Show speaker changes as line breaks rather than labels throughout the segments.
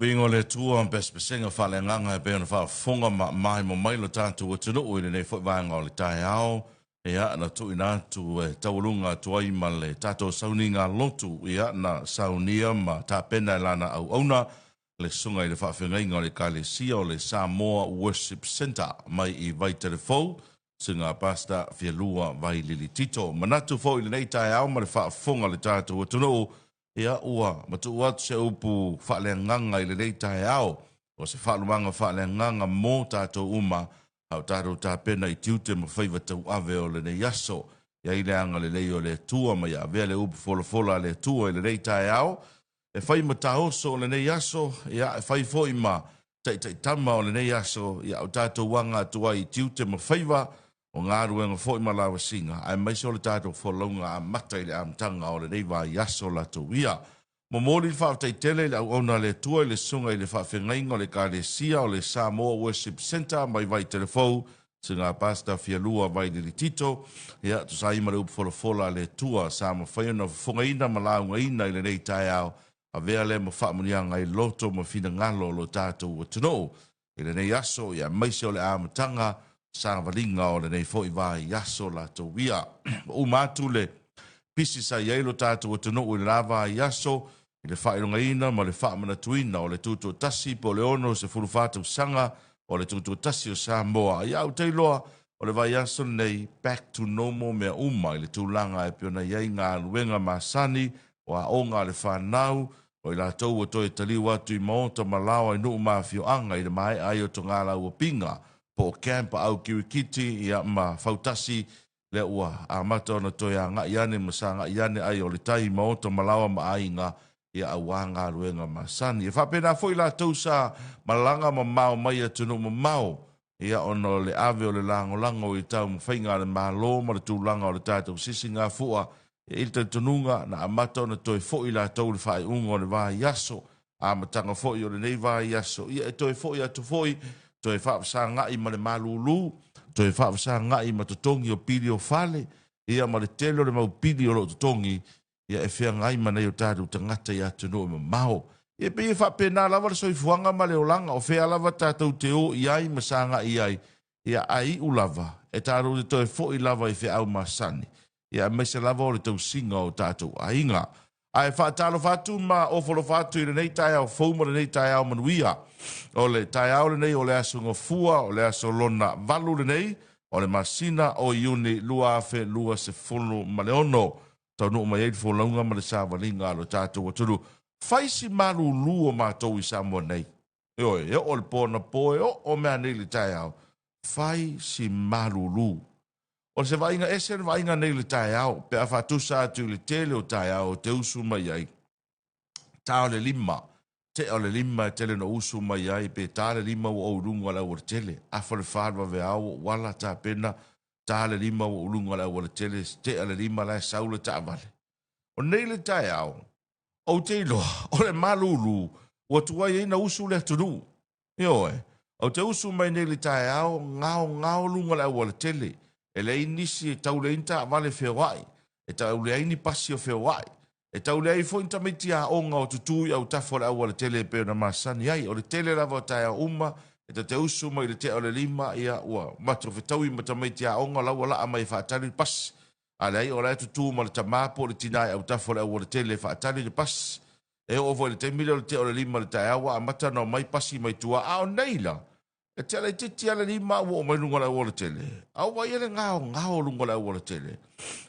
Viiga o le Atua, pesepesega faaleagaga e pei ona faafofoga ma maimo mai lo tatou atunuu i lenei foi vaega o le taeao, ia, na tuuina atu e taualuga atu ai ma le tatou sauniga lotu, ia, na saunia ma tapena e lana auauna le Susuga i le Faafeagaiga o le Ekalesia o le Samoa Worship Centre mai i Vaitele-fou, Susuga Pastor Fialua Vailili Tito. Manatu foi i lenei taeao ma le faafofoga a le tatou atunuu, Ia, ua matuu atu se upu faaleagaga i lenei taeao, o se faalumaga faaleagaga mo tatou uma, a o tatou tapena i tiute ma faiva tauave o lenei aso. I ai le agalelei o le Atua ma ia avea le upu folafola a le Atua i lenei taeao, e fai ma taoso o lenei aso, ia, e fai foi ma taitaitama o lenei aso, ia o tatou aga atu ai i tiute ma faiva o galuega foi ma lavasiga, aemaise o le tatou folauga amata i le amataga o lenei vaiaso latou ia. Momoli le faafetai tele i le auauna a le Atua i le Susuga i le Faafeagaiga o le Ekalesia o le Samoa Worship Centre mai Vaitelefou, Susuga Pastor Fialua Vailili Tito, ia, tusa ai ma le upu folafola a le Atua sa mafai ona fofogaina ma laugaina i lenei taeao, avea lea ma faamanuiaga i loto ma finagalo o lo tatou atunuu i lenei aso, ia aemaise o le amataga savaliga o lenei foi vaiaso latou ia. Ua uma atu le pisi sa i ai lo tatou atunuu i le la vaiaso i le faailogaina ma le faamanatuina o le Tutoatasi po o le 64 tausaga o le Tutoatasi o Samoa. Ia ou te iloa o le vaiaso lenei back to normal mea uma i le tulaga e pei ona i ai galuega masani o aoga a le fanau, o i latou ua toe taliu atu i maota ma laoa i nuu ma afioaga i le maea ai o Togalauapiga po o Camp Au Kirikiti, ia, ma Fautasi, lea ua amata ona toe agai ane ma sagai ane ai o le tai i maota ma laoa ma aiga, ia, aua galuega masani. E faapena foi latou sa malaga mamao mai atunuu mamao, ia, ona o le ave o le lagolago i taumafaiga a le Malo ma le tulaga o le tatou sisigafua, e i ai le talitonuga na amata ona toe foi latou i le faaiuga o le vaiaso, amataga foi o lenei vaiaso, ia e toe foi atu foi, toe faafesagai ma le malulu, toe faafesagai ma totogi o pili o fale, ia ma le tele o le mau pili o lo o totogi, ia e feagai ma nai o tatou tagata i atunuu e mamao. Ia e pei e faapena lava le soifuaga ma le olaga, o fea lava tatou te o i ai ma sagai i ai, ia ae iu lava, e tatou te toe foi lava i feau masani, ia aemaise lava o le tausiga o tatou aiga. Ae faatalofa atu ma ofolofa atu i lenei taeao fou ma lenei taeao manuia. O le taeao lenei o le aso Gafua, o le aso lona valu lenei o le masina o Iuni 2026. Taunuu mai ai le folauga ma le savaliga a lo tatou atunuu. Fai si malulu o matou i Samoa nei. Ioe, e oo i le po anapo, e oo mea nei i le taeao. Fai si malulu. O se vaaiga ese le vaaiga nei i le taeao, pe a faatusa atu i le tele o taeao te usu mai ai. Ta o le lima, tea o le lima e tele na usu mai ai, pe ta le lima ua ou i luga o le aualatele. Afa le fa le vaveao ua ou ala tapena, ta le lima ua ou i luga o le aualatele, tea le lima la e sau le taavale. O nei le taeao, ou te iloa o le malulu ua tuai ai na usu le atunuu. Ioe, ou te usu mai nei i le taeao, gaogao luga o le aualatele, e leai nisi e tau leai ni taavale feoai, e tau leai ni pasi o feoai, e tau leai foi ni tamaiti aoga o tutū i autafa o le aualatele e pei ona masani ai. O le tele lava o taeao uma, e ta te usu mai i le tea o le lima, ia, ua matou fetaui ma tamaiti aoga, o la ua laa mai e faatali le pasi. A leai, o la e tutū ma le tama po o le tinā i autafa o le aualatele e faatali le pasi. E oo foi i le taimi lea o le tea o le lima i le taeao ua amata ona omai pasi mai tua, a o nei la, e tea laitiiti lava le lima a ua oo mai luga o le aualatele. A ua ia le gaogao luga o le aualatele.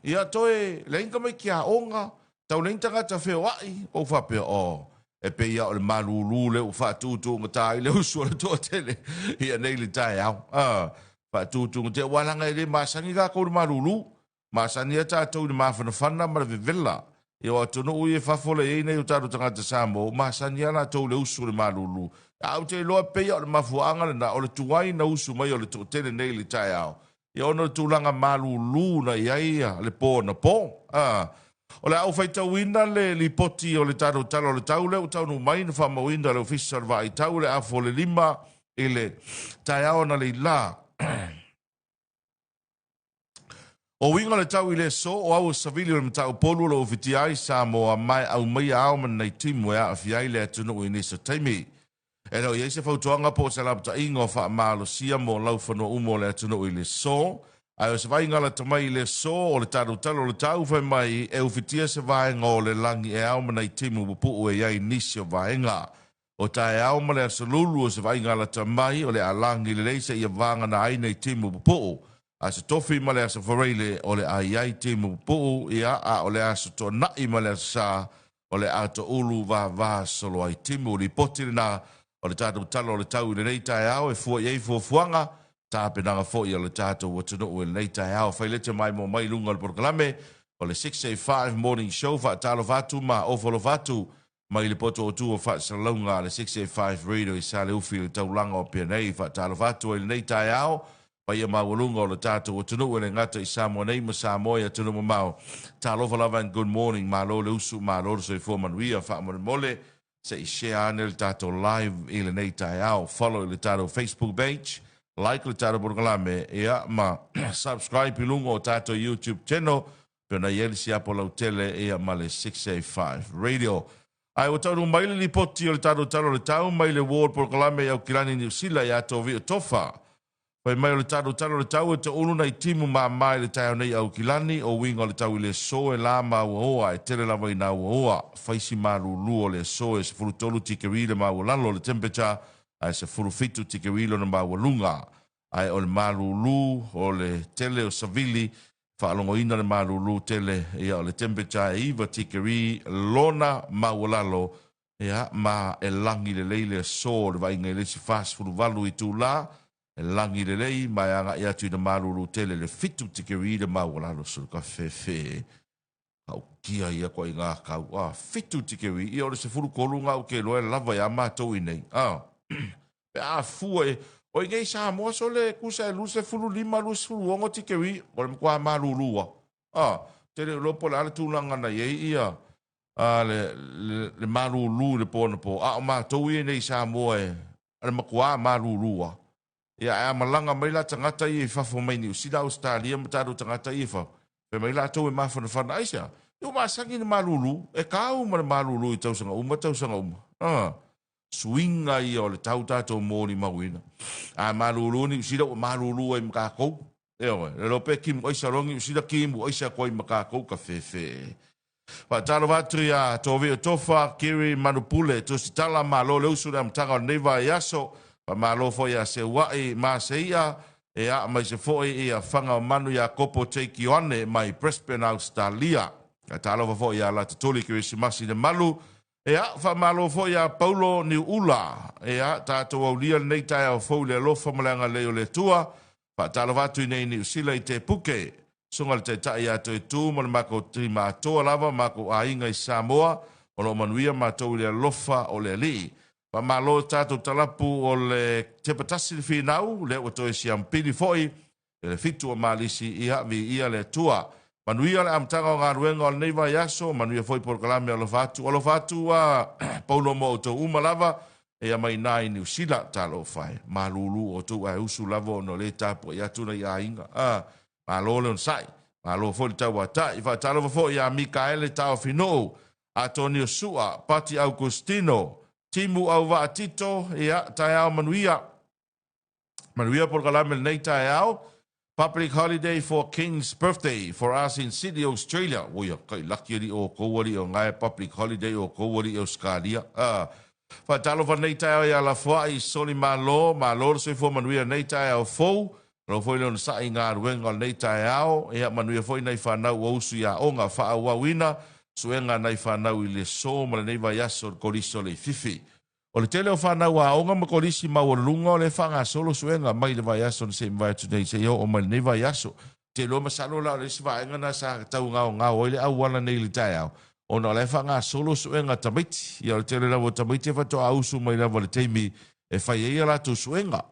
Ia toe leai ni tamaiti aoga, tau leai ni tagata feoai, ou faapea, oh, e pei lava o le malulu lea ua faatutuugata ai le usu a le toatele ia nei le taeao. Ah, faatutuugata, aua leaga e le masani tatou i le malulu. Masani a tatou i le mafanafana ma le vevela. Ia o atunuu ia i fafo lea e i ai nei o tatou tagata Samoa, ua masani a latou i le usu o le malulu. Ae ou te iloa pei a o le mafuaaga lena o le tuai na usu mai o le toatele nei i le taeao, ia ona o le tulaga malulu na i ai le po anapo. A O le a ou faitauina le lipoti o le tatou Tala o le Tau lea ua taunuu mai na faamauina e le Ofisa o le Vaai Tau i le afu o le lima i le taeao analeila. O uiga o le tau i le aso, o au o Savili o le Mataupolu o lo o ufitia ai Samoa ma e aumaia ao ma nei timu e aafia ai le atunuu i nisi o taimi. E le o i ai se fautuaga po o se lapataiga o faamalosia mo laufanua uma o le atunuu i le aso, ae o se vaaiga lata mai i le aso o le talutalo o le tau fai mai e ufitia se vaega o le lagi e ao ma nai timu pupuu e i ai nisi o vaega. O taeao ma le aso Lulu o se vaaiga lata mai o le a lagi lelei seia vagana ai nai timu pupuu. Aso Tofi ma le Aso Faraile o le a i ai timu pupuu, ia, a o le Aso Toonai ma le Aso Sa o le a toulu vava solo ai timu. Lipoti lena o le tatou Tala o le Tau i lenei taeao e fua i ai fuafuaga, tapenaga foi a le tatou atunuu i lenei taeao. Failete maimoa mai i luga o le polokalame o le 685 Morning Show. Faatalofa atu ma ofo alofa atu mai le poto o tu o faasalalauga a le 685 Radio i Saleufi i le taulaga o Apia nei. Faatalofa atu ai i lenei taeao, paia maualuga o le tatou atunuu e le gata i Samoa nei ma Samoa i atunuu mamao. Talofa lava and good morning, malo le usu, malo le soifua manuia. Faamolemole, se i share ane le tatou live i lenei taeao. Follow i le tatou Facebook page, like le tatou polokalame, ia ma subscribe i luga o tatou YouTube channel pei ona i ai le siapo lautele ia ma le 685 Radio. Ae ua taunuu mai le lipoti o le tatou Tala o le Tau mai le Ward Polokalame i Aukilani Niu Sila ia Tovio Tofa. Fai mai o le tatou Tala o le Tau e toulu nai timu māmā i le taeao nei i Aukilani, o uiga o le tau i le aso e la ma auaoa, e tele lava ina auaoa, faisi malulu o le aso e 13 tikeri le maualalo o le temperature ae 17 tikeri lona maualuga. Ae o le malulu o le tele o savili Faalogoina le malulu tele ia o le temperature e 9 tikeri lona maualalo ia ma e lagi lelei le aso o le vaaiga i le isi 48 itula e lagi lelei ma e agai atu ina malulu tele le 7 tikeri le maualalo so ka fefe aukia ia koa i ngā kau a 7 tikeri ia o le 13 ngā uke loa e lava ia matou i nei a Pe a fua e, o i nei Samoa sole kusa e 25, 26 tikeri, o le matua malulu a. A, te le iloa po o le a le tulaga na i ai ia a, le, le, le malulu i le po anapo, a o matou ia i nei Samoa e, o le matua malulu a. Ia, ae a malaga mai la tagata ia i fafo mai Niu Sila, Ausetalia ma tatou tagata ia i fafo, fai mai latou e mafanafana, aisea? Ia ua masani le malulu, e kau ma le malulu i tausaga uma tausaga uma. A. Suiga ia o le tau tatou molimauina. A malulu Niu Sila ua malulu ai ma kakou. Ioe, le iloa pe kimu aisa loa Niu Sila, kimu aisa atu ai ma kakou ka fefe. Faatalofa atu ia Tovio Tofa, Kiri Manupule, Tusitala, malo le usu i le amataga o lenei vaiaso. Faamalo foi ia Seua'i Maseia, ea aemaise foi ia Fagaomanu Iakopo Jake Ioane mai Brisbane, Ausetalia. Talofa foi ia Latatuli Kerisimasi Lemalu, Ea, faamalo foi ia Paulo Niuula. Ea, tatou aulia lenei taeao fou i le alofa ma le agalelei o le Atua. Faatalofa atu i nei Niu Sila i Te Puke. Susuga le Taitai ia Toetū ma le makou tima atoa lava, makou aiga i Samoa, o lo o manuia matou i le alofa o le Alii. Faamalo tatou talapu o le Tepatasi le finau, lea ua toe siampili foi I le 7 o Malisi, ia, viia le Atua. Manuia le amataga o galuega o lenei vaiaso, manuia foi polokalame alofa atu. Alofa atu a Paulo mo outou uma lava, ia mai ina i Niu Sila, talofa e, malulu outou ae usu lava ona o lea e tapuai atu nai aiga. A, malo le onosai, malo foi le tauatai. Faatalofa foi ia Mikaele Taofinuu, Atonio Sua, Pati Augustino, Timu Auvaa Tito, ia, taeao manuia. Manuia polokalame lenei taeao. Public holiday for King's birthday for us in Sydney, Australia. Oi, kai laki ali o kou ali o ngae public holiday o kou ali Australia. Ah. Faatalofa nei taeao ia Lafoai Soli Malo, malo le soifua manuia nei taeao fou. Malo foi le onosai i galuega o lenei taeao. Ia manuia foi nai fanau ua usu i aoga faaauauina suega nai fanau i le aso ma lenei vaiaso o le Kolisi o Leififi. O le tele o fanau aoga ma kolisi maualuluga o lea e faagasolo suega mai le vaiaso na se i mavae atu nei seia oo mai lenei vaiaso. Te iloa masalo la o le isi vaega na sa tau gaogao ai le auala nei i le taeao, ona o la e faagasolo suega a tamaiti. Ia o le tele lava o tamaiti e faatoa usu mai lava i le taimi e fai ai a latou suega.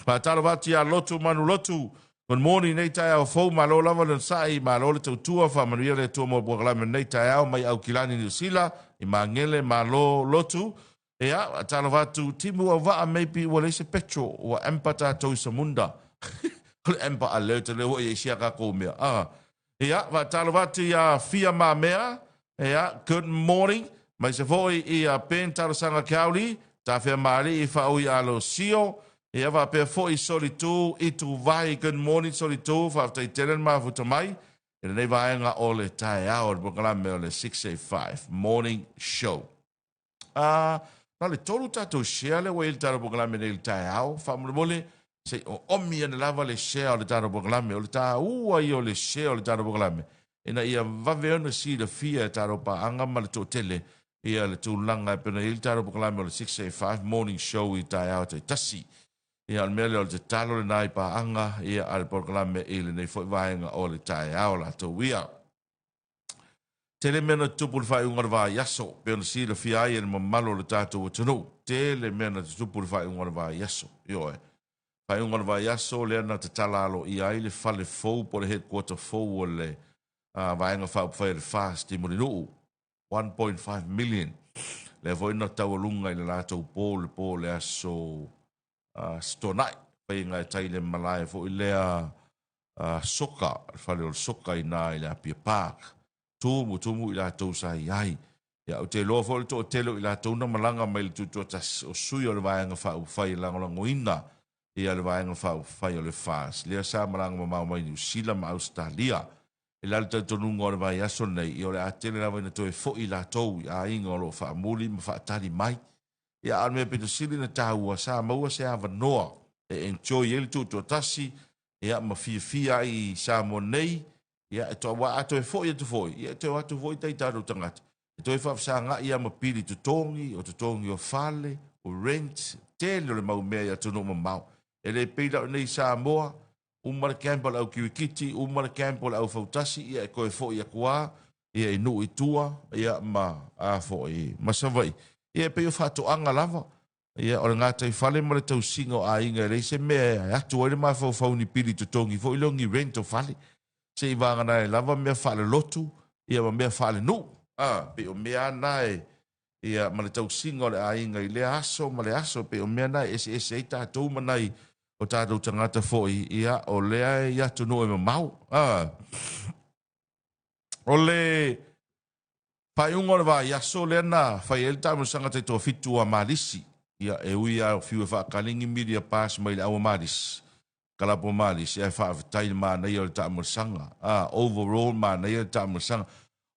Faatalofa atu ia Lotu Manulotu. Good morning nei taeao fou, malo lava le onosai, malo le tautua, faamanuia le Atua mo le polokalame lenei taeao mai Aukilani Niu Sila i Magele, malo lotu. Ia, talofa atu Timu Auvaa maybe ua leai se petrol, ua amber tatou i Samunda. O le amber alert lea ua i ai sia kakou mea. Ah. Ia, faatalofa atu ia Fia Mamea, ia, good morning. Maise foi ia Ben Talosaga Keauli, Tafeamaalii Faaui Alosio, ia faapea foi Solitu Ituvai. Good morning Solitu, faafetai tele le mafuta mai i lenei vaega o le taeao o le polokalame o le 685 Morning Show. Na o le 3 tatou share lea ua i ai le tatou polokalame nei i le taeao. Faamolemole, se i oomi ane lava le share o le tatou polokalame. O le taua ia o le share o le tatou polokalame, ina ia vave ona silafia e tatou paaga ma le toatele ia le tulaga e pei ona i ai le tatou polokalame o le 685 Morning Show i taeao taitasi. Ia, o le mea lea o le tatalo lena i paaga ia a le polokalame i lenei foi vaega o le taeao latou ia. Tele mea na tutupu i le faaiuga o le vaiaso, pei ona silafia ai e le mamalu o le tatou atunuu. Tele mea na tutupu i le faaiuga o le vaiaso. Ioe. Faaiuga o le vaiaso lea na tatala aloaia ai le fale fou po o le headquarter fou o le Vaega Faaupufai a le FAST i Mulinuu. 1.5 million. Lea foi na taualuga i le latou po le po o le aso Tuanai, faiga e tai le malae foi lea soka, le fale o le soka i ina i le Apia Park. Tumutumu i latou sa i ai. Ia, ou te iloa foi o le toatele o i latou na malaga mai le Tutoatasi, o sui o le Vaega Faaupufai e lagolagoina ia le Vaega Faaupufai o le FAST, lea sa malaga mamao mai Niu Sila ma Ausetalia. I la le talitonuga o le vaiaso lenei, ia o le a tele lava ina toe foi latou i aiga o lo o faamuli ma faatali mai. Ia, a o le mea pito sili ona taua, sa maua se avanoa e enjoy ai le tuutuatasi, ia, ma fiafia ai i Samoa nei, ia, e to, aua a toe foi atu foi, ia, e toe o atu foi tai tatou tagata, e toe faafesagai lava ma pili totogi, o totogi o fale, o rent, tele o le mau mea i atunuu mamao. E le pei la o nei i Samoa, uma le camp a le au kirikiti, uma le camp o le au fautasi, ia e toe foi atu lava ia i nuu i tua, ia ma a foi ma Savaii. Ia e pei o faatoaga lava, ia o le gataifale ma le tausiga o aiga e leai se mea e atu ai le mafaufau i ni pili totogi foi lea o ni rent o fale. Se i vagana ai lava mea faalelotu ia ma mea faalenuu. A, pei o mea lava na e ia ma le tausiga o le aiga i lea aso ma le aso, pei o mea na e eseese ai tatou ma nai o tatou tagata foi, ia, o lea e i atunuu e mamao. A. O le faaiuga o le vaiaso lea na fai ai le taamilosaga taitoafitu a Malisi, ia, e ui lava o fiu e faatali ni media pass mai le au a Malisi, kalapu a Malisi, ae faafetai i le manaia o le taamilosaga. A, overall manaia le taamilosaga.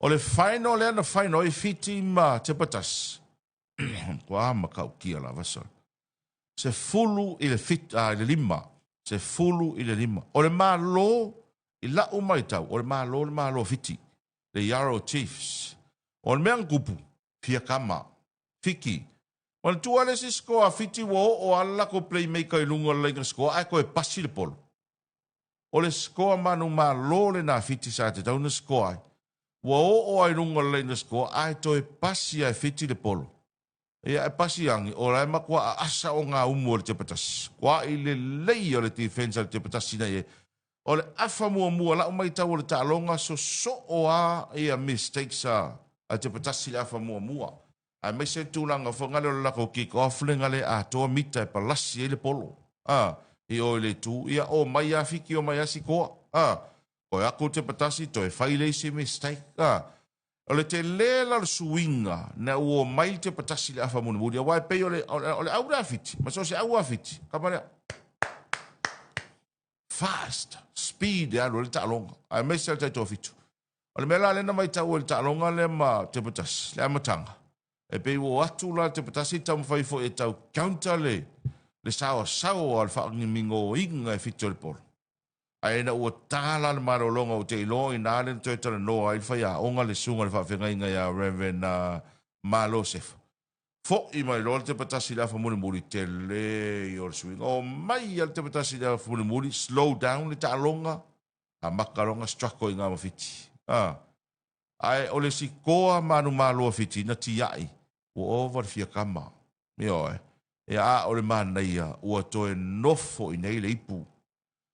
O le final lea na final ai Fiti ma Tepatasi, matua matautia lava sole. 15 i le 5, 15. O le Malo, i lau matau, o le Malo le Malo Fiti, le Yarrow Chiefs. O le mea na tupu, fia kama, Fiti. Manatua le isi score a Fiti ua oo lava le latou playmaker i luga o le laina score ae toe pasi le polo. O le score manumalo lena a Fiti sa tatau ona score ai. Ua oo lava i luga o le laina score ae toe pasi lava e Fiti le polo. Ia e pasi agi, o la e matua aasa o ngā umu o le Tepatasi. Kuaʻi lelei o le defense a le Tepatasi na i ai. O le afa muamua, lau matau o le taaloga, sosoo a ia mistakes a le Tepatasi i le afa muamua. Aemaise le tulaga foi gale o le latou kick off le gale atoa mita e palasi ai le polo. A, i o i le itu, ia o mai a Fiti o mai a sikoa. A, toe atu le Tepatasi, toe fai le isi mistake. A, o le tele la o le suiga na ua omai le Tepatasi i le afa mulimuli, aua e pei o le, o le, o le au le a Fiti, ma so o se au a Fiti, kapa lea. Fast, speed e alu ai le taaloga, aemaise le taitoafitu. O le mea la lea na matau ai le taaloga lea ma Tepatasi, le amataga, e pei ua o atu la le Tepatasi taumafai foi e tau counter le saoasaoa o le faagimigoina e Fiti o le polo. Ae ina ua ta la le malologa ou te iloa ina lea na toe talanoa ai le faiaoga le susuga i le faafeagaiga ia Reverend Malo Sefa. Foi mai loa le Tepatasi i le afa mulimuli, tele ia o le suiga. O mai ia le Tepatasi i le afa mulimuli, slow down le taaloga, amata loa ona struggle i ngā ma Fiti. Ae o le sikoa manumalo a Fiti na tiai, ua ova le fia kama. Ioe. Ia a o le manaia ua toe nofo i nei le ipu.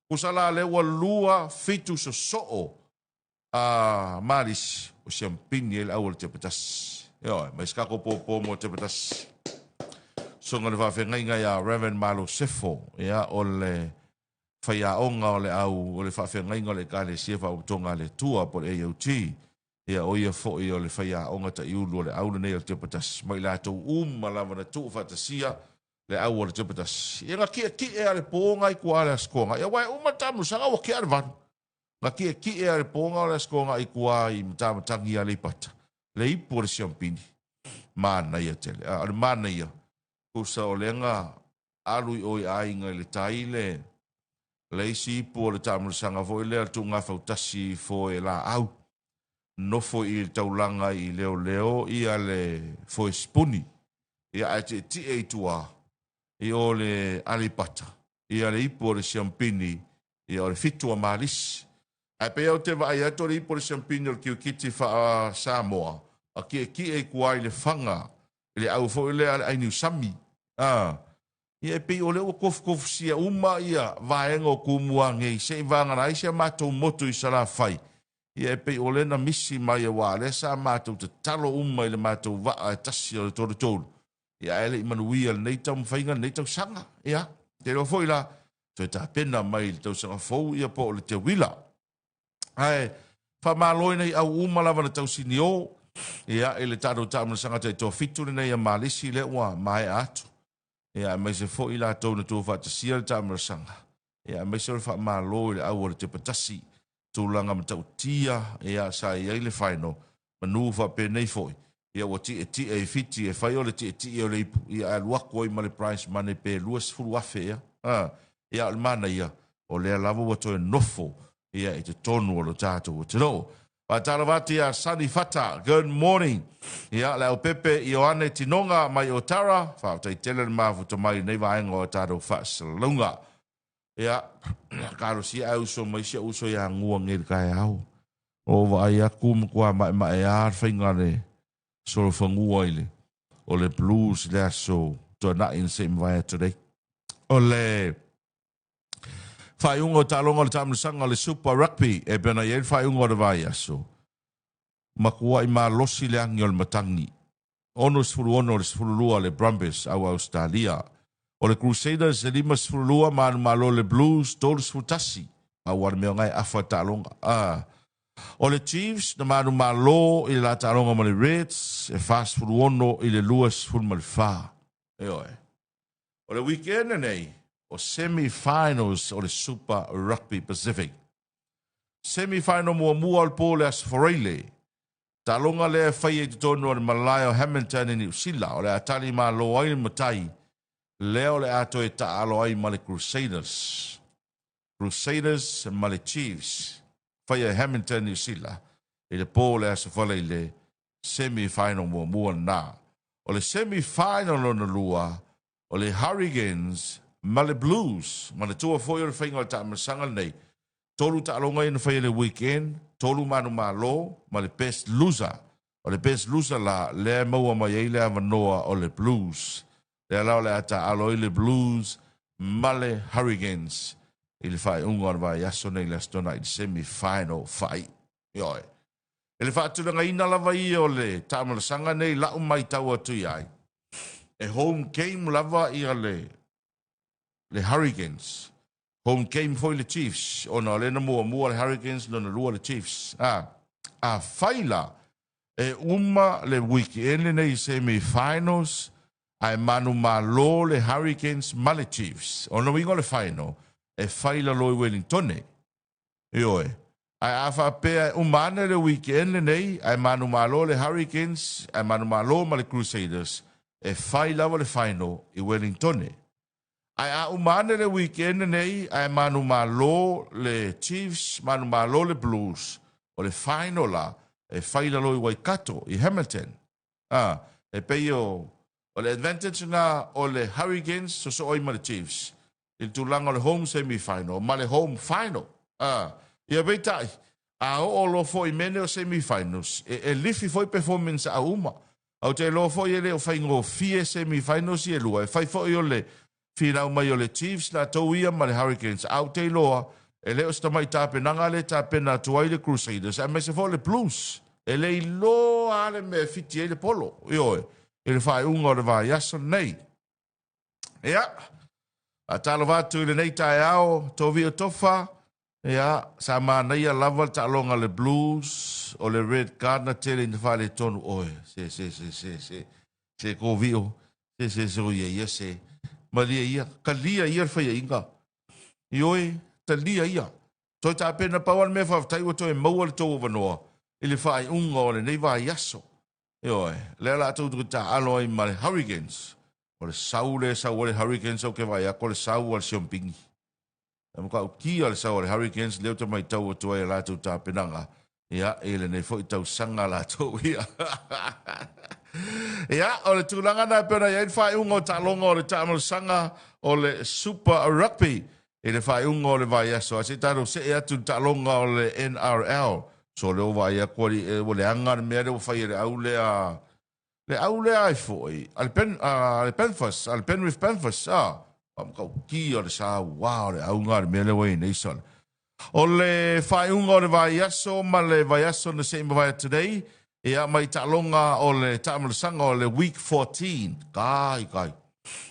Tusa la lea ua 2-7 sosoo a Malisi o siampini ai le au o le Tepatasi. Ioe, mai se tatou pōpō mo Tepatasi. Susuga i le faafeagaiga ia Reverend Malo Sefo, ia o le faiaoga o le au o le faafeagaiga o le Ekalesia Faapotopotoga a le Atua po o le AOG. Ia, o ia foi o le faiaoga taiulu o le au lenei o le Tepatasi, ma i latou uma lava na tuufaatasia le au o le Tepatasi. Ia, na tietie lava i le po na i tua o le Aso Toonai, aua e uma le taamilosaga ua tea le 8. Na tietie lava i le po na o le Aso Toonai i tua i Matamatagi i Aleipata, le ipu o le siampini. Manaia tele. A o le manaia, tusa o lea na alu i o i aiga i le tai le le isi ipu o le taamilosaga foi lea o le tuugafautasi foe laau. Nofo i le taulaga i Leoleo ia le foe sipuni, ia ae tietie i tua i o le Aleipata ia le ipu o le siampini, ia o le 7 a Malisi. Ae pei ou te vaai atu o le ipu o le siampini o le kirikiti faa-Samoa, a tietie i tua i Lefaga i le au foi lea a le Ainiusami. A, ia e pei o lea ua tofutofusia uma ia vaega o Tumua nei se i vagana ai si a matou motu i Salafai. Ia e pei o lea na misi mai aua o lea sa matou tatalo uma i le matou vaa e tasi o le 33. Ia ae le i manuia lenei taumafaiga lenei tausaga. Ia, te iloa foi la, toe tapena mai i le tausaga fou ia po o le teuila. Ae faamalo i nei au uma lava na tausinio ia i le tatou taamilosaga taitoafitu lenei a Malisi lea ua maea atu. Ia aemaise foi i latou na tuufaatasia le taamilosaga. Ia aemaise o le faamalo i le au o le Tepatasi, tulaga matautia ia sa i ai le final, manu faapenei foi, ia ua tietie i Fiti e fai o le tietie o le ipu, ia ae alu atu ai ma le prize money pe 20,000 ea. A, ia o le manaia, o lea lava ua toe nofo ia i totonu o lo tatou atunuu. Faatalofa atu ia Sunny Fata, good morning. Ia, le aupepe Ioane Tinoga mai Otara, faafetai tele le mafuta mai i lenei vaega o tatou faasalalauga. Ia, talosia ae uso mai si ou uso ia Gua nei i le taeao. O vaai atu matua maemaea le faiga le solofanua i le o le Blues i le aso Tuanai na se i mavae atu nei. O le faaiuga o taaloga o le taamilosaga o le Super Rugby e pei ona i ai le faaiuga o le vaiaso, matuai malosi le agi o le matagi. 66 i le 12 le Brumbies au Ausetalia. O le Crusaders e 52 ma manumalo le Blues 31. Aua le mea o na e afa taaloga. Ah. O le Chiefs na manumalo i le la taaloga ma le Reds e 46 i le 24. Ioe. O le weekend nei, o semi-finals o le Super Rugby Pacific. Semi-final muamua o le po le Aso Faraile. Taaloga lea e faia i totonu o le malae o Hamilton i Niu Sila, o le a tali malo ai le matai lea o le a toe taaalo ai ma le Crusaders. Crusaders ma le Chiefs faia i Hamilton, Niu Sila i le po o le Aso Faraile, semi-final muamua lena. O le semi-final lona lua, o le Hurricanes ma le Blues. Manatua foi o le faiga o le taamilosaga lenei, 3 taaloga ia na faia i le weekend, 3 manumalo ma le best loser. O le best loser la, lea e maua mai ai le avanoa o le Blues. Lea la o le a taaalo ai le Blues ma le Hurricanes i le faaiuga o le vaiaso nei i le Aso Toonai i le semi-final faaiu. Ioe. I le faatulagaina lava ia o le taamilosaga nei lau matau atu i ai, e home game lava ia le le Hurricanes. Home game foi le Chiefs, ona o lea na muamua le Hurricanes, lona lua le Chiefs. A, afai la, e uma le weekend lenei i semi-finals, ae manumalo le Hurricanes ma le Chiefs. O lona uiga o le final, e fai i lalo i Wellingtone. Ioe. Ae a faapea e uma ane le weekend lenei, ae manumalo le Hurricanes, ae manumalo ma le Crusaders, e fai lava le final i Wellingtone. Ae a uma ane le weekend lenei, ae manumalo le Chiefs, manumalo le Blues, o le final la, e fai i lalo i Waikato, i Hamilton. A, e pei o, o le advantage lena o le Hurricanes sosoo ai ma le Chiefs i le tulaga o le home semi-final ma le home final. A, ia peitai, a oo loa foi i mea nei o semi-finals, e, e lifi foi performance a uma. Ou te iloa foi e le o faigofie semi-finals ia e lua, e fai foi o le finau mai o le Chiefs latou ia ma le Hurricanes, a ou te iloa e le o se tamai tapenaga lea e tapena atu ai le Crusaders aemaise foi o le Blues. E le iloa lava le mea e fiti ai le polo, ioe, i le faaiuga o le vaiaso lenei. Ia, faatalofa atu i lenei taeao, Tovio Tofa. Ia, sa manaia lava le taaloga a le Blues, o le red card na tele ina faaletonu. Oe, se, se, se, se, se, se kovio, se, se, se, oia ia, se, malie ia, talia ia le faiaiga. Ioe, talia ia. Toe tapena pau lava le mea faafetai ua toe maua le tou avanoa i le faaiuga o lenei vaiaso. Ioe, lea la tou toe taaalo ai ma le Hurricanes. O le sau lea e sau ai le Hurricanes ou te vaai atu o le sau a le Siompini. E matautia le sau a le Hurricanes lea ou te matau atu ai i a latou tapenaga ia i lenei foi tausaga latou ia. Ia, o le tulaga na e pei ona i ai le faaiuga o taaloga o le taamalosaga o le Super Rugby i le faaiuga o le vaiaso. Ae se i tatou see atu i le taaloga o le NRL. So lea ua vaai atu ua leaga le mea lea ua fai e le au lea Le au lea ai foi, a le Pen, a le Panthers, a le Penrith Panthers, a, faamatautī le saua o le auga le mea lea ua i ai nei sole. O le faaiuga o le vaiaso ma le vaiaso na se i mavae atu nei, ia mai taaloga o le taamalosaga o le Week 14, kai, kai,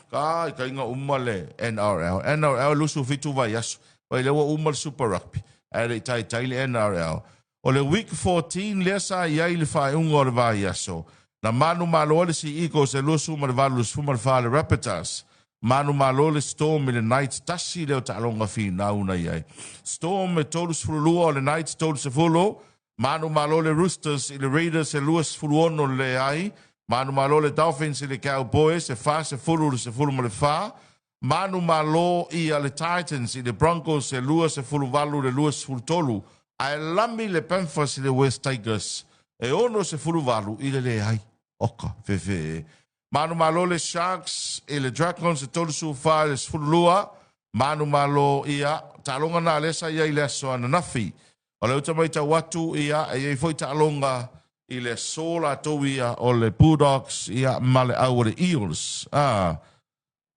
kai, kai na uma le NRL. NRL e 27 vaiaso, vai lea ua uma le Super Rugby, ae le i taitai le NRL. O le Week 14 lea sa i ai i le faaiuga o le vaiaso, na manumalo ai le Sea Eagles e 28 i le 14 le Rabbitohs. Manumalo le Storm i le Knights, tasi lea o taaloga finau na i ai. Storm e 32, o le Knights 30. Manumalo le Roosters i le Raiders e 26 i le leai. Manumalo le Dolphins i le Cowboys e 40 i le 14. Manumalo ia le Titans i le Broncos e 28 i le 23, ae lami le Panthers i le West Tigers e 68 i le leai. Oka, fefe. Manumalo le Sharks i le Dragons e 34 i le 12. Manumalo ia taaloga na lea sa i ai i le aso ananafi. O lea ou te matau atu ia e i ai foi taaloga i le aso latou ia o le Bulldogs ia ma le au o le Eels. Ah,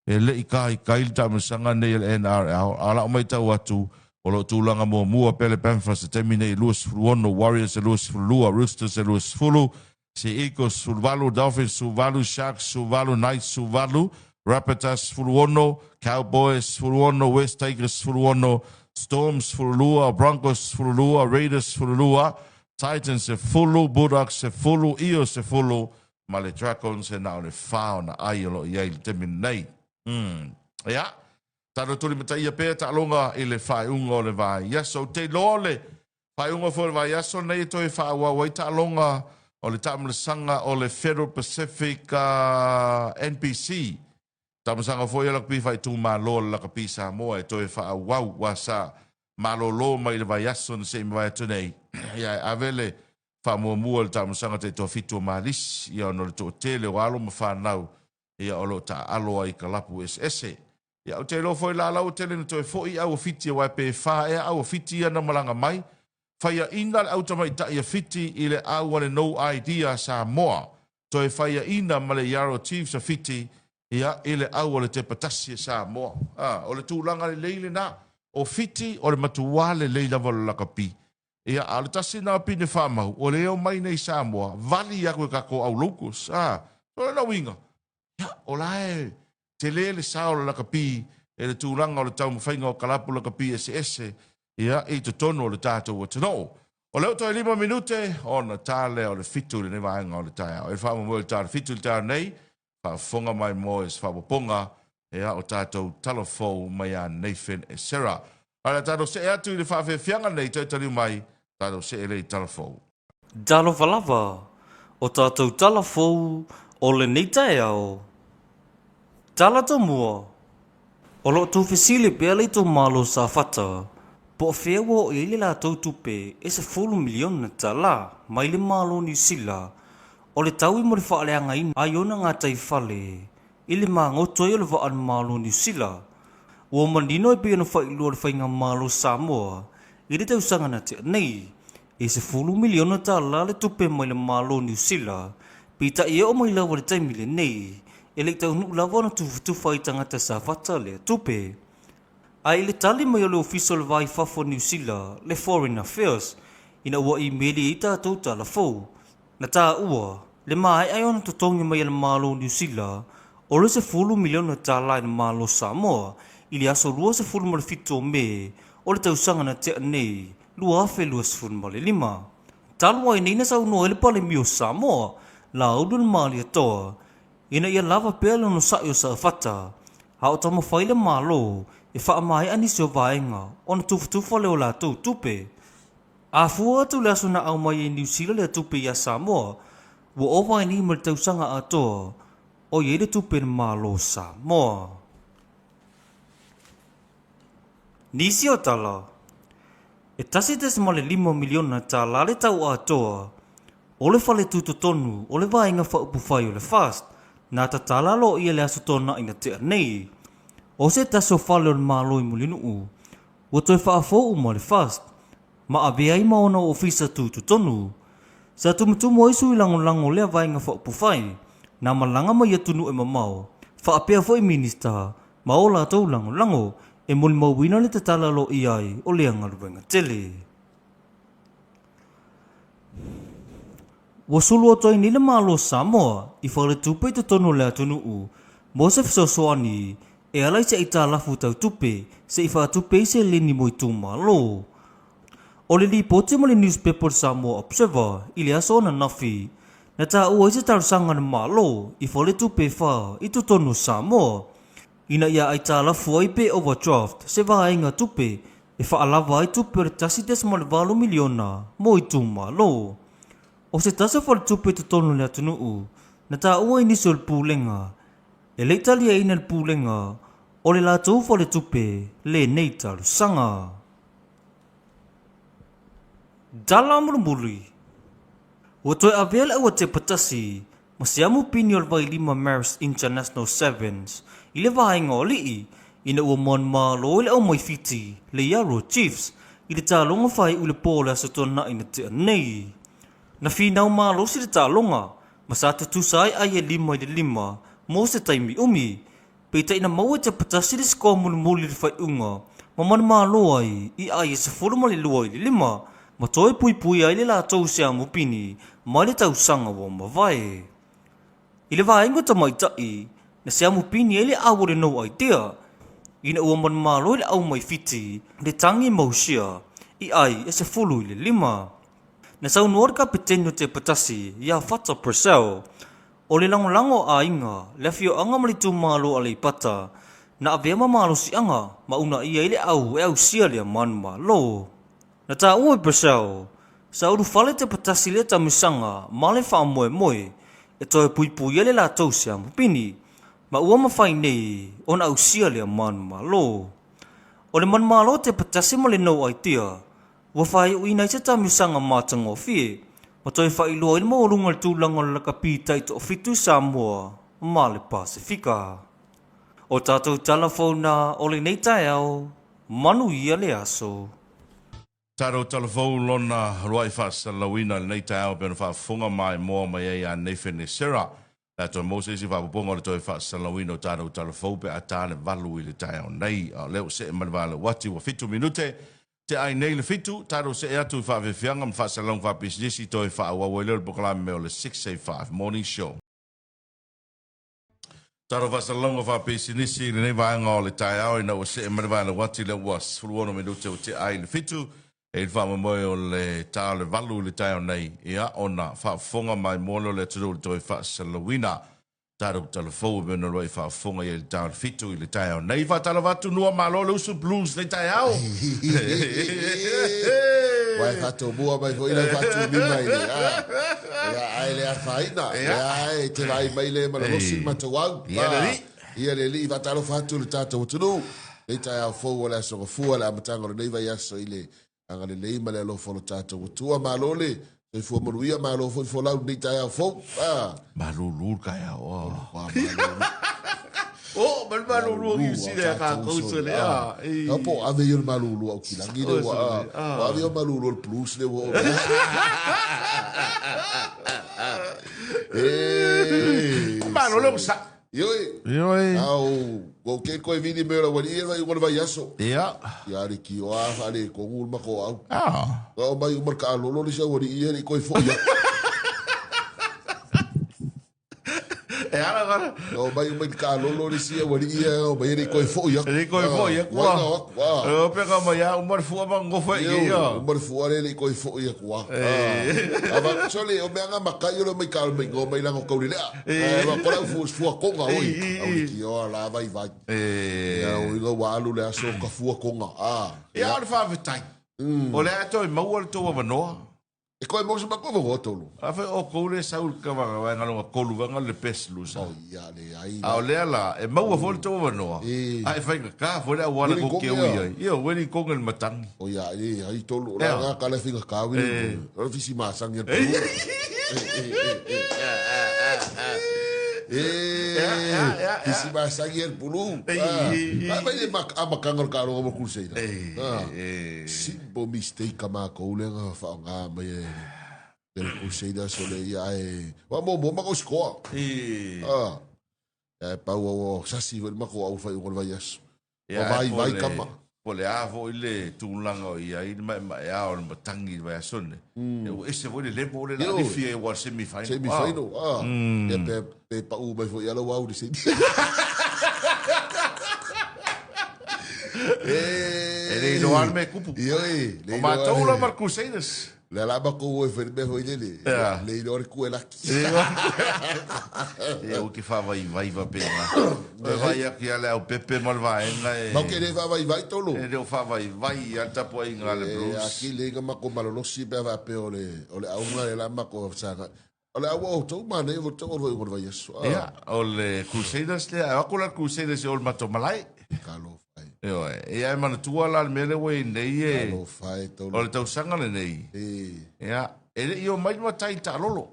E le i kaikai le taamilosaga nei a le NRL, a o lau matau atu, o lo o tulaga muamua pea le Panthers i le taimi nei i 26, Warriors e 22, Roosters e 20, Sea Eagles 18, Dolphins 18, Sharks 18, Knights 18, Rabbitohs 16, Cowboys 16, West Tigers 16, Storms 12, Broncos 12, Raiders 12, Titans e 10, Bulldogs e 10, Eels e 10, ma le Dragons e na o le fa ona ai o lo o i ai i le taimi lenei. Mm. Ia, tatou tulimataia pea taaloga i le faaiuga o le vaiaso. Ou te iloa o le faaiuga foi o le vaiaso lenei e toe faaauau ai taaloga o le taamilosaga o le Federal Pacific uh, NPC. Taamilosaga foi o lakapi faaitumalo o le lakapi Samoa e toe faaauau ua sa malolo mai i le vaiaso na se i mavae atu nei. Ia, e ave le faamuamua i le taamilosaga taitoafitu o Malisi, ia ona o le toatele o alo ma fanau ia o lo o taaalo ai i kalapu eseese. Ia ou te iloa foi la la ua tele ina toe foi au a Fiti aua pe fa ea au a Fiti ia na malaga mai, faiaina le au tamaitai a Fiti i le au a le No ID a Samoa, toe faiaina ma le Yarrow Chiefs a Fiti ia i le au a le Tepa Tasi a Samoa. A, o le tulaga lelei lena. O Fiti o le matuā lelei lava o le lakapi. Ia, a o le tasi lena o pine faamau, ua le omai nei i Samoa, vali atu e tatou au locals. A, o lona uiga, ia, o la e tele le sao o le lakapi e le tulaga o le taumafaiga o kalapu lakapi eseese, ia, i totonu o le tatou atunuu. O lea ua toe lima minute ona ta lea o le fitu i lenei vaega o le taeao. E faamoemoe i le ta o le fitu i le taeao nei, faafofoga mai mo se faaopoopoga ia o tatou tala fou mai ia Nathan Esera. Ae o le a tatou see atu i le faafeafeaga nei toe taliu mai, tatou see lea i tala fou.
Talofa lava, o tatou tala fou o lenei taeao. Tala tomua, O lo o tuufesili pea le itumalo o Safata po o fea ua oo i ai le latou tupe e $10 miliona tala mai le Malo o Niu Sila o le taui mo le faaleagaina ai ona gataifale i le magoto ai o le vaa a le Malo o Niu Sila. Ua manino e pei ona faailoa le Faigamalo o Samoa i le tausaga na tea nei, e $10 miliona tala le tupe mai le Malo o Niu Sila, peitai e oo mai lava i le taimi lenei, E le i taunuu lava ona tufatufa i tagata Safata lea tupe. A i le tali mai o le Ofisa o le Va i Fafo o Niu Sila, le Foreign Affairs, ina ua imeli ai tatou tala fou, na taua le maea ai ona totogi mai e le Malo o Niu Sila o le $10 miliona tala i le Malo o Samoa i le aso 27 o Me. o le tausaga na tea nei, 2025. Talu ai nei na saunoa ai le Palemia o Samoa, Laulu Malietoa, ina ia lava pea le onosai o Safata, a o taumafai le Malo e faamaea nisi o vaega ona tufatufa lea o latou tupe. A fua atu le aso na aumai ai Niu Sila lea tupe iā Samoa, ua ova ai nei ma le tausaga atoa o i ai le tupe i le Malo o Samoa. Nisi o tala, e $1.5 miliona tālā le tau atoa o le fale tutotonu o le Vaega Faaupufai o le FAST na tatala aloaia i le Aso Toonai na tea nei. O se tasi o fale o le Malo i Mulinuu, ua toe faafou uma le FAST ma avea ai ma ona ofisa tutotonu. Sa tumutumu ai sui lagolago o lea Vaega Faaupufai na malaga mai atunuu e mamao, faapea foi Minista ma o latou lagolago e molimauina le tatala aloaia ai o lea galuega tele. Ua sulu atu ai nei le Malo o Samoa i faletupe i totonu o le atunuu mo se fesoasoani e ala i se aitalafu tau tupe se i faatupe ai seleni mo itumalo. O le lipoti ma le niusipepa o le Samoa Observer i le aso ananafi, na taua ai se talosaga a le Malo i faletupe e fa i totonu o Samoa ina ia aitalafu ai pe overdraft se vaega tupe e faalava ai tupe o le $1.8 miliona mo itumalo. O se tasi o faletupe i totonu o le atunuu, na taua i nisi o le Pulega, e le i taliaina e le Pulega o le latou faletupe lenei talosaga. Tala mulimuli, ua toe avea le auatepa tasi ma siamu pini o le Vailima Marist International Sevens i le vaega o alii ina ua manumalo ai le aumai Fiti le Yarrow Chiefs i le taaloga faaiu i le po o le Aso Toonai na tea nei. Na finau malosi le taaloga ma sa tutusa ai ai e 5-5 mo se taimi umi. Peitai na maua e Tepatasi le sikoa mulimuli i le faaiuga ma manumalo ai i ai e 12-5 ma toe puipuia ai le latou siamu pini mai le tausaga ua mavae. I le vaega o tamaitai, na siamu pini ai le au o le No Idea ina ua manumalo i le au mai Fiti le Tangi Mosia i ai e 10-5. Na saunoa le kapeteni o Tepatasi ia Fata Purcell, O le lagolago a aiga, le afioaga ma le itumalo o Aleipata, na avea ma malosiaga ma uunaia ai le au e ausia lea manumalo. Na taua e Purcell, sa ulufale tepatasi lea tamisaga ma le faamoemoe e toe puipuia le latou siamupini, ma ua mafai nei ona ausia lea manumalo. O le manumalo tepatasi ma le no idea, Ua faaiuina ai se taamilosaga matagofie ma toe faailoa ai le maualuga o le tulaga o le lakapi tai toafitu i Samoa ma le Pasefika. O tatou tala fou na o lenei taeao, manuia le aso.
Tatou tala fou lona uluai faasalalauina i lenei taeao pei ona faafofoga maimoa mai ai ia Nathan Esera. Le a toe maua se isi faaopoopoga o le toe faasalalauina o tatou tala fou pe a ta le 8 i le taeao nei. A o lea ua see mai le va lauati ua 7 minute te ai nei le 7, tatou see atu i faafiafiaga ma faasalalauga faapisinisi toe faaauau ai lea o le polokalame o le 685 Morning Show. Tatou faasalalauga faapisinisi i lenei vaega o le taeao ina ua see mai le va lauati lea ua 16 minute ua tea ai le 7. E i le faamoemoe o le ta o le 8 i le taeao nei, ia, ona faafofoga maimoa lea o le atunuu i le toe faasalalauina tatou tala fou e pei ona lua'i faafofoga i ai i le ta o le 7 i le taeao nei. Faatalofa atu Nua Malo le usu blues nei taeao.
Ua e faatomua mai foi lau faatulima i le a. Ia, ae le afaina. Ia, e te vaai mai le ma le losi le matou au.
Ia le alii.
Ia le alii, faatalofa atu i le tatou atunuu. Nei taeao fou o le Aso Gafua, le amataga o lenei vaiaso i le agalelei ma le alofa o lo tatou Atua. Malo le soifua manuia, malo foi folau i lenei taeao fou. Ah.
Malulu le taeao.
Ah. Malulu.
Oh, ma le malulu o Niu Sila ka koutou le a.
Ka po ave i o le malulu au kilangi le ua. Ua ave o malulu o le blues le ua.
Eh. Malo le sa.
Ioe.
Ioe.
Au, ua ke koe vini me ora wali e vai ua le vai aso.
Ia.
Ia le ki o a wha le kongu le mako au.
Ah.
Wa o mai umar ka alolo le sa wali ia le koe fo ia.
E ala ala.
No mai mai ka lolo le sia wali ia o mai le koe foi
aku. Le koe foi aku.
Wai na aku.
O pe ka mai a umar fua ma ngofo e ia.
Umar fua le le koe foi aku. Ava sole o mea nga makai o le mai ka mai ngo mai lango kauri lea. Ma kola fu fua konga oi. Au ki o la vai vai. Ia o inga wa alu le aso ka fua konga.
Ah. Ia o le faafetai. O le a toe maua le tou avanoa.
E koe mo se mako mo tolu.
A fai o kou le sau le kawanga waenga longa kolu waenga le best loser.
Oh ia le ai.
A o lea la, e maua foi le tou avanoa. A e faigata foi le auala kou ke ui ai. Ia, weli konge le matangi.
O ia, e ai tolu. La nga kala faigata wili. O le fisi masangi. E, fisi masangi el pulu. Ah, mai le mak amakanga o le kaloga mo Crusader. Simple mistake ka makou le nga whaonga mai e le Crusaders o le ia e wa mo mo mako score. Ah. E pau o sasi foi mako au fai o le vaiaso. O vai vai kama.
Po le a foi le tulaga o i ai le maemaea o le matangi i le vaiaso nei. E ua ese foi le level o le la alifi ai ua semi final.
Semi final. Ah. Ia pe pe pau mai foi ala au le semi.
E le iloa le mea e kupu.
Ioe,
le O matou la ma le Crusaders.
Le ala ma kou e fai le mea foi lele. Le iloa le kue laki.
E ua ke faavaivai faapena. E vaai atu ia le au pepe ma le vaega e.
Mau ke le faavaivai tolu.
E le o faavaivai a le tapuaiga a le Blues.
E aki le inga mako malolosi pe a faapea o le o le auga le la mako saga. O le auga o tou manaia o tou o le o le vaiaso.
Ia, o le Crusaders lea, e o atu la le Crusaders e o i le matou malae.
Talofa e.
Ioe, ia e manatua la le mea lea ua i ai nei e.
Talofa e tolu.
O le tausaga lenei. Ia, e le i omai le matai i le taalolo.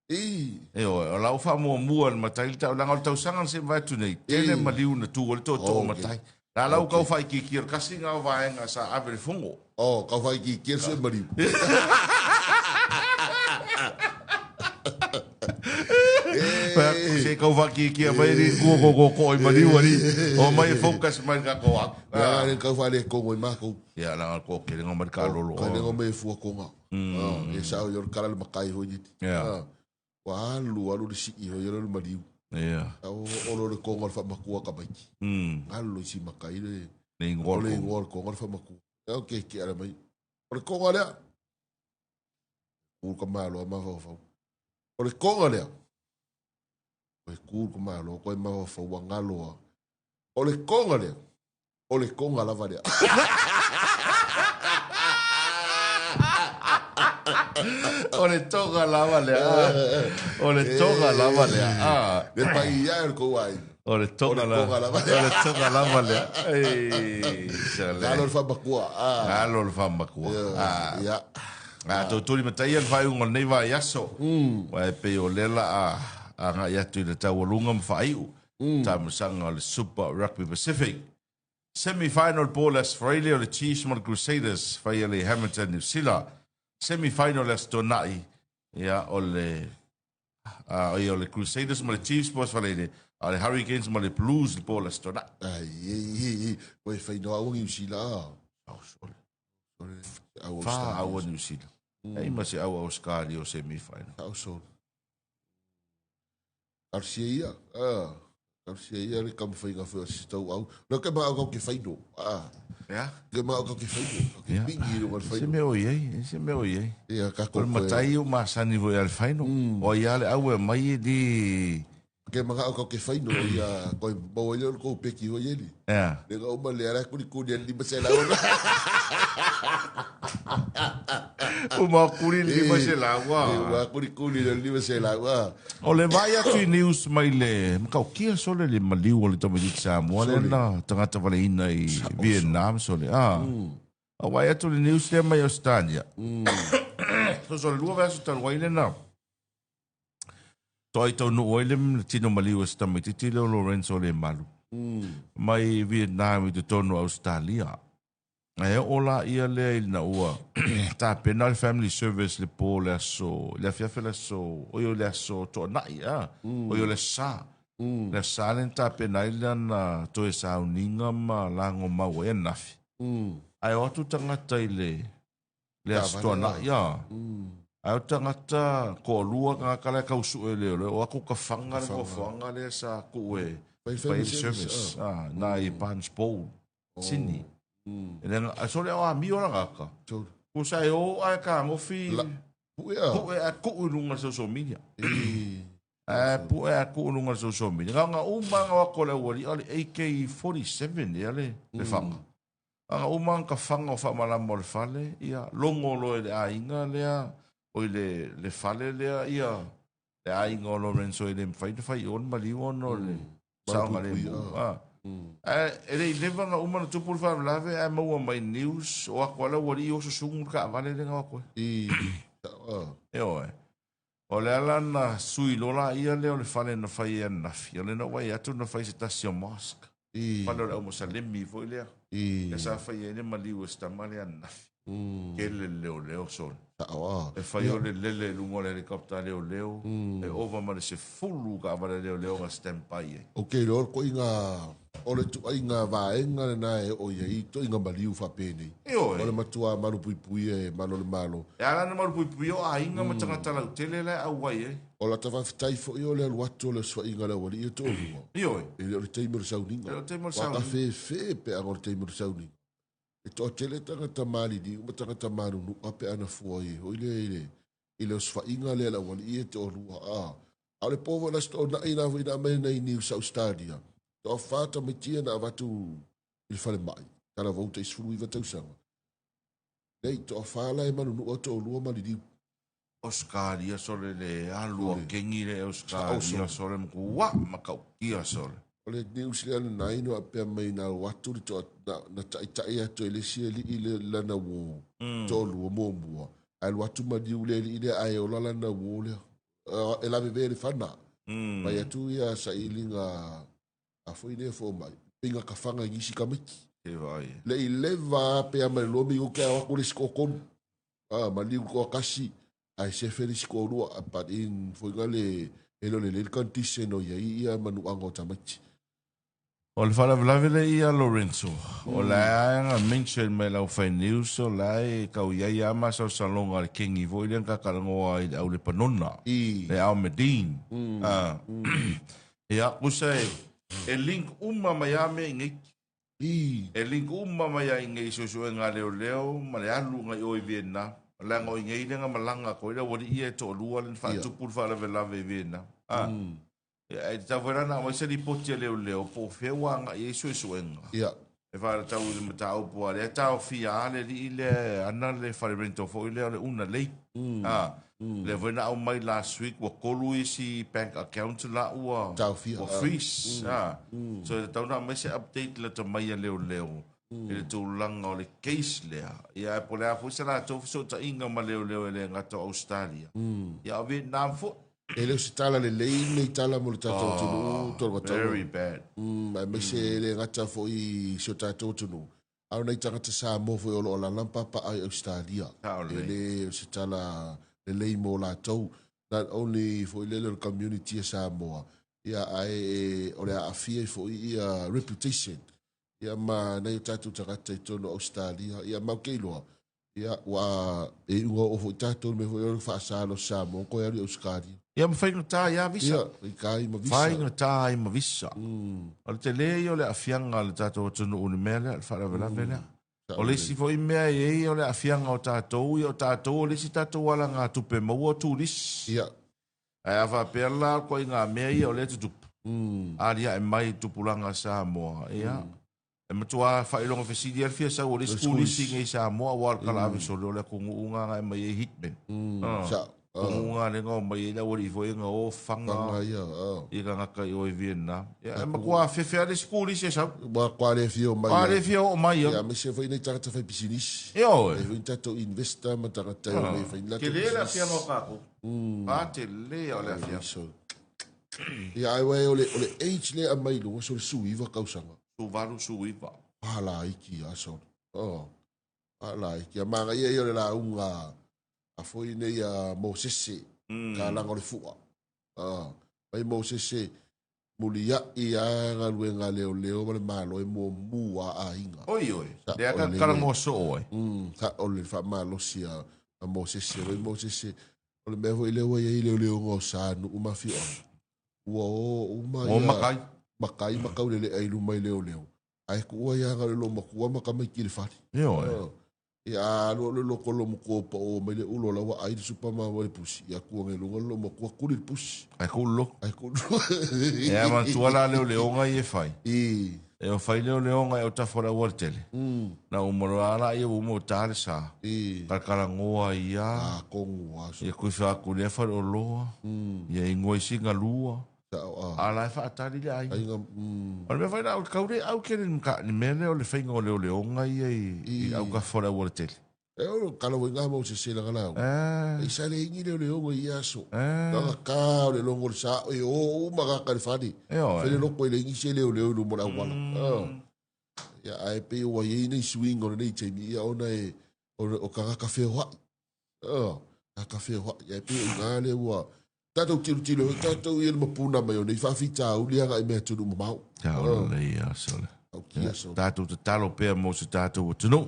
Ioe, o la ua faamuamua e le matai le taalolo, leaga o le tausaga na se i mavae atu nei, tele maliu na tu ai le tootoo o matai. La la ua kau faaitiitia, o le tasi lena o vaega sa ave le fono.
Oh, kau faaitiitia le sui maliu.
Se kau faaitiitia mai ni kua ko ko ko i maliu ali. O mai e focus mai ka ko au.
La le kau faale kongo i mākou.
Ia la ko ke lenga mai ka lolo.
Ka lenga mai fua konga. E sao i o kala le makai hoi ni. Ua alu alu le sii hoi le maliu.
Ia.
Au o lo le konga le whamakua ka maiki. Alu i si makai le.
Le ingoa
le ingoa le konga le whamakua. Ia ke ke ala mai. O le konga lea. Kū ka malo a mafaufau. O le konga lea. Koe kū ka malo, koe mafaufau ua ngalo a. O le konga lea. O le konga lava lea.
O le tonga lava lea. O le tonga lava lea.
Le pai ia e kou ai.
O le tonga lava. O le tonga lava lea. Ei, sale.
Galo le whamakua.
Galo le whamakua.
Ia.
A tautoli mataia le faaiuga o lenei vaiaso. Aua e pei o lea la a agai atu i le taualuga ma faaiu. Taamilosaga o le Super Rugby Pacific. Semi Final po le Aso Faraile o le Chiefs ma le Crusaders faia le Hamilton New Sila. Semi Final le Aso Toonai ia o le uh, ia o le Crusaders ma le Chiefs po Aso Faraile a o le Hurricanes ma le Blues le po le Aso Toonai.
Ai, ei, ei, ei, koe whai noa aua New Sila.
Oh, sorry. Fa aua New Sila. Ei ma se aua Australia o semi final.
Au sorry. Talosia ia, ah, talosia ia le taumafaiga foi o se tau au. Lea ke maʻau kau ke whaino, ah.
Yeah.
Ke maʻau kau ke whaino, kau ke pingi i runga le
Se
whaino.
mea o i ai, se mea o i ai.
Ia, ka
O le matai o masani foi a le whaino. O ai a le au e mai e di...
Ke maʻau kau ke whaino, ia, koe maua ia o le kou peki hoi eli.
Yeah.
Le nga uma lea, la kuri kuri ali lima se lau.
Uma kuri lima se lau.
Uma kuri kuri lima se lau.
O le vaai atu i news mai le matautia sole le maliu o le tamaitiiti Samoa lea na tagata valeina i Vietnam sole a. A vaai atu le news lea mai Australia. So sole lua vaiaso talu ai lena. Toai taunuu ai le tino maliu o se tamaitiiti lea o Lorenzo Lemalu. Mai Vietnam i totonu o Australia. Ae oo la ia lea ina ua tapena le family service le po le aso, le afiafi le aso, oi o le aso Toonai, a, oi o le aso Sa. Le aso Sa lea na tapena ai lana toe sauniga ma lago mau ai ananafi. Ae o atu tagata i le, le aso Toonai, a. Ae o tagata toalua tagata la e tau sue e leoleo, o atu ka faga le nofoaga lea sa tuu e fai ai le service, a, na i Barnes Bowl, Sydney. E le ga, sole o amio la gata. Tusa e o ae tagofi, pue ae tuu i luga o le social media. Ae pue ae tuu i luga o le social media. Na ona uma na o atu o le aualii, o le AK-47 ea le faga. Ana uma ona tafaga o faamalama o le fale, ia, logo loa e le aiga lea, oi le, le fale lea, ia, le aiga o Lorenzo e le mafai ona fai i o le maliu ona o le saogalemu. A. Ae e le i leva ona uma ona tupu le faalavelave ae maua mai news, o atu lava le aualii o susugu le taavale lea na o atu ai. Ioe. O le ala na sui loa laia lea o le fale na fai ai ananafi, o lea na ou vaai atu na fai se tasi o mosque. Fale o le aumosalemi foi lea. Lea sa fai ai le maliu e si tama lea ananafi. Tele le leoleo sole. E fai o le lele i luga o le helicopter a leoleo, e ova ma le 10 taavale a leoleo na stand by ai.
Ou te iloa o le ituaiga, o le ituaiga vaega lena e oo i ai ituaiga maliu faapenei.
Ioe.
O le matua malupuipuia e malo le Malo.
E ala ona malupuipuia o aiga ma tagata lautele la e auai ai.
O lata faafetai foi o le alu atu o le osofaiga a le aualii e toalua.
Ioe.
E le o le taimi o le sauniga.
E le o le taimi o le
Ua
sauniga.
tafefe pe ana o le taimi o le sauniga. E toatele tagata maliliu ma tagata manunu'a pe ana fua i foi lea i le i le osofaiga lea a le aualii e toalua. A a o le po foi la se toonai la foi na aumai nai news a Ausetalia, toafa tamaiti ia na avatu i le falemai, talavou tai 19 tausaga. Nei, toafa la e manunua toalua maliliu.
Ausetalia sole le alu a kengi le Ausetalia sole matua matautia sole.
O le news lea lenai no faapea mai na alu atu le toa, na, na taitai atu e le isi alii le lana uo, toalua muamua, ae alu atu maliu le alii lea ae ola lana uo lea. E lavevea i le fana. Fai atu ia sailiga a foi lea fomai, pinga kafaga i nisi tamaiti.
Te vaai e.
Le i leva a pe a ma le lua minuti ae o atu le isi toatolu. A, maliu le toatasi, ae sefe le isi toalua. But in foi na le, e le o lelei le condition o i ai ia manuaga o tamaiti.
O le faalavelave lea ia Lorenzo, o la e na mention mai lau fai news, o la e tau i ai lava masalosaloga a le kengi foi lea na ta talanoa ai i le au Lepanona, le Al Medine. A, Ia, tusa e, e link uma mai lava mea i nei. E link uma mai lava i nei suesuega a leoleo ma le alu agai o i Vietnam. Leaga o i nei lea na malaga atu ai le aualii ia e toalua lea na faatupu le faalavelave i Vietnam. A, ia, e tatau foi la ona aumai se lipoti a leoleo po o fea ua agai i ai suesuega. E faatatau i le mataupu a lea e taofia lava le alii lea e ana le fale rental foi lea o le Una Lake. A, lea foi na aumai last week ua tolu isi bank accounts la ua
Taofia,
ua freeze. A, so e tatau ona aumai se update lata mai a leoleo i le tulaga o le case lea. Ia ae po o le a foi se latou fesootaiga ma leoleo e le gata o Ausetalia, ia o Vietnam foi.
E le o se tala lelei lenei tala mo le tatou atunuu, Tologatauga.
Very bad.
Aemaise e le gata foi i si o tatou atunuu, a o nai tagata Samoa foi o lo o alaala ma papaaao i Ausetalia. E le o se tala lelei mo latou. Not only foi lele o le community a Samoa, ia ae o le aafia ai foi ia reputation ia ma nai o tatou tagata i totonu o Ausetalia. Ia ma ou te iloa, Ia, ua e iuga oo foi tatou i le mea foi lea o le faasa loa o Samoa ona toe alu i Ausetalia.
Ia ma faigata ai lava visa.
Ia, faigata ai ma visa.
Faigata ai ma visa. O le tele ia o le aafiaga a le tatou atunuu i le mea lea, le faalavelave lea. O le isi foi mea e i ai o le aafiaga o tatou, ia o tatou o le isi tatou alagatupe maua o turisi.
Ia.
Ae a faapea la o ituaiga mea ia o lea e tutupu, aliae mai i tupulaga a Samoa, ia, E matua faailoga fesili lava le fia sau o le isi kulisi i nei i Samoa aua o le kalaave sole o le atunuu na agai mai ai hitmen. Atunuu na lea na omai ai le aualii foi na o faga i tagata i o i Vietnam. Ia e matua fefe lava le isi kulisi e sau.
Matua le fia o mai.
Matua le fia oo mai.
Ia aemaise foi nai tagata fai pisinisi.
Ioe.
E foi ni tatou investor ma tagata e omai e fai ni latou
pisinisi. Tele le aafiaga o tatou. A tele o le aafiaga.
Ia ae uae o le age lea e aumai i luga so o le 19 tausaga.
18, 19.
A laiti a solo. Oh. A laiti. A manaia ia o le lauga a foi nei a Mosese. Ka laga o le fua. Ah. Mai Mosese muliai a galuega a leoleo ma le Malo e muamua a aiga.
Oi oi. Lea ka talanoa soo ai.
Sa o le faamalosi a Mosese. Mai Mosese. O le mea foi lea ua i ai leoleoga o Sanuu ma afioaga, ua o uma
Ua makai.
Makai ma taulelea i luma i leoleo, ae tuu ai lava na o le loomatua ma tamaiti i le fale.
Ioe.
Ia, a alu le loko loomatua ua pao mai le ulo la ua ai le supa ma le pusi, ia tuu ane i luga le loomatua tuli le pusi.
Ae tuu le loto.
Ae tuu le loto.
Ia manatua la leoleoga ia e fai.
I.
E o fai leoleoga e autafa o le aualatele. Na uma loa a laia ua uma ua ta le sa.
I.
Talatalanoa ai ia.
A tonu aso.
Ia kuifa atu i lea faleoloa. Ia inu ai sina lua.
Sao a.
A la e faatali le aiga.
Aiga.
O le mea foi la, o le tau le au tele ni mea lea o le faiga o leoleoga ia i autafa o le aualatele.
E o kala wai ngā mau se se langa lau. E sa le ingi leo leo i aso. Kanga ka o le longo le sa e o uma ka ka le fani.
E o
Fele loko i le ingi se leo leo i lumo le auala. Ia ae pe ua iei nei swing o lenei taimi ia ona e o kanga ka wheohai. Ka wheohai. Ia e pe o ngā le ua Tatou tilotilo foi tatou ia le mapuna mai o nei faafitauli agai i mea atunuu mamao.
Taolo lelei ia sole.
Aukia sole.
Tatou tatalo pea mo se tatou atunuu.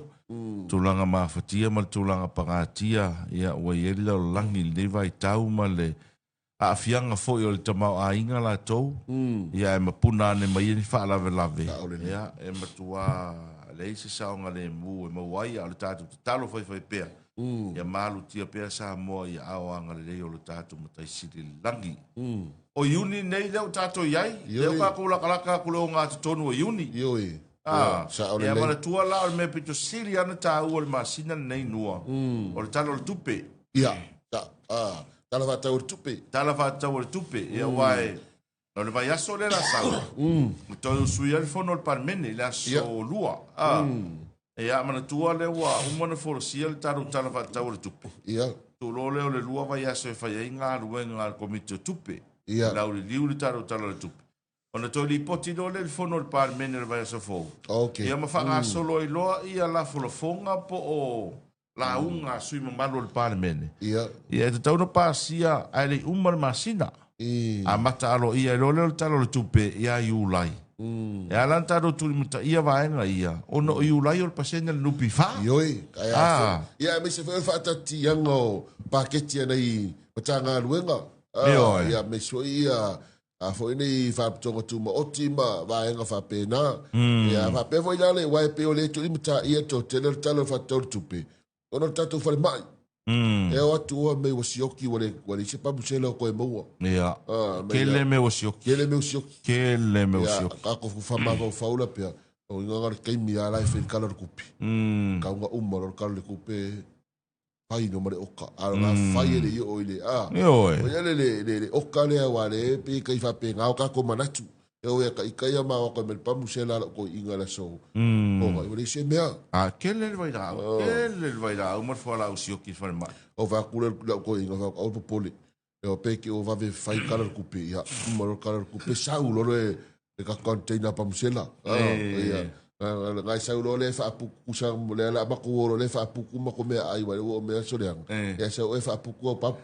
Tulaga mafatia ma le tulaga pagatia, ia ua i ai le lalolagi i lenei vaitau ma le aafiaga foi o le tamaoaiga latou, ia ae mapuna ane mai ai ni faalavelave, ia e matua leai se saogalemu e maua ai, a o le tatou tatalo faifaipea, Ia malutia pea Samoa i aao agalelei o lo tatou Matai Sili i le lagi. O Iuni nei lea ua tatou i ai, lea ua tatou latalata atu i le ogatotonu o Iuni.
Ioe.
Ah,
Sao
ia
lelei.
manatua la o le mea pito sili lava ona taua i le masina lenei Nua, o le Tala o le Tupe.
Ia, sa, ah, Tala Faatatau o le Tupe.
Tala Faatatau o le Tupe, ia aua e, o le vaiaso lea la sau, ua toe usui ai le fono a le Palemene i le aso Lua. Ah, ia manatua lea ua uma ona folasia le tatou Tala Faatatau o le Tupe. Tuuloa lea o le lua vaiaso e fai ai galuega a le Komiti o Tupe, lauliliu le tatou Tala o le Tupe. Ona toe lipoti loa lea i le fono a le Palemene i le vaiaso fou. Ia ma faagasolo ai loa ia lafolafoga po o lauga a sui mamalu o le Palemene.
Ia.
Ia e tatau ona pasia ae le i uma le masina. Amata aloaia ai loa lea o le Tala o le Tupe ia Iulai. E ala ona tatou tulimataia vaega ia, ona o Iulai o le pasene a le NPF.
Ioe, ae a foi. Ia aemaise foi o le faataatiaga o paketi a nai Matagaluega.
Ioe.
Ia aemaise foi ia a foi nei Faalapotopotoga Tumaoti ma vaega faapena. Ia faapea foi la le aua e pei o lea tulimataia le toatele o le Tala o le Faatatau o le Tupe, ona o le tatou falemai. E o atu oa mei ua sioki ua le ua leai se pamusela o toe maua.
Ia.
Ah, mei
Tele mea ua sioki.
Tele mea ua sioki.
Tele mea ua
Ia,
sioki.
kako whamāwhauwhau la pea. O inga ngā le taimi a la e whai kala le kupe. Kaunga uma lo kala le kupe fai no ma le oka. A ngā fai e le i o i le a.
Ioe.
O ia le le le le oka lea wa le pe kai whape ngā o kako manatu. E o ia ka ika ia maua koe me le pamusela la ko inga la so. O ngai ua se mea.
A kele le vailaau, kele le vailaau ma le fualaau sioki i le falemai.
O whakule la ko inga wha au popole. E o pe ki o vave fai kala le kupe. Ia, uma lo kala le kupe sau lo le le ka container pamusela. Ia. Ngai sau lo le whaapuku sa le la maku o le whaapuku ma ko mea ai wa o mea so leanga. Ia sau e whaapuku o pap.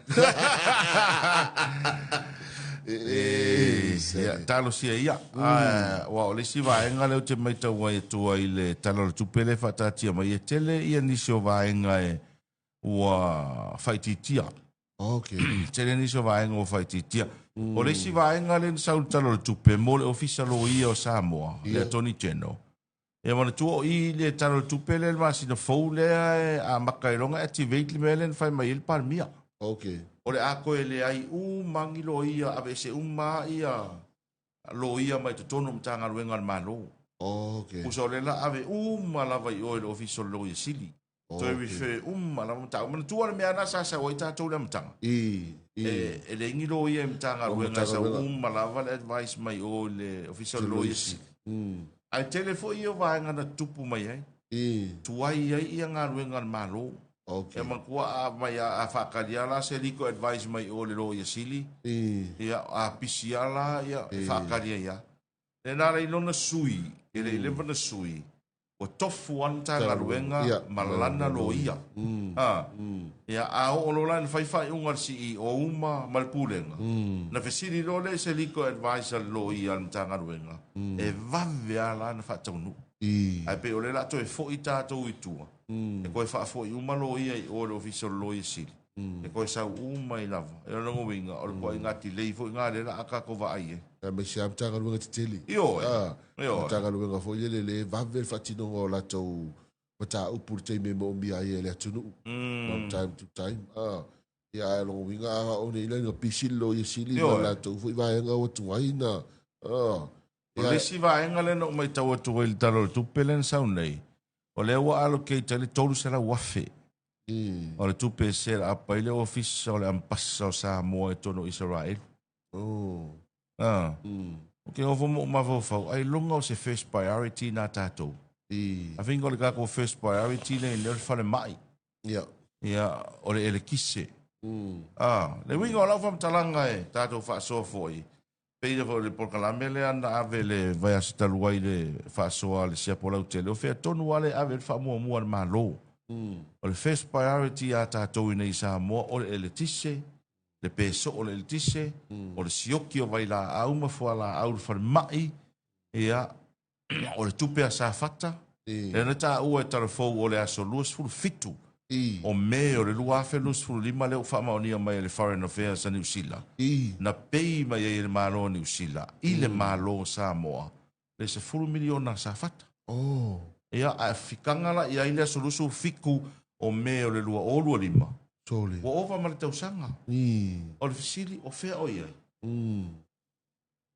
Ia, talosia ia. Aua o le isi vaega lea ou te matau ai atu ai i le Tala o le Tupe lea e faataatia mai, e tele ia nisi o vaega e ua faaitiitia. Tele nisi o vaega ua faaitiitia. O le isi vaega lea na sau i le Tala o le Tupe mo le Ofisa Loia o Samoa, le Attorney General. Ia manatua o i le Tala o le Tupe lea i le masina fou lea e amata ai loa ona activate le mea lea na fai mai ai le Palemia. O le a toe leai uma ni loia, aveese uma ia loia mai totonu o Matagaluega a le Malo. Tusa o lea la ave uma lava i o i le Ofisa o le Loia Sili. Toe refer uma lava mataupu. Manatua le mea lena sa sau ai tatou i le amataga. E leai ni loia i Matagaluega, e sau uma lava le advice mai o i le Ofisa o le Loia Sili. Ae tele foi ia o vaega na tutupu mai ai. Tuai ai ia galuega a le Malo. Ia manatua a mai a faatali lava la se legal advice mai o i le Loia Sili, ia a pisi lava la ia e faatali ai lava. Lena la i lona sui, e le i leva na sui, ua tofu lava le Matagaluega ma lana loia. Ia, a oo loa la ina fai faaiuga a le CEO ma ma le Pulega, ona fesili loa lea i se legal advice a le loia a le Matagaluega, e vave lava la ona faataunuu. Ae pei o lea o le a toe foi tatou i tua, e toe faafoi uma loia i o i le Ofisa o le Loia Sili. E toe sau uma ai lava. E o lona uiga, o le ituaiga delay foi lena lea o le a tatou vaai ai.
Aemaise lava Matagaluega tetele.
Ioe. Ioe.
Matagaluega foi lele lea e vave le faatinoga o latou mataupu i le taimi e moomia ai e le atunuu. From time to time. Ia ae o lona uiga a oo nei la ina pisi le Loia Sili ma le latou foi vaega ua tuai na.
O le isi vaega lea na ou matau atu ai i le Tala o le Tupe lea na sau nei, o lea ua allocate ai le $300,000 o le tupe e set up ai le Ofisa o le Ambasa o Samoa i totonu o Isaraelu. Ou te nofo ma ou mafaufau, ailoga o se first priority na tatou. I think o le tatou first priority lea o le falemai. Ia, o le elekise. Le uiga o lau faamatalaga e tatou faasoa foi, pei foi o le polokalame lea na ave le vaiaso talu ai le faasoa a le siapo lautele, o fea tonu lava lea e ave ai le faamuamua a le Malo. O le first priority ia tatou i inei i Samoa, o le eletise, le peso o le eletise, o le sioki o vailaau ma fualaau i le falemai, ia, o le tupe a Safata, lea na taua e Talafou o le aso 27 o Me o le 2025 lea ua faamaonia mai e le Foreign Affairs a Niu Sila, na pay mai ai e le Malo o Niu Sila i le Malo o Samoa le $10 miliona a Safata. Ia, ae fikaga la i ai le aso 27 o Me o le 2025, ua ova ma le tausaga. O le fesili, o fea o i ai?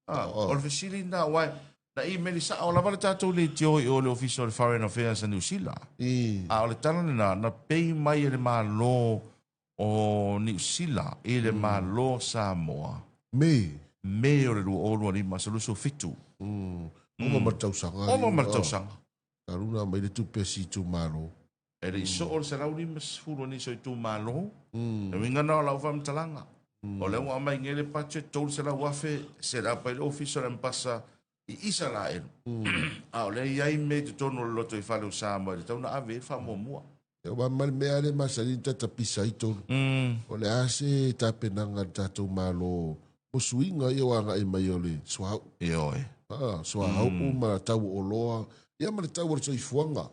O le fesili lena, aua na imeli sao lava le tatou leitio i o le Ofisa o le Foreign Affairs a Niu Sila. A o le tala lena, na pay mai e le Malo o Niu Sila i le Malo o Samoa.
Me.
Me o le 2025, aso 27.
Ova ma le tausaga.
Ova ma le tausaga.
Talu na aumai le tupe a si itumalo.
E le i soo le 150 o nisi o itumalo. Le uiga lena o lau faamatalaga. O lea ua aumai nei le budget $300,000 set up ai le ofisa o le Ambasa i Isaraelu. A o lea e i ai mea i totonu o le lotoifale o Samoa e tatau ona ave i ai le faamuamua.
Aua ma le mea lea e masani ona tatapisa ai tolu. O le a se tapenaga a le tatou Malo mo suiga ia ua agai mai o le suauu.
Ioe.
Suauu ma tau o oloa, ia ma le tau o le soifuaga.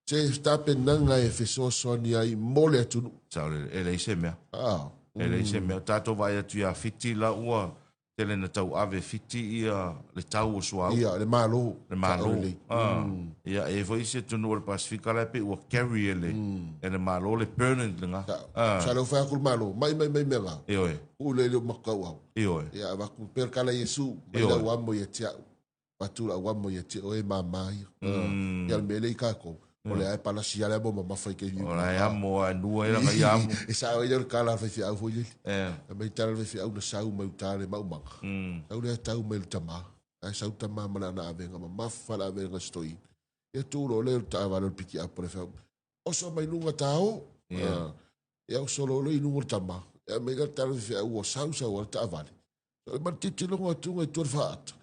Se tapenaga e fesoasoani ai mo le atunuu.
Sao lelei, e leai se mea. E leai se mea. Tatou vaai atu ia Fiti la ua tele na tauave Fiti ia le tau o suauu.
Ia, le Malo.
Le Malo. Ia, e i ai foi isi atunuu o le Pasefika la e pei ua carry e le, e le Malo le burden lena.
Sa le fai atu le Malo, mai mai mai mea la.
Ioe.
Uu le le makau au.
Ioe.
Ia, avatu pea le kala Iesu, mai lau amo ia te au. Avatu lau amo ia te oe mama ia. Ia le mea lea i kākou. O le ae palasi ia le amo mamafa i keimi.
O le amo a nua e langa ia amo.
E sao ai le kala faifeau foi lele. E mai tala le faifeau na sau mai uta le maumaga. Sau lea tau mai le tama. Ae sau tama ma le ana avega mamafa le avega stoi. Ia tu lo le taavale o le piki up o le feau. Oso mai luga tao. Ia oso lo le i luga o le tama. Ia mai le tala le faifeau ua sau sau a le taavale. Ma le tilotilo atu i tua le faata.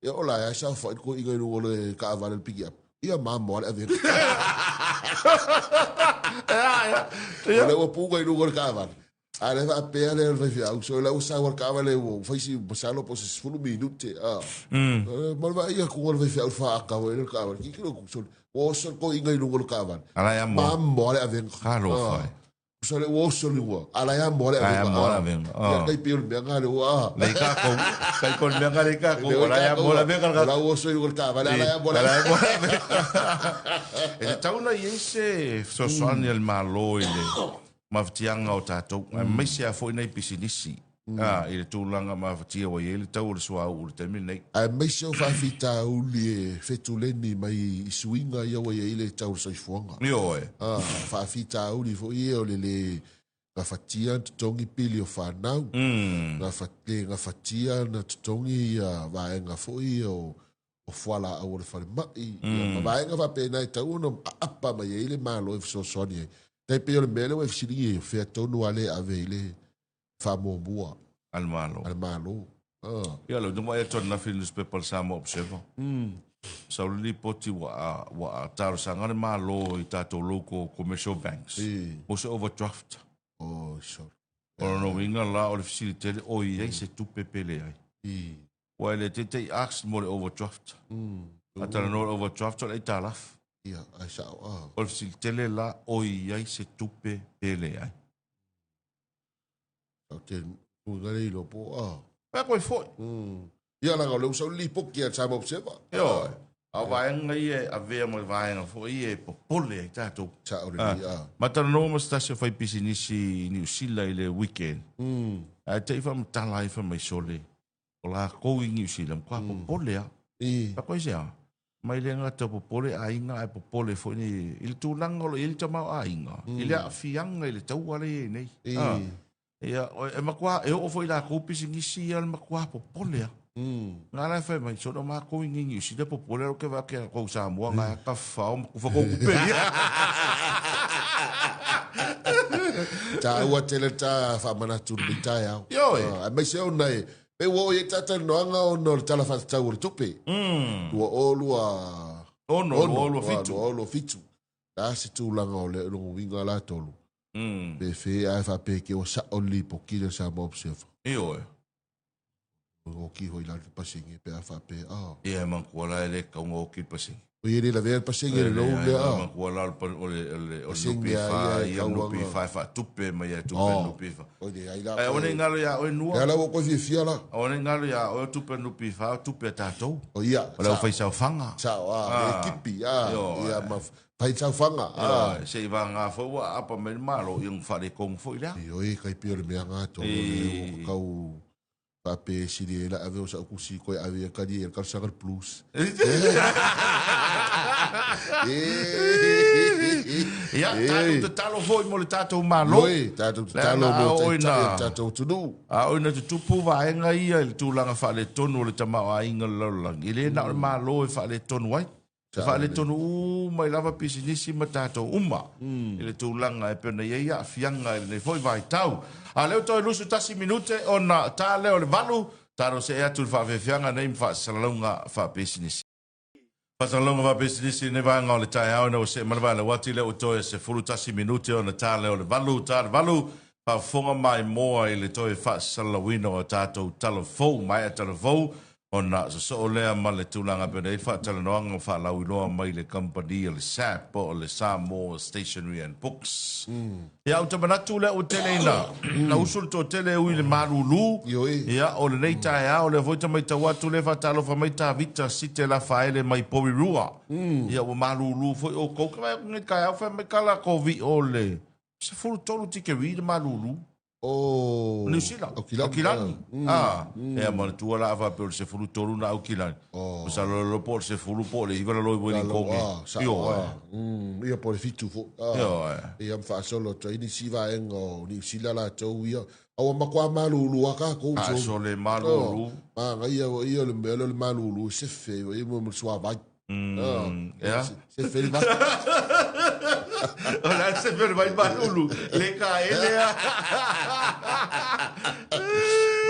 Ia o la e saofai le toeaina i luga o le taavale le pikiapu. Ia mamo lava le avega. O lea ua puga i luga o le taavale. A lea faapea lea o le faifeau, so la ua sau le taavale ua fai si masalo po o se 10 minute. Ma le vaai atu a le faifeau i le faata foi lea o le taavale. Tilotilo atu, sole, ua oso le toeaina i luga o le taavale.
A la e amo.
Mamo lava le avega.
Talofa e.
Usa le ua oso le ua. A la e amo le
avega. Amo le avega.
Ia kai pei o le mea ngā le ua.
Lei kākou. Kai ko le mea ngā lei kākou. O la e amo le avega.
O la ua oso i luga o le taavale. A la e amo le avega.
E tatau ona i ai se fesoasoani a le Malo i le mafatiaga o tatou, aemaise lava foi nai pisinisi i le tulaga mafatia ua i ai le tau o le suauu i le taimi lenei.
Aemaise o faafitauli e fetuleni mai i suiga ia ua i ai le tau o le soifuaga.
Ioe.
Faafitauli foi ia o le le gafatia ona totogi pili o fanau, le gafatia ona totogi ia vaega foi ia o fualaau o le falemai, ia ma vaega faapena e tatau ona aapa mai ai le Malo e fesoasoani ai. Tai pei o le mea lea ua e fesiligia ai, o fea tonu lava lea e ave ai le faamuamua
a le Malo.
A le Malo.
Ia, lea ou te vaai atu ananafi i le newspaper le Samoa Observer. Sau le lipoti ua ua talosaga le Malo i tatou local commercial banks mo se overdraft.
Oh, sorry.
O lona uiga la o le fesili tele, o i ai se tupe pe leai. Ua e le teitei ask mo le overdraft. A talanoa le overdraft o le aitalafu.
Ia, ai sao.
O le fesili tele la, o i ai se tupe pe leai.
Ou te uiga le iloa po o a.
Pea koe foi.
Ia leaga o lea ua sau le lipoti a le Samoa Observer.
Ioe. A o vaega ia e avea ma vaega foi ia e popole ai tatou.
Sao lelei, a.
Ma talanoa ma se tasi o faipisinisi i Niu Sila i le weekend. Ae te i faamatala ai fai mai sole, o lakou i Niu Sila matua popole lava. Fai atu ai se a? Mai le gata popole aiga ae popole foi nei i le tulaga o lo o i ai le tamaoaiga, i le aafiaga i le taua lea e i ai nei. Ia, e matua, e oo foi i lakou pisinisi ia le matua popole lava. Na la e fai mai, sole o makou i nei Niu Sila popole lava ke vaai ake kou Samoa ngai a tafafao ma kufa kou kupe ia.
Taua tele ta faamanatu i lenei taeao.
Ioe.
Aemaise ona e pei ua oo i ai ta talanoaga ona o le Tala Faatatau o le Tupe. 2026
6, 2027.
2027. Le a se tulaga o le lona uiga la tolu? Pe fe ae faapea ke ua sao le lipoti lea Samoa Observer.
Ioe.
Ua oki foi la le pasenge pe a faapea, ah.
Ia e manatua la e le tatau ona oki le pasenge.
O ia le lavea le pasenge le lou lea, ah.
Manatua la o le
Pasenge a
NPF
ia e
ia
tau
le
ana.
NPF e faatupe mai ia tupe
Oh.
NPF.
Oi le ai la.
Ae aua ne i galo ia oe Nua.
Lea la ua koe fiafia la.
Aua ne i galo ia oe o tupe NPF o tupe a tatou.
O ia.
O le aufaisaofaga.
Sao, ah, le kipi, ah.
Ioe.
Ia ma faisaofaga, ah.
Ioe, se i vagana foi ua aapa mai le Malo, ia ona faaletonu foi lea.
Ioe, kai pei o le mea ga tonu o lea ua tau faapea e sili ai la ave o sau kusi koe ave ia kali e le talosaga le blues.
Ia, tatou tatalo foi mo le tatou Malo.
Ioe, tatou tatalo mo taitai o le tatou atunuu.
A oo ina tutupu vaega ia i le tulaga faaletonu o le tamaoaiga o le lalolagi, e le na o le Malo e faaletonu ai. E faaletonu uma ai lava pisinisi ma tatou uma i le tulaga e pei ona i ai aafiaga i lenei foi vaitau. A o lea ua toe 21 minute ona ta lea o le 8, talo see atu i le faafeafeaga nei ma faasalalauga faapisinisi. Faasalalauga faapisinisi i lenei vaega o le taeao ina ua see mai le vae lauati lea ua toe 11 minute ona ta lea o le 8, ta le 8, faafofoga maimoa i le toe faasalalauina o a tatou tala fou, maea tala fou Ona sosoo lea ma le tulaga pei ona i ai le faatalanoaga faalauiloa mai le kamupani a le SAB po o le Samoa Stationery and Books. Ia, ou te manatu lea ua tele ina na usu le toatele e ui i le malulu.
Ioe.
Ia, o lenei taeao lea foi ta matau atu lea faatalofa mai Tavita Site Lafaele mai Porirua. Ia, ua malulu foi outou. Ke vaai atu nei taeao fai mai kala kovi o le 13 tikeri le malulu.
O
Niu Sila.
Aukilani.
Ah, ea manatua la a faapea o le 13 na Aukilani. Masalo lalo po o le 10 po o le 9 lalo i Wellington.
Ioe. Ia po o le 7 foi.
Ioe.
Ia ma faasolo atu ai nisi vaega o Niu Sila latou ia. A ua matua malulu lava tatou.
A sole malulu.
Manaia foi ia o le mea lea o le malulu e sefe ai foi mo le suavai.
Ea.
Sefe le vai.
O le a le sefe o le vai malulu? Le kaele a.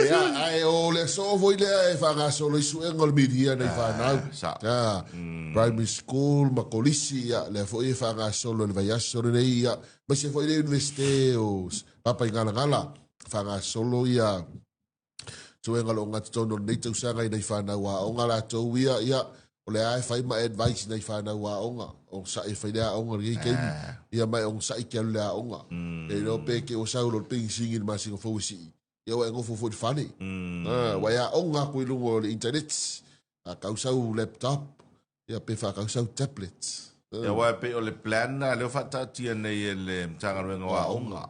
Ia, ae o le aso foi lea e faagasolo ai suega o le media nai fanau.
Sa.
Ah, primary school ma kolisi, ia, lea foi e faagasolo i le vaiaso lenei, ia, aemaise foi le Universite o Papaigalagala, faagasolo ia suega o lo o gatotonu o lenei tausaga i nai fanau aoga latou ia, ia, o lea e fai ma advice i nai fanau aoga, onosai e fai le aoga i lenei taimi, ia ma e onosai ke alu i le aoga. E iloa pe ke ua sau loa le pegisigi i le masina fou e sii, ia ua e nofo foi i le fale. Ua e aoga atu i luga o le internet, faatau sau laptop, Ia pe faatau sau tablet.
Ia aua e pei o le plan lena lea ua faataatia nei e le Matagaluega o Aoga.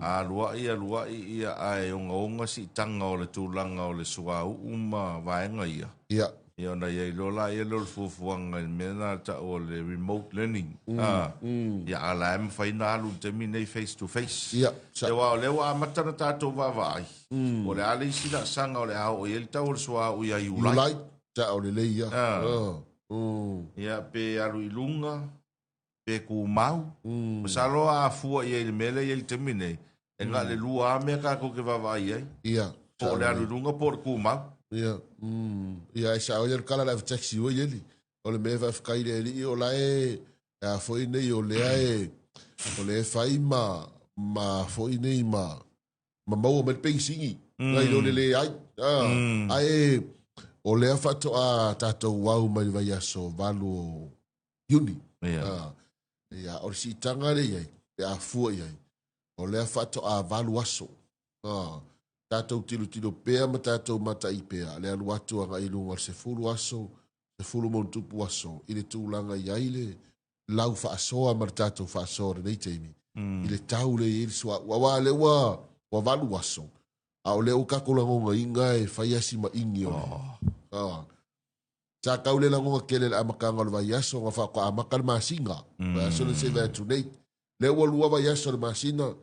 A aluai aluai ia ae ogaoga siitaga o le tulaga o le suauu ma vaega ia.
Ia.
Ia ona i ai loa laia lea o le fuafuaga i le mea lena e tau o le remote learning. A, ia a o la e mafai ona alu i le taimi lenei face to face.
Ia.
Ia aua o lea ua amata ona tatou vaavaai, po o le a le isi laasaga o le a oo i ai le tau o le suauu ia Iulai.
Iulai. Sao lelei ia.
Ia, pe alu i luga, pe tumau. Masalo a fua i ai i le mea lea e i ai i le taimi nei, e na o le lua lava mea tatou te vaavaai i ai.
Ia.
Po o le alu i luga po o le tumau.
Ia. Ia, e sao ia le kala le ave taxi ua ieli. O le mea e faafetai i le alii o la e, a foi nei o lea e, o lea e fai ma, ma foi nei ma, ma maua mai le penisini nai lo le leai. Ae o lea faatoa tatou au mai le vaiaso 8 o Iuni. Ia, o le siitaga lea i ai, pe a fua i ai, o lea faatoa 8 aso A, tatou tilotilo pea ma tatou mata'i pea le alu atu agai i luga o le 10 aso, 10+ aso i le tulaga i ai le lau faasoa ma le tatou faasoa i lenei taimi, i le tau lea e i ai le suauu. Aua o lea ua ua 8 aso, a o lea ua tatou lagonaina e fai lava si maini o le... A, sa tau le lagona tele i le amataga o le vaiaso ona faatoa amata le masina, vaiaso lea se i vae atu nei. Lea ua 2 vaiaso o le masina,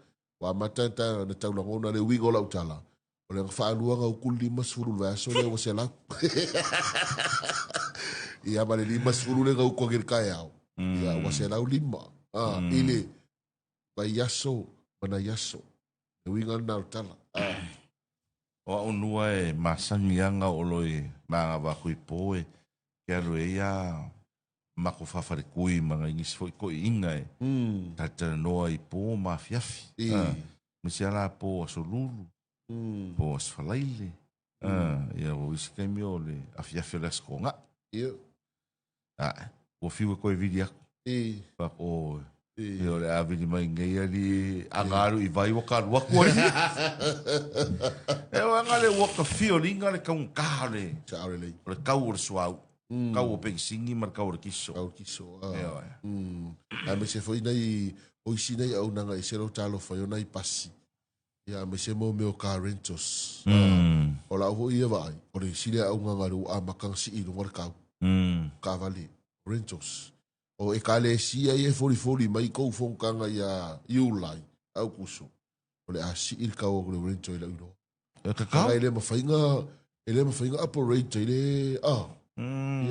Ua amata ona tau lagona le uiga o lau tala, o le faalua na utu le 50 i le vaiaso lea ua 100. Ia ma le 50 lea na utu ake i le taeao, ia ua 105. Ah, i le vaiaso ma nai aso. Le uiga lena o le tala. Ah.
O au nua e masani aga o lo i maga i po e ke alu e ia mako faafaletui ma nai nisi foi toeaiina e talatalanoa i po ma afiafi. Aemaise lava la po Aso Lulu, po Aso Faraile, ia o isi taimi o le afiafi o le Aso Toonai. Ua fiu e toe vili atu. Faapea, Ia o le a vili mai nei alii aga alu i vai ua ka alu atu ai. E o aga le ua ka fio linga le taugata o le
Sao lelei.
O le tau o le suauu. Tau o penisini ma le tau o le kiso.
Tau o le kiso.
Ah. E oe.
Aemaise foi nai o isi nei auaunaga ese lou talofa ai o nai pasi. Ia aemaise mo mea o car rentals. O lau foi ia vaai, o le isi lea auaunaga lea ua amata ona sii i luga le tau. Taavale rentals. O ekalesia ia e folifoli mai kou fonotaga ia Iulai, Aukuso, o le a sii le tau o le rental i lau iloa.
E kakau?
E le mafai na, e le mafai na operate ai le, ah,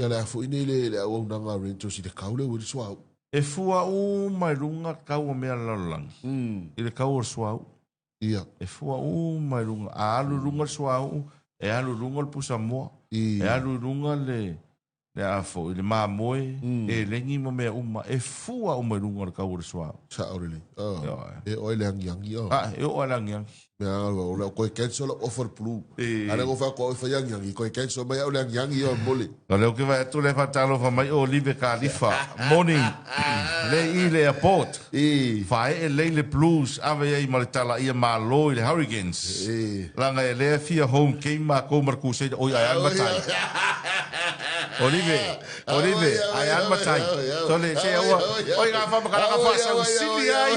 ia le a foi nei le, le auaunaga a rentals i le kau lea ua i le suauu.
E fua uma i luga tau o mea a le lalolagi, i le tau o le suauu.
Ia.
E fua uma i luga. A alu i luga le suauu, e alu i luga le pusamoa, e alu i luga le, le a foi, le mamoe, eleni ma mea uma, e fua uma i luga o le tau o le suauu.
Sao lelei. Ah. E oo i le agiagi.
Ah. Ah, e oo i le agiagi.
Mea o le koe cancel lau offer blue. A lea ua faatoa e fai agiagi, koe cancel mai au le agiagi o mole.
O lea ou te vaai atu lea faatalofa mai o Olive Kalifa. Morning. Le i le airport. Faaee lei le Blues ave ai ma le tala ia malo i le Hurricanes. Leaga e lea fia home game matou ma le Crusader oi ae a le matai. Olive, Olive, ae a le matai. Sole, se aua, oi ngā whamakaraga whaasau sili ai.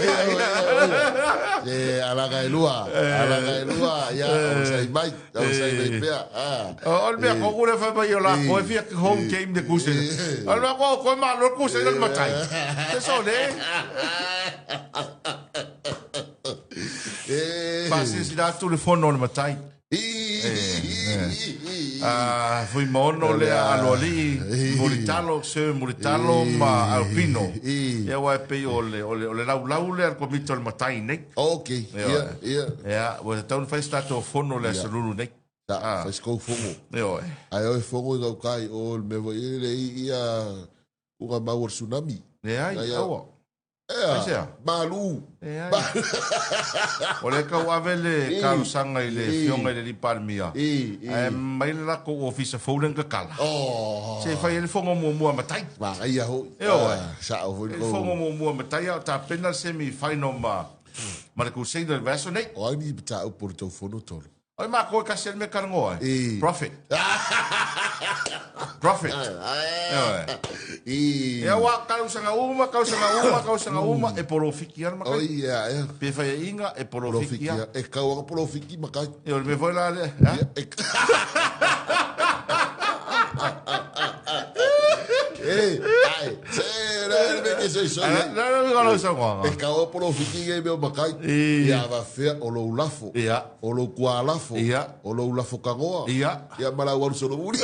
E, alaga e lua, alaga e lua, ia, o sai mai, o sai mai pea.
O le mea koku le whai mai o la koe fia home game le Crusader. O le mea koe, koe malo le Crusader le matai. Se sole. Faasilasila atu le fono o le matai. Fuimaono lea Aloalii, Mulitalo, Sir Mulitalo ma Alpino. Ia aua e pei o le, o le, o le laulau lea a le Komiti o le Matai nei.
Ok, ia, ia.
Ia, ua tatau ona fai se tatou fono le Aso Lulu nei.
Sa, fai se kou fono.
Ioe.
Ae o e fono i gauta i o le mea foi le i ia uga mau o le tsunami.
Leai, aua.
Ea, Aisea? Malu.
Leai. O lea tau ave le talosaga i le Afioga i le Alii Palemia, ae mai le latou ofisa fou lea na tatala. Se i fai ai le fono muamua a matai.
Manaia foi.
Ioe.
Sao foi
le fono muamua a matai a o tapena le semi final ma ma le Crusader i le vaiaso nei.
O ai ni mataupu o le tou fono tolo?
Oi makou e kasi le mea talanoa ai. Profit. Profit. Ioe. Ia ua tausaga uma, tausaga uma, tausaga uma, e polofiki lava le matai.
Oi, ia, ia.
Pe faiaina e polofiki lava.
E kau anga polofiki matai.
Ia, o le mea foi la lea. Ha?
E... E, ai, se, le mea ke soisoi ai.
Le le uiga o lau saunoaga.
E kau anga polofiki nei mea o matai. Ia afafea o lou lafo.
Ia.
O lou kualafo.
Ia.
O lou lafo kagoa.
Ia.
Ia ma lau alu solomuli.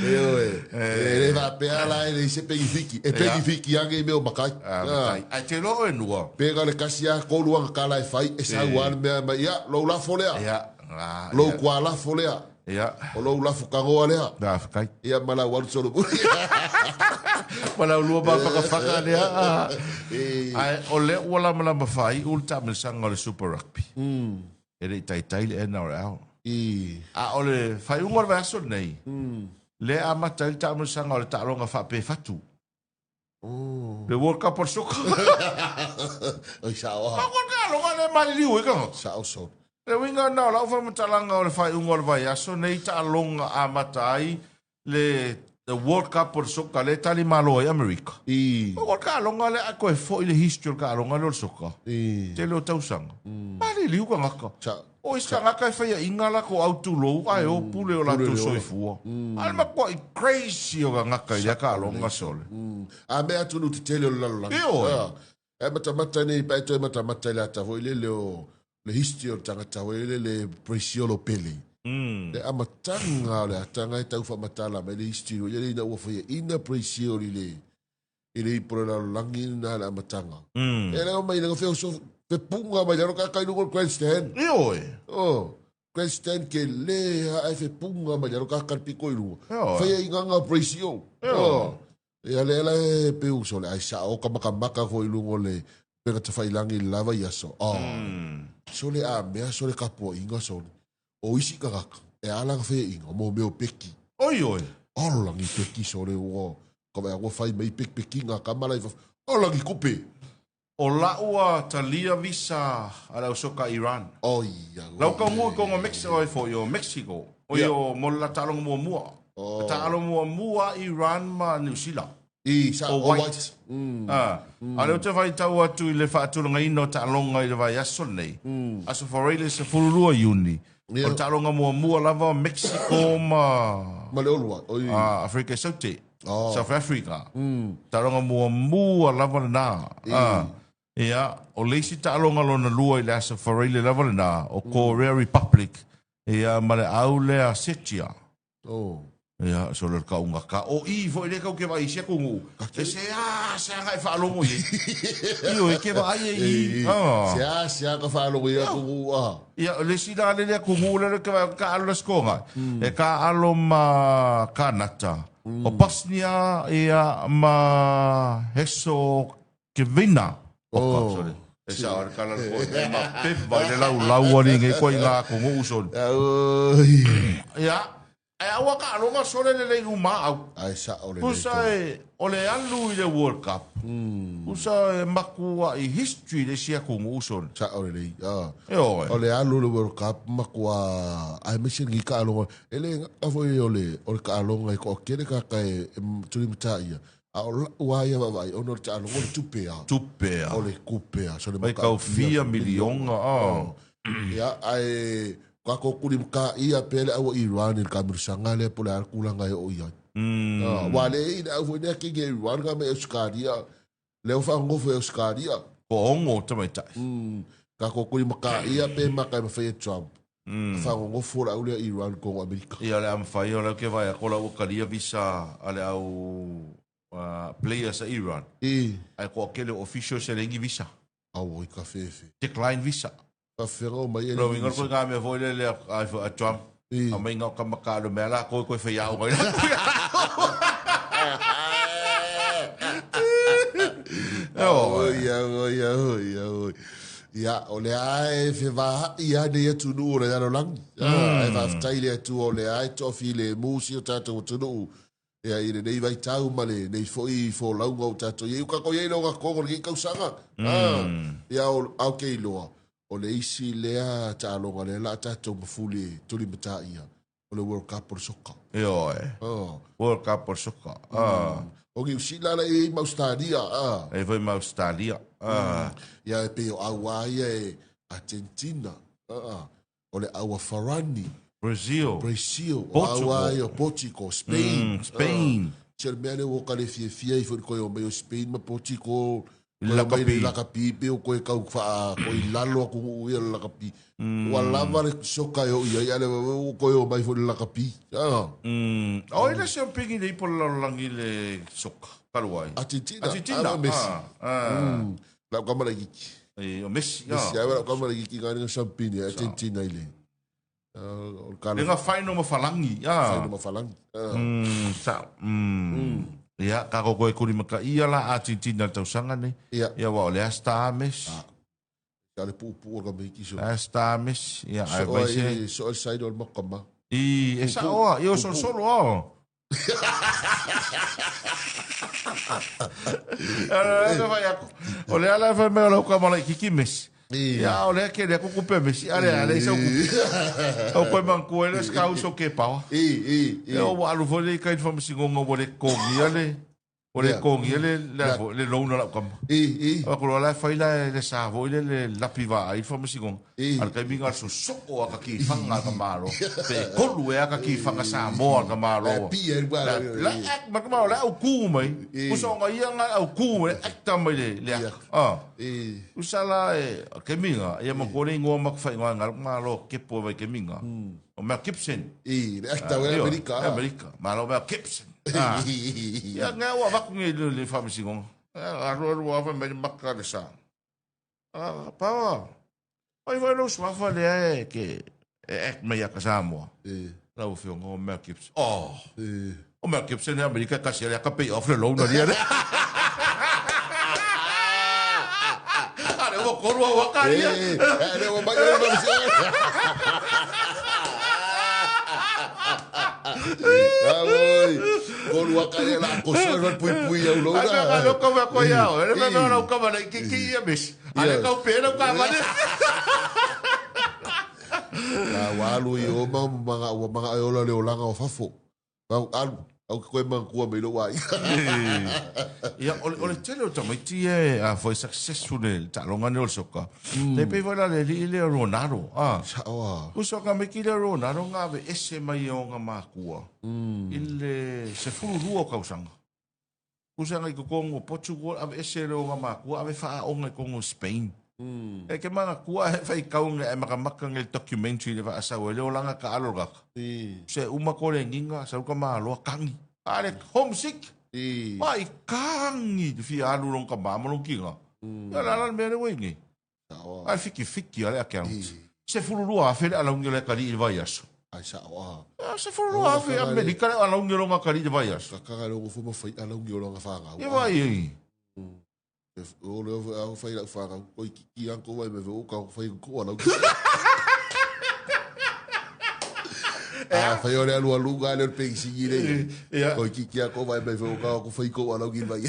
Ioe. E le faapea la e leai se penifiki. E penifiki lava nei mea o matai.
Ah, matai. Ae te iloa oe nua.
Pe na o le tasi lava, tolu aga tala e fai, e sau lava le mea mai, ia, lou lafo lea.
Ia. Ah,
Lou kualafo lea.
Ia.
O lou lafo kagoa lea.
Faafetai.
Ia ma lau alu solomuli.
Ma lau lua mafakafaka lea. Ae o lea ua lamalama faaiu le taamilosaga o le Super Rugby. E le i taitai le NRL. A o le faaiuga o le vaiaso lenei, lea e amata ai le taamilosaga o le taaloga faapefatu. Le World Cup o le soka.
Oi sao
a. Ko taaloga le maliliu ai tagata.
Sao solo.
Le uiga lena o lau faamatalaga o le faaiuga o le vaiaso nei taaloga amata ai le the World Cup o le soka lea e tali malo ai Amerika.
I.
O le taaloga lea a toe foi le history o le taaloga lea o le soka.
I.
Tele o tausaga. Maliliu tagata.
Sao.
O isi tagata e faiaina latou au tulou ae o pule o latou soifua. A o le matuai crazy o tagata i lea taaloga sole.
A mea atunuu tetele o le lalolagi.
Ioe.
E matamata nei pe toe matamata i le ata foi lele o le history o le tagata foi lele Brazil o Pele. Le amataga o le ataga e tau faamatala mai le history foi lele ina ua faiaina Brazil i le i le ipo o le lalolagi lena le amataga. E le mai le fe so fe punga mai lalo ka kai lugo grandstand.
Ioe.
Oh, grandstand ke le ha e fe punga mai lalo ka kai piko i luga.
Ioe.
Fai ai nganga Brazil.
Ioe.
Oh. Ia le la e pe uso le ai sa o ka makamaka ko i luga o le pega tawhailangi i le lava i aso. Oh. So le a mea so le kapua inga so le. O isi tagata, e ala ka whea inga, mo meo peki.
Oi oi.
Olo langi peki so le ua, ka wea ua whai mei pek peki ngā kamala i whaf. Olo langi kupe.
O la'u a talia visa a le au soka Iran.
Oi a
Lau ka mua i konga Mexico, oi foi o Mexico. Oi o mo le la taaloga muamua.
Oh.
Taalo muamua Iran ma New Zealand.
I, sa,
O
o
White.
White.
A, a lea ou te faitau atu i le faatulagaina o taaloga i le vaiaso lenei, Aso Faraile 12 Iuni, o le taaloga muamua lava o Mexico ma
Ma le Uruguay. Oi.
Afrika i Saute,
Oh.
South Africa. Taaloga muamua lava lena. A, ia, o le isi taaloga lona lua i le Aso Faraile lava lena, o Korea Republic, ia, ma le au lea Setia.
Oh.
Ia, so le kauga ka. O i foi le kau ke vai sia kungu. E se a se anga e whaalogo i. I o e ke vai e i. Ah.
Se a se a ka whaalogo i a kungu a.
Ia, le sina le lea kungu le ke vai ka alo le skonga. E ka alo ma Kanata. O Bosnia ia ma Heso Kevina.
Oh.
Sorry. E sa ora kala ko e ma pep vai le lau lau ani ngai ko inga ko ngu son.
Oi.
Ia, e aua ka aloga sole le lei uma au.
Ai sa o le
Pusa e o le alu i le World Cup. Pusa e makua i history le sia ko ngu son.
Sa o le lei. Ah.
E oe.
O le alu le World Cup makua ai me singi ka aloga. Ele a foi o le o le ka aloga i ko kere ka ka e tuli mata ia. A o lau a ia vaavaai ona o le taaloga o le tupe a.
Tupe a.
O le kupe a. So le
Mai kau fia milionga a.
Ia, ae kako kuli mka ia pe le aua Iran i le kamirusaga lea po o le a le kulaga e oo i ai. Ua le i le au foi lea kenge Iran ka me Australia. Lea ua faagogofo e Australia.
Ko ongo tamaitai.
Kako kuli mka ia pe maka e mawhai e Trump. Faagogofo le au lea Iran kongo Amerika.
Ia le a mawhai o leo ke vai a kola ua kalia visa a le au players a Iran.
I.
Ai koa kele officials e lengi visa.
Au i ka fefe.
Decline visa.
Ka whenga o mai e
Lo
lengi
inga
visa.
koe ngā mea foi le le a, a Trump.
I.
A mai ngā ka maka lo mea la koe koe whai au ngai la.
Oi, oi, oi, oi. Ia, o le ae fe vaha'i a nei atunuu o le lalolagi. Ae faafetai le Atua o le ae toafilemu si o tatou atunuu. Ia, i lenei vaitau ma lenei foi folauga o tatou iai. Ua tatou iai le ogatogo o lenei tausaga. Ia, o, a ou te iloa, o le isi lea taaloga lea la a tatou mafuli e tulimataia, o le World Cup o le soka.
Ioe.
Oh.
World Cup o le soka.
O Niu Sila la e i ma Australia.
E foi ma Australia.
Ia e pei o aua ia e Argentina. O le aua Farani.
Brazil.
Brazil. O
Portugal.
aua ia Portugal. Spain.
Spain.
Se le mea lea ua ka le fiafia ai foi koe o mai o Spain ma Portugal.
I le lakapi.
I lakapi pe o koe kau wha koe i lalo aku uu ia le lakapi. Ua lava le soka e o ia i ale ua koe o mai foi le lakapi.
O ile se pingi le ipo le lalolagi le soka. Talu ai.
Argentina.
Argentina.
Ah, Messi. Lau kama le kiki.
E, o Messi.
Messi, ai lau kama le kiki ngā ringa sampini, Argentina i le. O le kala.
Lenga whaino ma whalangi.
Whaino ma whalangi.
Sa. Ia, ka koko e kuri maka ia la Argentina le tausaga nei.
Ia.
Ia, wa o le asta Messi.
Ia le puupuu o le kama hiki so.
Asta Messi. Ia, ai
So
vai se.
ai, so ai side o le makama.
I, e sa oa, i o solosolo o. O le ala e fai mai o lau kama laititi Messi. Ia o lea kele aku kupe Messi a lea lea sau kupe. Au koe mangku ele ska uso ke pawa. Ia ua alu foi le i kai le faamasinoga ua le totogia le ua le totogia le le loan a lau tama. Avatu loa la e fai la le sa foi lele le lapi vaai le faamasinoga. A o le taimi lena o le sosoo a ka kifaga a le tamaloa. Pe 3 ea ka kifaga Samoa a le tamaloa. La act ma le tamaloa la e autu mai. Usa ona ia na e autu mai, acta mai le ata. Usa la e, o le taimi lena, ia matua le igoa ma faaigoa e le tamaloa kepo mai taimi lena. O Mel Gibson.
Le acta o Amerika.
Amerika. Malo Mel Gibson. Ia nga ua avatu nei i le faamasinoga. Alu alu lava fai mai le maka le sa. Paoa. Ai foi lou suafa lea e ke e act mai ia ka Samoa. Lau Afioga o Mel Gibson. Oh. O Mel Gibson e Amerika e tasi a ka pay off le loan a lia le. A le ua kolu au aka ia.
Le ua mai le mai se. Oi. Kolu aka ia la ko so le pui pui au loan.
Ai ka lo ka ko ia. Le me me ka ma le ki ki ia mes. A le kau pena ka mane.
La ua alu i o mau mga ua mga ai ola le olaga o fafo. Au alu au ke koe mangkua mai lou aiga.
Ia, o le, o le tele o tamaiti e a foi successful le taaloga nei o le soka. Mm. Le pei foi la le alii lea o Ronaldo. Ah.
Sao a.
Uso ka maiki lea o Ronaldo nga ave ese mai e ona makua. Mm. I le 12 o tausaga. Usaga i totonu o Portugal, aveese e le ona makua, ave faaaoga i totonu o Spain. E ke manatua he faitau nge ae makamaka nge le documentary le faasau ai le olaga taalo le tagata. Se uma ko le giga sau ka maloa kagi. A le homesick. Mai kagi te fia alu lona tama ma lona tina. Ia o le a la le mea lea ua i ai nei? Ae fikifiki a le account. 12,000 le alauni o le atalii i le vaiaso.
Ai sao a.
12,000 Amerika le alauni o lona atalii i le vaiaso.
Kakaga le ofo ma fai alauni o lona whanau.
Ia vai ai.
O le ofo au fai lau whanau. Koi kiki anko vai me o ka fai ko alauni. A fai o le alu alu ga le pensi le. Koi kiki anko vai me o ka ko fai ko alauni vai.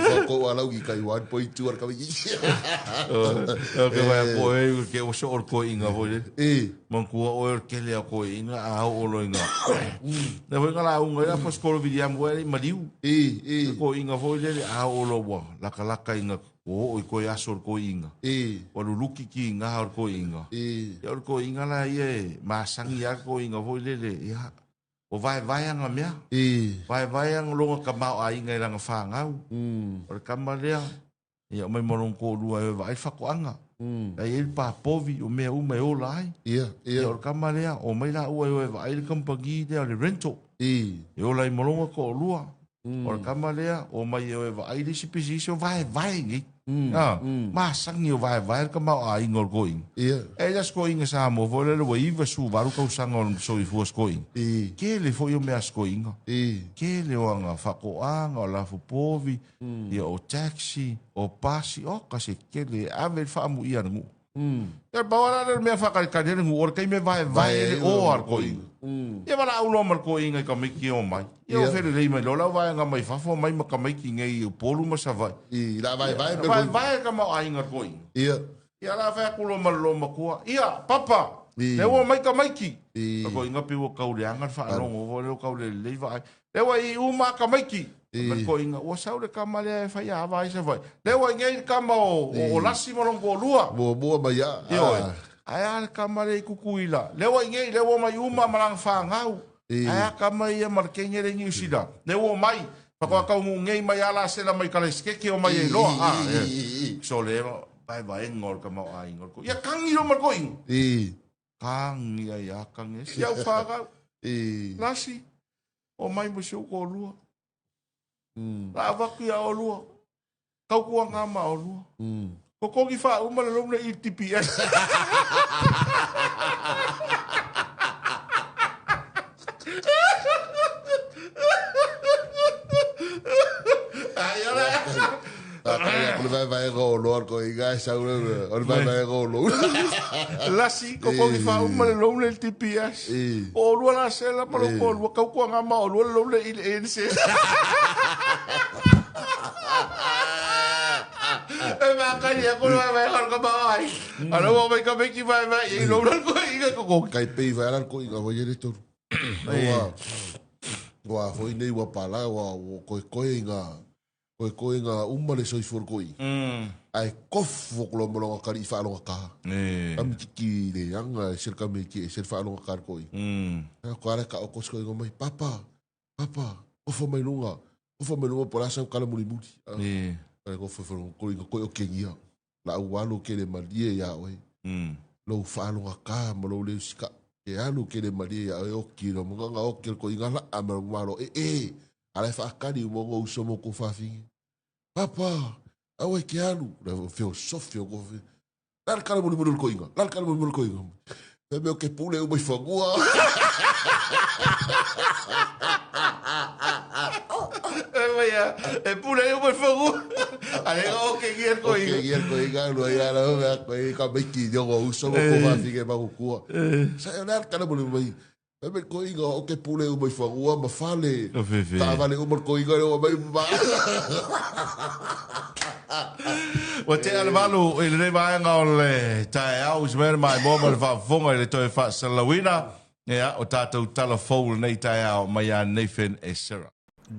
Ko ko alauni kai 1.2 ar ka kiki.
Ke vai ko e ke o so ko inga foi le. Mangkua oe o le kele a koe inga a au olo inga. Le foi nga la unga ila fo skolo William wa i maliu. Ko inga foi le le a olo wa laka laka inga o o i koe aso o koe inga. Wa luluki ki inga o koe inga. Ia o koe inga la ia e masangi a koe inga foi le le ia. O vaevae anga mea. Vaevae anga longa ka mao a inga i langa whangau. O le kama lea. Ia aumai ma lona toalua e o e vaai le faatoaga. La e i ai le papovi, o mea uma e ola ai.
Ia, ia.
Ia o le kama lea, omai laua e o e vaai le kamupani lea o le rental. E ola ai ma lona toalua. O le kama lea, omai e o e vaai le isi pisinisi o vaevae nei. A, masani o vaevae le tamaoaiga o le toeaina.
Ia.
E le o se toeaina Samoa foi lele ua 98 tausaga o le soifua o se toeaina. Tele foi o mea a se toeaina. Tele o ana faatoaga, o lafupovi, ia o taxi, o pasi, oka se tele e ave le faamuia a le nuu. Ia pau lava la le mea e faatalitali ai le nuu, o le taimi e vaevae ai le o a le toeaina. Ia valaau loa ma le toeaina i tamaiti e omai. Ia o felelei mai loa lau vaega mai fafo omai ma tamaiti nei i Upolu ma Savaii.
I la vaevae
mea. Vaevae le tamaoaiga a le toeaina.
Ia.
Ia la fai atu loa ma le loomatua, Ia, Papa, lea ua omai tamaiti. O toeaina pei ua tau leaga le faalogo foi lea ua tau le lelei vaai. Lea ua i uma a tamaiti. Fai mai le toeaina, ua sau le tama lea e fai ava ai Savaii. Lea ua i nei le tama o Lasi ma lona toalua.
Muamua mai a.
Ioe. Ae a le tama lea i Tutuila? Lea ua i nei, lea ua omai uma ma lana fanau. Ae a tama ia ma le teine lea i Niu Sila? Lea ua omai. Faatoa taunuu nei mai a lasela mai Kalesikeke omai ai loa. A, sole, vaevaega o le tamaoaiga o le toeaina. Ia kagi loa ma le toeaina. Kagi ai a kagi ai. Si au fanau. Lasi, omai ma si ou toalua. La avatu ia olua. Tautuaga ma olua. Totogi faauma le loan i le TPS.
Ai ora. vaevaega o loa ko inga e sau o le vaevaega o loan.
Lasi totogi faauma le loan le TPS. O olua la sela ma lou toalua tautuaga ma olua le loan le i le ANC. E makani aku le vaevaega o le tamaoaiga. A lea ua omai tamaiti vaevae i ai loan a le toeaina totogi.
Kai pei vae ala le toeaina foi ia le tolu. Ua ua foi nei ua pala ua koekoe i ngā koekoe i ngā uma le soifua o le toeaina. Ae kofo ko loa ma lona kaliʻi faalogata. Kamititi le aga e se le kamiti e se le faalogata le toeaina. Ko ala ka oko se toeaina mai papa papa kofo mai luga kofo mai luga po o le a sau tala mulimuli. Ae kofo ifo toeaina koe o Kenia. Laʻau alu kele malie iā ʻoe. Lou faalogata ma lou le usikaʻi. Ke alu kele malie iā ʻoe oki loa ma nga oki o le koʻiga laʻa ma lou malo e e. A la e faakali uma ona uso ma kou fafine. Papa, aua e ke alu. Le feosofi o kou fafine. La le kala mulimuli o le koʻiga. La le kala mulimuli o le koʻiga. Fai mea o ke pule uma i fanua.
E mai a, e pule uma i fanua. A he o ke gia ko
inga. O ke gia ko inga, lua ia la mea ko i ka maiki i o uso mo ko whawhike makukua. Sa e o le alkana mo le mai. Fai mai ko inga o ke pule uma i fanua ma fale. Taavale uma ko inga le o mai ma.
Ua tea le 8 i lenei vaega o le taeao, usi mai le maimoa ma le faafofoga i le toe faasalalauina ia o tatou tala fou i lenei taeao mai ia Nathan Esera.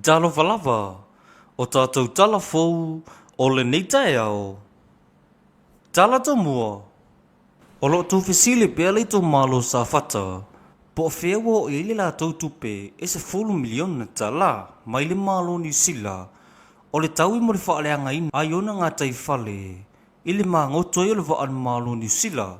Talofa lava, o tatou tala fou o lenei taeao. Tala tomua, O lo o tuufesili pea le itumalo o Safata po o fea ua oo i ai le latou tupe e $10 miliona mai le Malo o Niu Sila o le taui mo le faaleagaina ai ona gataifale i le magoto ai o le vaa a le Malo o Niu Sila.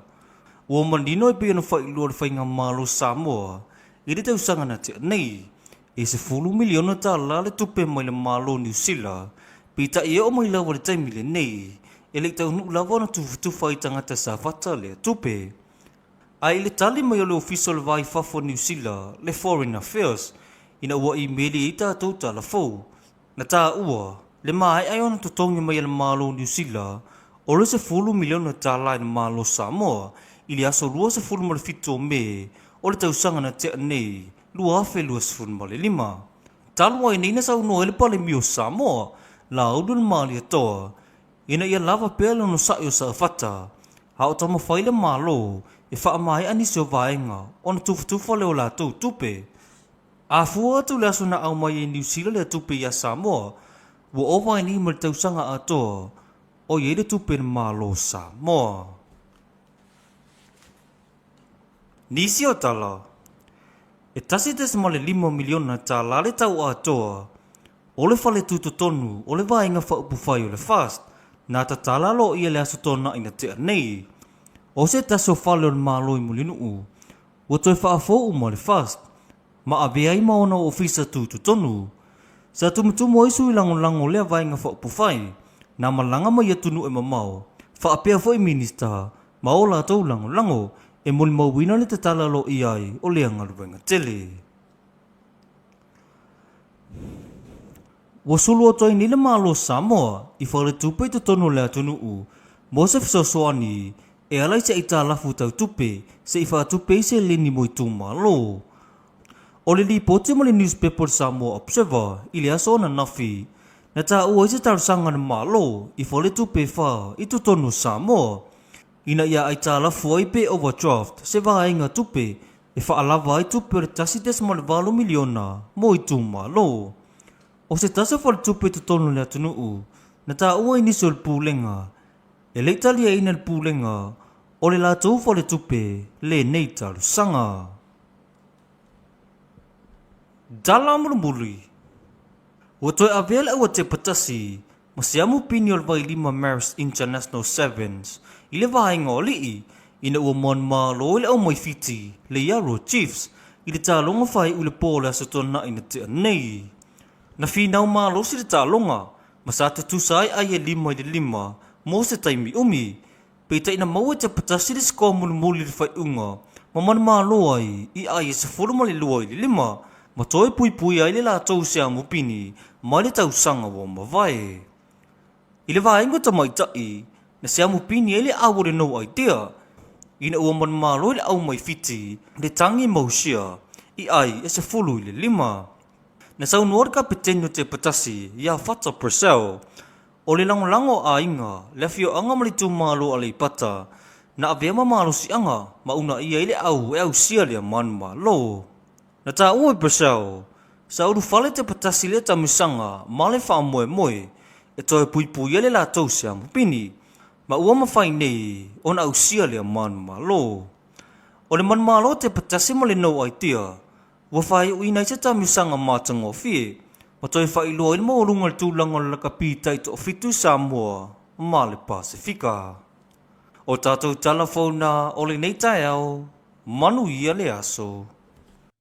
Ua manino e pei ona faailoa le Faigamalo o Samoa i le tausaga na tea nei, e $10 miliona le tupe mai le Malo o Niu Sila, peitai e oo mai lava i le taimi lenei, e le i taunuu lava ona tufatufa ai tagata Safata lea tupe. A i le tali mai o le Ofisa o le Va i Fafo o Niu Sila, le Foreign Affairs, ina ua imeli ai tatou tala fou, na taua le maea ai ona totogi mai e le Malo o Niu Sila o le $10 miliona i le Malo o Samoa i le aso 27 o Me o le tausaga na tea nei, 2025. Talu ai nei na saunoa ai le Palemia o Samoa, Laulu Malietoa, ina ia lava pea le onosai o Safata, a o taumafai le Malo e faamaea nisi o vaega ona tufatufa lea o latou tupe. A fua atu le aso na aumai ai Niu Sila lea tupe iā Samoa, ua ova ai nei ma le tausaga atoa o i ai le tupe i le Malo o Samoa. Nisi o tala, e $1.5 miliona le tau atoa o le fale tutotonu o le Vaega Faaupufai o le FAST na tatala aloaia i le Aso Toonai na tea nei. O se tasi o fale o le Malo i Mulinuu ua toe faafou uma le FAST ma avea ai ma ona ofisa tutotonu. Sa tumutumu ai sui lagolago o lea Vaega Faaupufai na malaga mai atunuu e mamao faapea foi Minista ma o latou lagolago e molimauina le tatala aloaia ai o lea galuega tele. Ua sulu atu ai nei le Malo o Samoa i faletupe i totonu o le atunuu mo se fesoasoani e ala i se aitalafu tau tupe se i faatupe ai seleni mo itumalo. O le lipoti ma le niusipepa o le Samoa Observer i le aso ananafi, na taua ai se talosaga a le Malo i faletupe e fa i totonu o Samoa ina ia aitalafu ai pe overdraft se vaega tupe e faalava ai tupe o le $1.8 miliona mo itumalo. O se tasi o faletupe i totonu o le atunuu, na taua i nisi o le Pulega, e le i taliaina e le Pulega o le latou faletupe lenei talosaga. Tala mulimuli, ua toe avea le auatepa tasi ma siamu pini o le Vailima Marist International Sevens i le vaega o alii ina ua manumalo ai le aumai Fiti le Yarrow Chiefs i le taaloga faaiu i le po o le Aso Toonai na tea nei. Na finau malosi le taaloga ma sa tutusa ai ai e 5 i le 5 mo se taimi umi. Peitai na maua e Tepatasi le sikoa mulimuli i le faaiuga ma manumalo ai i ai e 12 i le 5 ma toe puipui ai le latou siamu pini mai le tausaga ua mavae. I le vaega tamaitai, na siamu pini ai le au o le No Idea, ina ua manumalo i le au mai Fiti le tagi mausia i ai e 15. Na saunoa le kapeteni o Tepatasi ia Fata Purcell, o le lagolago a aiga, le afioaga ma le itumalo o Aleipata, na avea ma malosiaga ma uunaia ai le au e ausia lea manumalo. Na taua e Purcell, sa ulufale Tepatasi lea taamisaga ma le faamoemoe e toe puipuia le latou siamupini, ma ua mafai nei ona ausia lea manumalo. O le manumalo Tepatasi ma le No Idea ua faaiuina ai se taamisaga matagofie ma toe faailoa ai le maualuga o le tulaga o le lakapi tai toafitu i Samoa ma le Pasefika. O tatou tala fou na o lenei taeao, manuia le aso.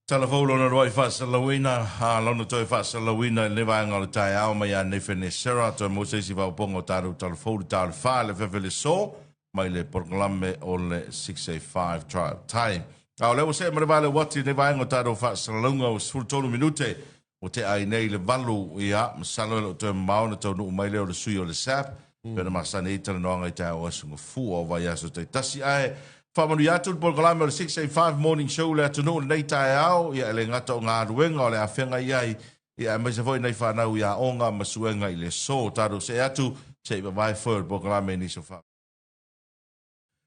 Tala fou lona lua'i faasalalauina, a lona toe faasalalauina i lenei vaega o le taeao mai ia Nathan Esera, toe maua se isi faaopoopoga o tatou tala fou i le ta o le fa i le afiafi o le aso mai le polokalame o le 685 Drive Time. A o lea ua see ma le vale uati i lenei vaega o tatou faasalalauga ua 13 minute Ua tea ai nei le valu, ia, masalo e le o toe mamao ona taunuu mai lea o le sui o le SAP, pei ona masani ai talanoaga i taeao aso Gafua o vaiaso taitasi. Ae faamanuia atu le polokalame o le 685 Morning Show i le atunuu i lenei taeao, ia, e le gata o galuega o le afega i ai, ia, aemaise foi nai fanau i aoga ma suega i le aso. Tatou see atu se i vavae foe o le polokalame i nisi o fa.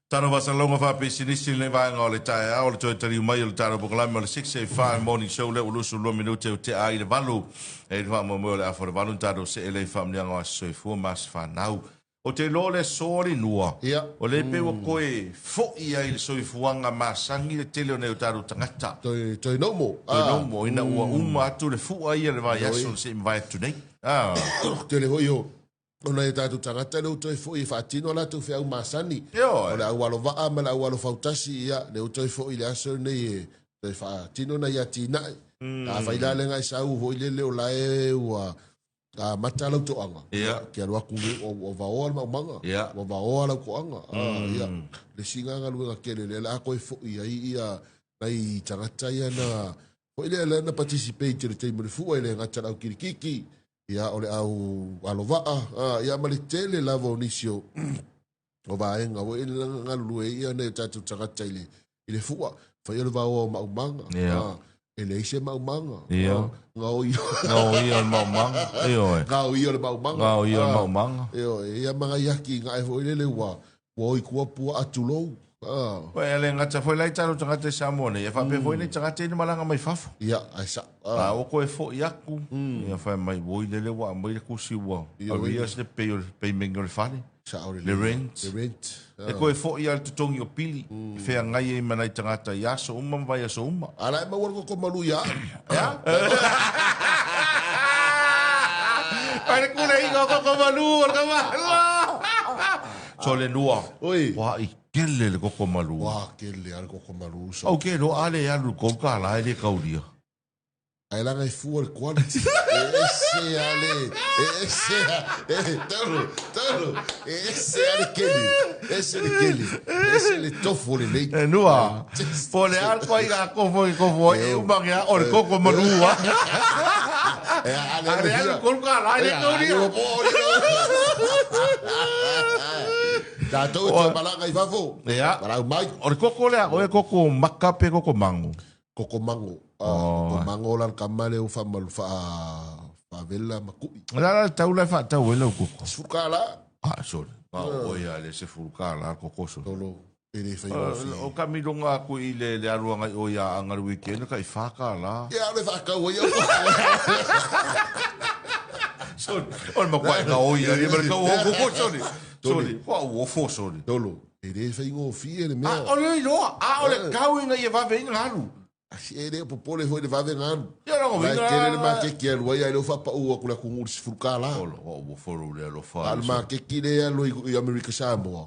Tano Vasalonga Faapisinisi lenei vaega o le taeao, le toe taliu mai o le tatou polokalame o le 6:05 Morning Show lea ua 22 minute ua tea ai le valu. E i ai le faamoemoe o le afa o le valu na tatou see lea i faamanuiaga o aso soifua ma aso fanau. Ou te iloa o le aso a le nua, o lea pei ua toe foi ai le soifuaga masani le tele o nai o tatou tagata.
Toe, toe normal.
Toe normal, ina ua uma atu le fua ia i le vaiaso se i mavae atu nei.
Tele foi o Ona e tatou tagata lea ua toe foi e faatino a latou feau masani.
Ioe.
O le au alo vaa ma le au alo fautasi, ia, lea ua toe foi i le aso lenei e toe faatino nai atinae. Afai la le gaisau foi lele o la e ua amata lau toaga,
Ia.
e te alu atu ua vaoa le maumaga,
Ia.
ua vaoa lau toaga. Ia, le isi lena galuega tele lea o le a toe foi ai ia nai tagata ia na foi lea na participate i le taimi o le fua, e le gata i le au kilikiki, Ia, o le au alovaa, a, ia ma le tele lava o nisi o, o vaega foi na galulue ai ia nai o tatou tagata i le, i le fua. Fai o le vaoa o maumaga.
Ia.
A, e leai se maumaga.
Ia.
A, gaoi.
Gaoi o le maumaga. Ioe.
Gaoi o le maumaga.
Gaoi o le maumaga.
Ioe, ia ma nai aki gae foi lele ua, Ua oi kua puaa tulou.
Ah. E le gata foi la i tatou tagata i Samoa nei, e faapea foi nei tagata ia na malaga mai fafo.
Ia, ae sao.
Ah. A ua koe foi atu, ia fai mai, oi lele ua aumai le kusi ua arrears le pay o le payment o le fale.
Sao
lelei. Le rent.
Le rent.
E koe foi lava le totogi o pili, e feagai ai ma nai tagata i aso uma ma vaiaso uma.
A la e maua le koko malu ia au.
E a? Pai le kuleiga o koko malu o le kamalo. So le lua.
Oi.
Ua i tele le koko malu.
Ua tele a le koko malu. So.
Au ke lo ale alu kou ka la e le kaulia.
Ai langa e fua le quality. E ese a le, e ese a, e, talu, talu, e ese a le keli, ese le keli, ese le tofu o le lei.
E nua, po le al ko ira ko fo ko fo e uma ke o le koko malu a.
E ale
Ale alu kou ka la e le kaulia.
Tatou e toe malaga i fafo.
Ia.
Malau mai.
O le koko lea, o e koko maka pe koko mango.
Koko mango. Ah, koko mango la le kama lea ua faamalu faa faavela ma ku'i.
O le a la le tau la e faatau ai lau koko?
Sefulu kālā.
Ah, sorry. Ah, oi a le sefulu kālā le koko sorry.
Tolo. E le faigofie.
O ka milonga aku i le le alu agai o ia anga le weekend ka i wha kālā.
Ia, aole faatau ai au.
Sorry. O le makuai ka oi a le ma le kau o koko sorry. Sorry. Kua uofo sorry.
Tolo. E le faigofie le mea.
A o le iloa, a o le kau ina ia vave ai na alu.
E le o popole foi le vave na alu.
Ia lona
La e
uiga.
tele le makeki e alu ai, ae le o faapau atu le atunuu i le sefulu kālā.
Olo, o ua folo le alofa.
A o le makeki lea e alu ai i Amerika Samoa,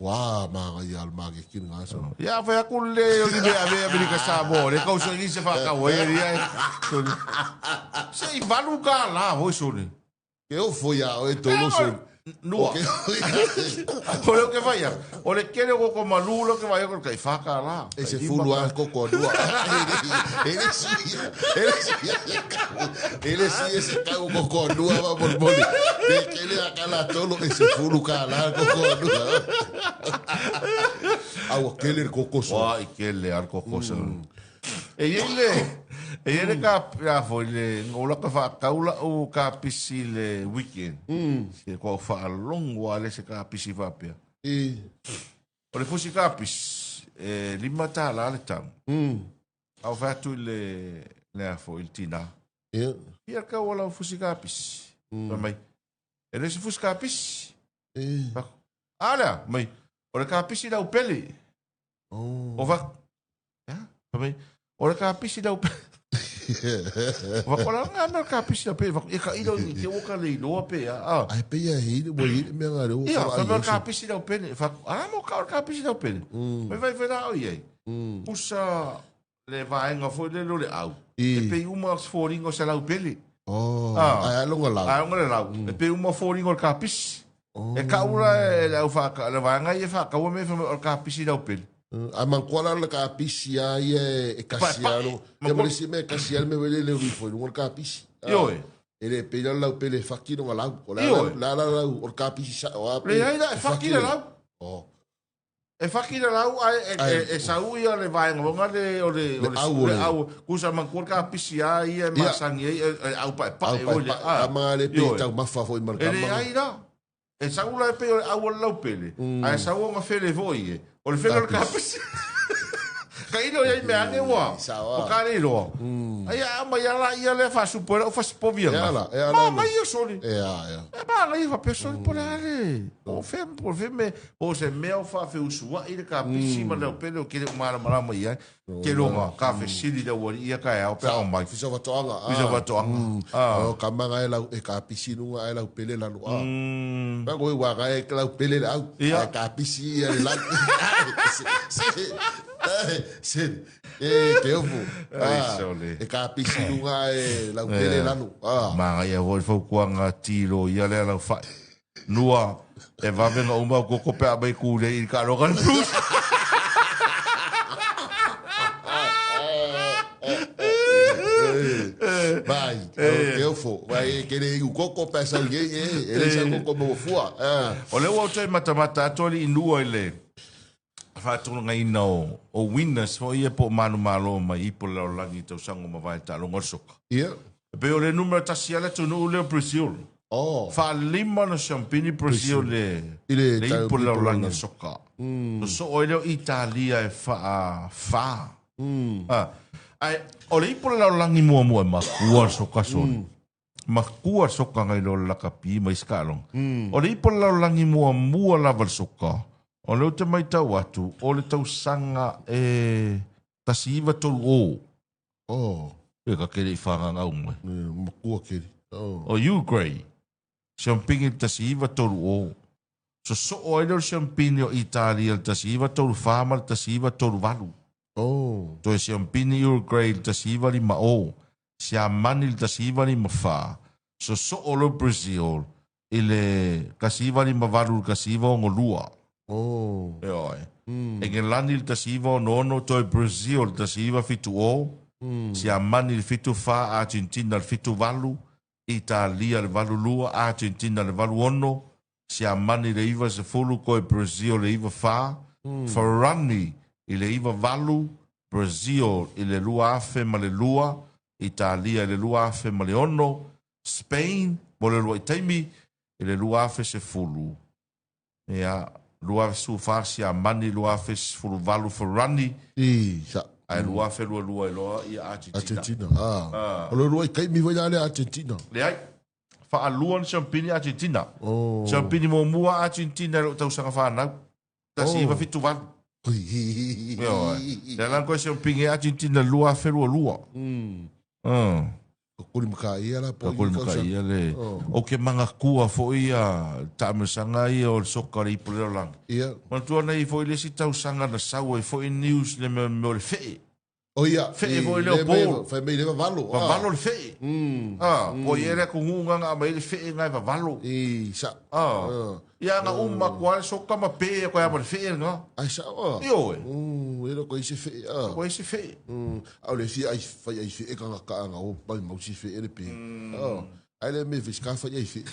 ua manaia le makeki lena aso.
Ia fai atu le o ni mea ave Amerika Samoa, le kau soi ni se whakau ai ali ai. Sole. Se i valu kālā foi sole.
Ke ofo iā oe tolo sole.
Nua. O le ke vai o le kele o koko malu le ke vai o kai whaka la.
E se fulu a koko nua. E le si, e le si, e le si e se kau koko nua va mol moli. E kele a kala tolo e se fulu ka la koko nua. Au kele koko so.
Wa i kele al koko so. E i le, e i le ka, a foi le, ngola ka whaakaula o ka pisi le weekend. Se kua whaalongo a le se ka pisi whapea.
E.
O le fusi ka pisi, e lima tā la le tau. Au whatu i le, le a foi, le tina.
Ia.
Ia ka wala o fusi ka pisi. Mm. Mai, e le se fusi ka pisi.
E.
A lea, mai, o le ka pisi lau pele.
Oh.
O va... Ja, fai mai, o le kapisi lau pele. O va kola nga me kapisi lau pele. E ka ilo i te oka le iloa pe a. Ah.
Ai pe ia hei, ua hei mea ngā reo.
Ia, fai mai o le kapisi lau pele. Fa, a mo ka o le kapisi lau pele. Mai vai vai la o iai. Usa le vaenga foi le lo le au. E pei uma fōringa o se lau pele.
Oh,
Ah.
ai alonga lau.
Ai onga le lau. E pei uma fōringa o le kapisi.
Oh.
E ka ura e le au whaka, le vaenga i e whakaua me whamai o le kapisi lau pele.
A mankoa la le kapisi a ia e kasi
Pa- pa-
alo.
mankoa-
Ia malisi me kasi alo me wele le rifo i lunga le kapisi. Ah.
Ioe.
E le pei la lau pele faki no lau. O la
Ioe.
la la lau o le kapisi sa o a
Le ai la, e faki le lau.
Oh.
E faki le lau ai e,
Ai.
e, e sau ia le vaenga longa le o le o
Le au o
le
le-
au kusa mankoa le kapisi a ia e
Ia.
masangi ai e, e au pae
Au
pae
pai
o le
pa
a.
ama le pe
Ioe.
tau mafa foi ma le
E le
kama.
ai la. E sau la e pe o le au o le lau pele. A e sau o nga fele foi e. O le fele o le kapisi. Ka ilo ia i mea ane ua.
Sao a.
O ka le iloa. Ai a mai ala ia le whasupo o whasipovia.
E ala, e ala
Ma
le.
mai ia soli.
E a, e a.
E ma ngai fa peso po le ale. O fe po fe me o se mea o fa fe usua i le ka pisi ma le pele o kele mara mara mai ai. Ke longa ka fe sili le wari ia ka au pe au mai.
Fisa watoanga. ah.
Fisa watoanga. Ah.
O kama ngai lau e kapisi nunga ai lau pele lalo. Ah. Pa koe wa ngai e lau pele lau.
Ia.
E kapisi ia le lau. Se se se e te ofu.
Ai,
Ah,
sole.
E kapisi nunga e lau pele lalo. Ah.
Ma ngai a foi fau kuanga tiro ia le lau fa. Nua e vavenga uma o koko pe a mai kule i ka roga le blues.
Vai, te ofu. Vai e kere i ukoko pa sau ye ye. E le sau koko mo fua. Ah.
O le ua o matamata atoa li inua i le whātulunga o, o winners fo ia po manu malo mai ipo le lalagi i tausango ma vai tālonga o le soka.
Ia.
E pe o le numera tasi ala tunu le o Brazil.
Oh.
Whaalima na champini Brazil le,
I le
le
tau
ipo le
ipo le
lalagi
lalagi.
soka. Mm. So o le o Italia e wha, wha. Ah. Ai, o le ipo le lalagi mua mua e makua soka soli. Makua soka ngai lo lakapi mai skalong. O le ipo le lalagi mua mua lava le soka. O le ute mai tau atu, o le tausaga e tasi iwa tolu o.
Oh.
E ka kere i whanganga mai.
E, Makua kere. Oh.
O Uruguay, siampingi le tasi iwa tolu o. So so o ai leo le siampini o Italia le tasi iwa tolu wha ma le tasi iwa tolu valu.
Oh.
Toe siampini Uruguay le tasi iwa lima o. Siamani le tasi iwa lima wha. So so o lo Brazil i le kasi iwa lima valu le kasi iwa o lua.
Oh.
E oi. Mm. Engelani le tasi iwa o nono toe Brazil le tasi iwa fitu o. Siamani le fitu wha, Argentina le fitu valu. Italia le valu lua, Argentina le valu ono. Siamani le iwa se fulu, koe Brazil le iwa wha. Farani i le iwa valu. Brazil i le lua afe ma le lua. Italia i le lua afe ma le ono. Spain, mo le lua i taimi, i le lua afe se fulu. Ia, lua afe su wha, Siamani, lua afe se fulu valu Farani.
I sa.
Ai lua afe lua lua i loa ia Argentina.
Argentina. Ah. O le rua i kaimi foi la le Argentina.
Le ai, whaalua ni champini Argentina.
Oh.
Champini mo mua Argentina lo tausaga whanau. Tasi
Oh.
iwa fitu valu. Ioe. Le lan koe champini Argentina lua afe lua lua.
Kuli maka ia la po.
Ka kuli maka ia le.
Oh.
O ke mangakua fo ia taamesanga ia o le soka le ipo le langi.
Ia.
Manatua nei foi le si tausaga na sau ai foi news le mea mea o le fee.
O ia,
Fe'e foi lea o Paul.
Fai mai le vavalo.
Vavalo le fe'e. Ah, po i ai le atunuu na na aumai ai le fe'e na e vavalo.
I, sa.
Ah. Ia na uma atu lava le soka ma pe atu ai lava ma le fe'e lena.
Ai sa'o.
Ioe.
E le o toe i se fe'e.
Toe i se fe'e.
A o le fia ai fai ai fe'e tagata a na o maumau si fe'e le pe. Ai le me fai ska fai ai fe'e.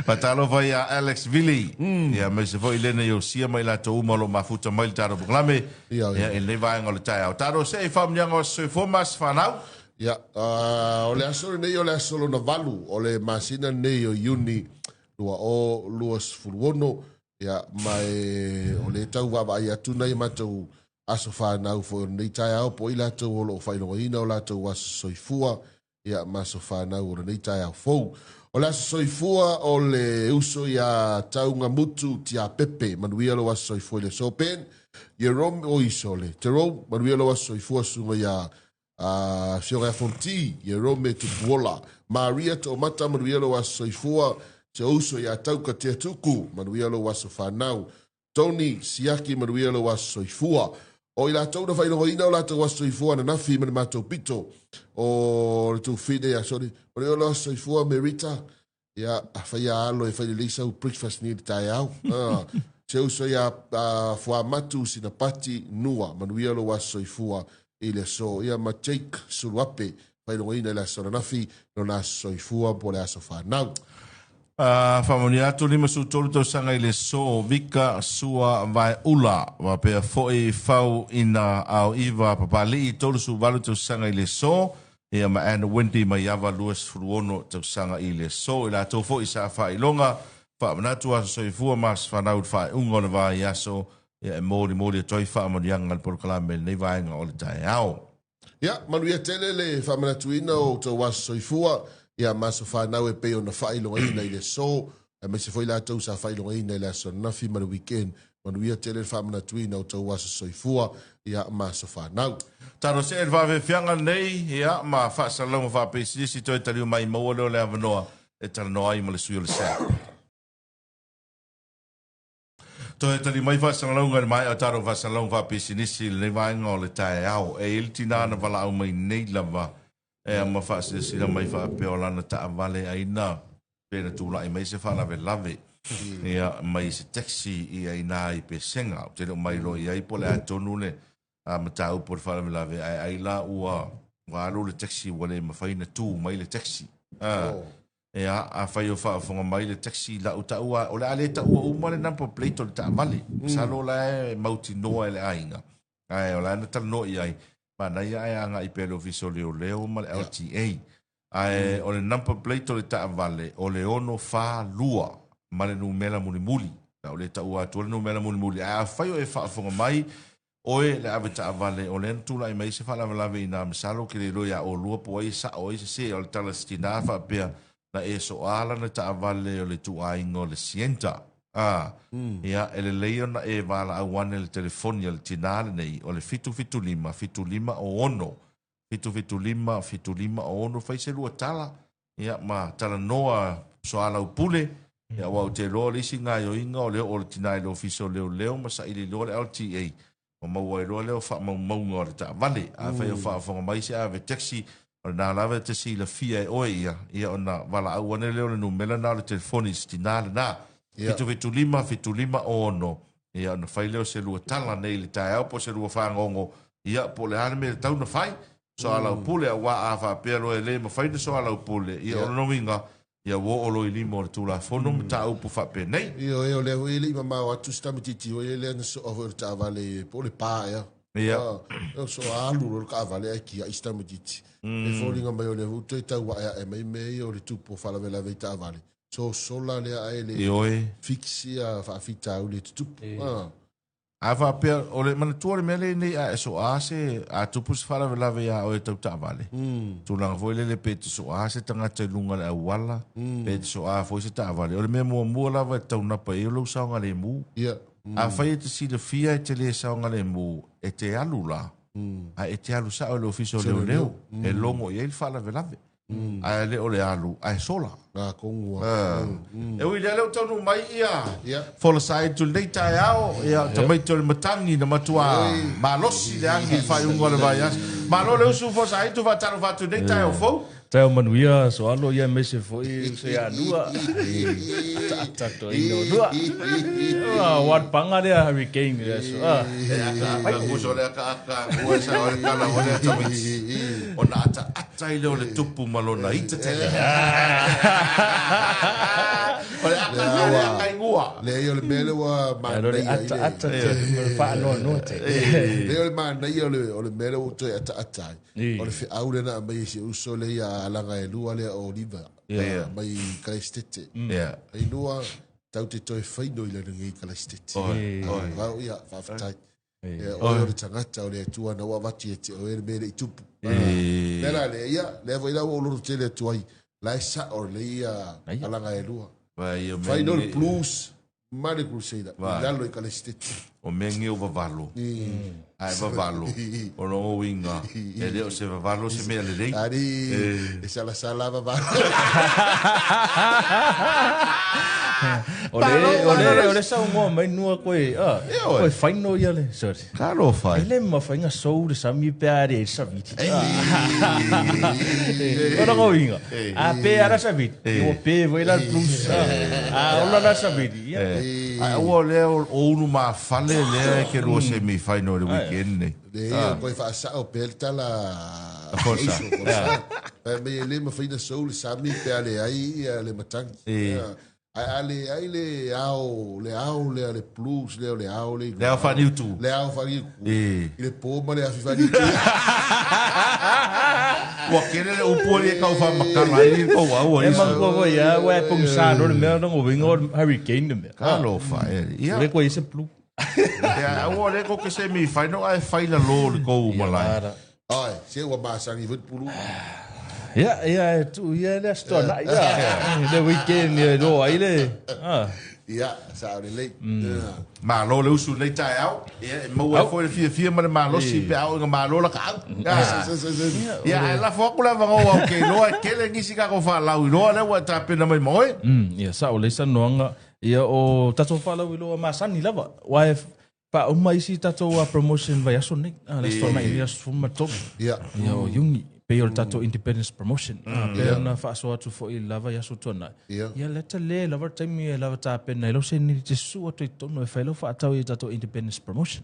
Faatalofa ia Alex Vili, ia aemaise foi Lena Iosia ma i latou uma o lo o mafuta mai le tatou polokalame
Ia, ia.
ia i lenei vaega o le taeao. Tatou see i faamanuiaga o Aso Soifua ma Aso Fanau.
Ia, o le aso lenei o le aso lona valu o le masina lenei o Iuni 2026, ia, ma e, o lea e tau vaavaai atu nai a matou aso fanau foi o lenei taeao, po o i latou o lo o faailogaina o latou aso soifua, ia, ma aso fanau o lenei taeao fou. O le aso soifua o le uso ia Taugamutu Tiapepe, manuia lou aso soifua i le aso Ben, Jerome, oi sole, Jerome, manuia lou aso soifua susuga ia Afioga ia Fonti, Ierome Tupuola, Maria Toomata, manuia lou aso soifua, Te uso ia Tauka Teatuku, manuia lou aso fanau, Tony Siaki, manuia lou aso soifua. O i latou na faailogaina o latou aso soifua ananafi ma le matou pito o le Tufine ia sorry, manuia lou aso soifua Merita, Ia, afai a alo e fai lelei sau breakfast nei i le taeao. Ah, se uso ia Fuamatu Sinapati Nua, manuia lou aso soifua i le aso. Ia ma Jake Suluape, faailogaina i le aso ananafi, lona aso soifua po o le aso fanau.
Ah, faamanuia atu 53 tausaga i le aso Vika Sua Vaeula, faapea foi Fau Ina Ao Iva Papali'i 38 tausaga i le aso. Ia ma Ann Wendy Maiava 26 tausaga i le aso. I latou foi sa faailoga, faamanatu aso soifua ma aso fanau i le faaiuga o le vaiaso, ia e molimoli atu ai faamanuiaga a le polokalame i lenei vaega o le taeao.
Ia, manuia tele le faamanatuina o outou aso soifua, ia ma aso fanau e pei ona faailogaina i le aso, aemaise foi latou sa faailogaina i le aso ananafi ma le weekend. Manuia tele le faamanatuina o outou aso soifua, ia, ma aso fanau.
Talosia i le faafeafeaga lenei, ia, ma faasalalauga faapisinisi toe taliu mai maua lea o le avanoa e talanoa ai ma le sui o le SAP. Toe tali mai faasalalauga i le maea o tatou faasalalauga faapisinisi i lenei vaega o le taeao. E i ai le tina na valaau mai nei lava e ma faasilasila mai faapea o lana taavale aina pe na tulai mai se faalavelave ia mai se taxi ia ina i Pesega. Ou te le o mailoa i ai po o le a tonu le mataupu o le faalavelave ae ai la ua ua alu le taxi ua le mafai ona tu mai le taxi. Oh. Ia, afai o faafofoga mai le taxi lau taua, o le a le taua uma le number plate o le taavale. Masalo la e mautinoa e le aiga. Ae o la na talanoa i ai, manaia ae agai pea i le Ofisa o Leoleo ma le LTA. Ae o le number plate o le taavale, o le 642 ma le numera mulimuli. O le a ou le taua atua le numera mulimuli. Ae afai o e faafofoga mai, oe le avetaavale, o lea na tulai mai ai se faalavelave i ina, masalo ou te le iloa ia oulua po o ai e sa'o ai sesē. O le tala a se tinā faapea, na e soa lana taavale o le ituaiga o le Sienta. A, ia, e lelei ona e valaau ane i le telefoni a le tinā lenei, o le 775 756 775 756, fai se lua tala, ia, ma talanoa soalaupule, ia, aua ou te iloa o le isi gaoioiga o le oo o le tina i le Ofisa o Leoleo ma saili loa le LTA, ma maua ai loa lea o faamaumauga o le taavale. Afai o faafofoga mai se ave taxi, o lena lava e te silafia e oe ia, ia ona valaau ane lea o le numera lena o le telefoni i se tina lena. 775 756, ia ona fai lea o se lua tala nei i le taeao po o se lua fagogo, ia po o le a le mea e tatau ona fai. Soalaupule, aua a faapea loa e le mafai ona soalaupule, ia o lona uiga, ia ua oo loa i lima o le Tulafono mataupu faapenei.
Ioe, o lea foi e le i mamao atu si tamaitiiti foi lea na soa foi o le taavale po o le pa ea.
Ia.
Ah, soa alu loa le taavale ae tiai si tamaitiiti. E foliga mai o lea foi ua toe tau aeae mai mea ia o le tupu o faalavelave i taavale. Sosola lea ae le
Ioe.
fix ia faafitauli e tutupu. Ah.
A faapea, o le manatua le mea lenei a e soa se, a tupu se faalavelave iā oe tau taavale, tulaga foi lele pe te soa se tagata i luga o le auala, pe te soa foi se taavale, o le mea muamua lava e taunapa i ai o lou saogalemu. Afai e te silafia e te le saogalemu, e te alu la, ae e te alu sao i le ofisa o leoleo, e logo i ai le faalavelave. Ae le o le alu ae sola.
Atonu lava.
E ui i lea, lea ua taunuu mai ia folasa atu i lenei taeao, ia tamaiti o le matagi na matua malosi le agi i le faaiuga o le vaiaso. Malo le usu folasa atu, faatalofa atu i lenei taeao fou.
Taeao manuia Soalo ia aemaise foi uso ia Nua. Ataata toeaina o Nua. Ua paga lea hurricane i le aso.
E ataata uso le akaaka ua e sao le kala o lea tamaiti. Ona ataata ai lea o le tupu ma lona ita tele. O le aka lea aka ingua.
Leai o le mea lea ua manaia i le.
Ataata te faanoanoa te.
Leai o le manaia o le mea lea ua toe ataata ai. O le feau lea na aumai e si ou uso lea ia alaga e lua lea o Oliver mai Kalaisitete. Ai lua, tau te toe faino i lana nei Kalaisitete. Vau, ia, faafetai. Oe o le tagata o le Atua na ua avatu ia te oe le mea e le i tupu. Lea la lea, ia, lea foi la ua ou loto tele atu ai, la e sao lelei ia alaga e lua. Faino le blues, ma le Crusader i lalo i Kalesiteti.
O mea nei o vavalo, ae vavalo, o lona uiga, e le o se vavalo se mea lelei.
Alii, e salasala vavalo.
O le, o le, o le saunoa mai nua koe, ah, koe faino ia le, sorry.
Talofa
e. E le mafai ona sou le sami pe a leai le savili. O lona uiga, a pe lava le savili, ua pe foi la le blues. A ola la le savili, ia.
Ae aua lea o Ulumafale lea e te lua semi final i le weekend nei.
Leai, toe faasao pea le tala a
Forsa.
Fai mai e le mafai ona sou le sami pe a leai le matagi. Ae a leai le ao, le ao lea, le blues lea o le ao lea i
Le ao faaniutu.
Le ao faaniutu. I le po ma le afi faaniutu.
Ua kele le upu ali e kau whaamakala ai ni kou au
E manatua foi ia, ua e pongisa no le mea na ngovinga o hurricane le mea.
Talofa e. Ia.
Le koe se blue.
Ia, aua le ko ke semi final ae fai lalo le kou malae.
Ai, se ua masani foi le pulu.
Ia, ia, e tuu ia le aso tuanai ia. Le weekend ia loa ai le. Ah.
Ia, sao lelei.
Malo le usu nei taeao. Ia, e maua ai foi le fiafia ma le malosi pe a oo ina malo laka au. Ia, ae lafo atu le avanoa aua ou te iloa e tele nisi tatou faalauiloa lea ua e tapena mai ma oe.
Ia, sao lelei saunoaga. Ia, o tatou faalauiloa masani lava. Aua e Faauma isi tatou promotion vaiaso nei, le aso Toanai i le aso 13.
Ia.
Ia o Iuni, pei o le tatou Independence Promotion. Pei ona faasoa atu foi i le la vaiaso tuanai.
Ia.
Ia lea tele lava le taimi e lava tapena ai lau seleni e te susu atu i totonu e fai lau faatau i tatou Independence Promotion.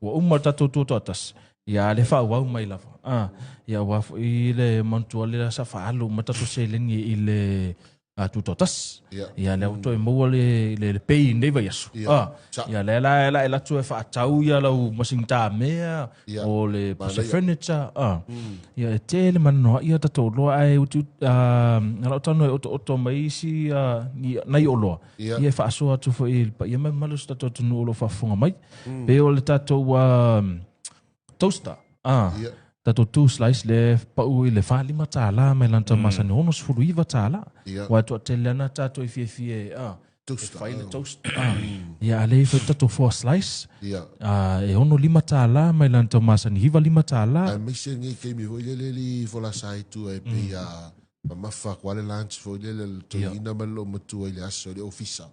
Ua uma le tatou tutoatasi, ia a lea faaauau mai lava. Ia aua foi le manatua lea sa faaalu uma tatou seleni i le a tutoatasi.
Ia.
Ia lea ua toe maua le le, le pay i lenei vaiaso.
Ia.
Ah,
Sa.
ia lea la la e latu e faatau ia lau masini tamea
Ia.
o le puse
Manaia.
furniture. Ah. Ia e tele mananoa ia tatou loa ae uti ah, lau tano e otooto mai isi ah, ni nai oloa.
Ia.
Ia e faasoa atu foi i le paia ma le mamalu o si tatou atunuu o lo o faafofoga mai. Pei o le tatou ah, toaster. Ah.
Ia.
Tatou two slice le pau i le $45 mai lana tau masani $69.
Ia.
Aua e toatele ana tatou i fiafia e ah,
Toast.
e fai le toast. Ah. Ia a le fai tatou four slice.
Ia.
Ah, e $65 mai lana tau masani $95.
Aemaise lenei taimi foi lele li folasa ai tua e pei a mamafa atu lava le lunch foi lele a le toeaina ma le loomatua i le aso i le ofisa.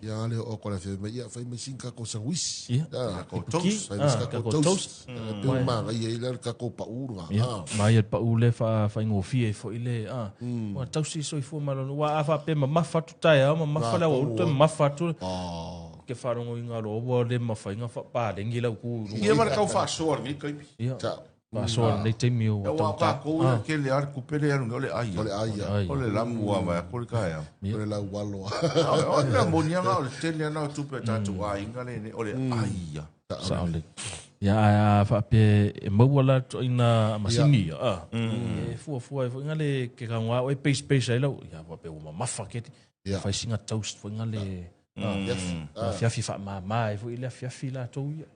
Ia ale oo atu a le afioga mai, ia fai mai sina tatou sandwich.
Ia.
Tatou
toast.
Fai mai sina
Tatou
tatou
toast.
toast. E pei ua manaia ai la le tatou pau lena.
Ia, manaia le pau lea faigofie ai foi le, ua tausi le soifua malolo. Aua a faapea e mamafa atu taeao, mamafa le aoauli, toe mamafa atu. Ke faalogoina loa ua le mafai ona faapaleni lau tu i luga.
Ia ma le tau faasoa i lenei taimi.
Ia. Faasoa i lenei taimi ua
Aua o
taugata.
tatou ia tele lava le tupe lea e alu nei, o le ai.
O le ai
Ai.
O le lamu lava vaeatu le taeao.
O le laualo
O le mea moni lava o le tele lava o tupe a tatou aiga lenei, o le ai ia.
Sao lelei. Ia, ae a faapea e maua la ituaiga masini ia, e fuafua ai foi nga le ke kagoa oe paste paste ai lau, ia faapea ua mamafa kete. Fai sina toast foi nga le afiafi faamama ai foi le afiafi latou ia.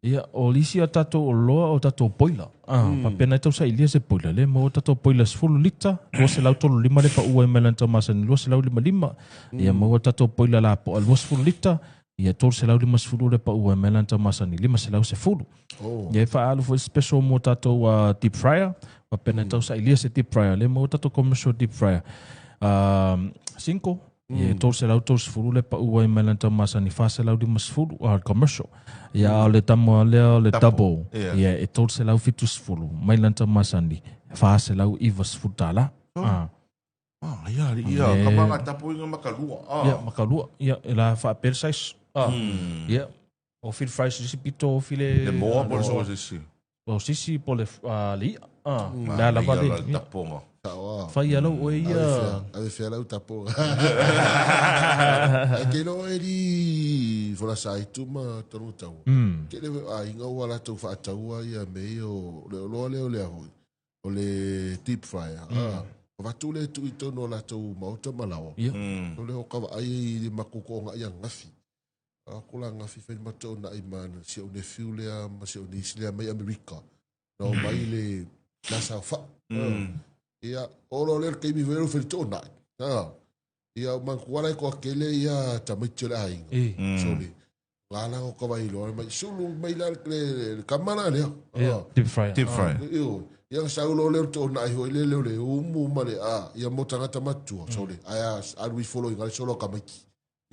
Ia, o isi a tatou oloa o tatou boiler. Ah, faapea na e tau sailia se boiler lea, maua tatou boiler 10 lita, 235 le pau ai mai lana tau masani 255. Ia, maua tatou boiler lapoa 20 lita, ia 350 le pau ai mai lana tau masani 510.
Oh.
Ia, e faaalu foi special mo tatou deep fryer. Faapea na tau sailia se deep fryer, lea maua tatou commercial deep fryer. Cinco, ia e 330 le pau ai mai lana tau masani 450 a commercial. Ia a o le tama lea o le double, ia e 370 mai lana tau masani 490 tala. Ah.
Ah, ia, ia, ka manga tapu inga makalua.
Ah. Ia, makalua. Ia, e la faapea le size. Ah. Ia, o fili fries sisi pito o file
Le moa po le soa sisi.
O sisi po le le ia. Ah, la lava le.
Le taponga.
Fai ia lau oe ia.
Ave fea lau taponga. Ai ke no e li fola sa itu ma tonu tau. Ke le a inga ua latou faataua ia me o le oloa lea o le hoi. O le deep fryer. Ah. Avatu le tu i tonu o latou maota ma lawa. O le o ka ai i le makuko nga ia ngafi. A ko la ngafi fai matou na i ma si au nephew lea ma si au niece lea mai Amerika. Na o mai le la sa fa. Ia, o lo le keimi vero fai to na. Ha. Ia man kuala ko kele ia tamaiti o le aiga. Sorry. La la o ka vai lo mai sulu mai la le kamala lea.
Ia, deep fryer.
Deep fryer.
Io, ia sa lo le to na i le le le umu ma le a ia mo tangata matua. Sorry. Ai a we follow ngai solo kamaiki.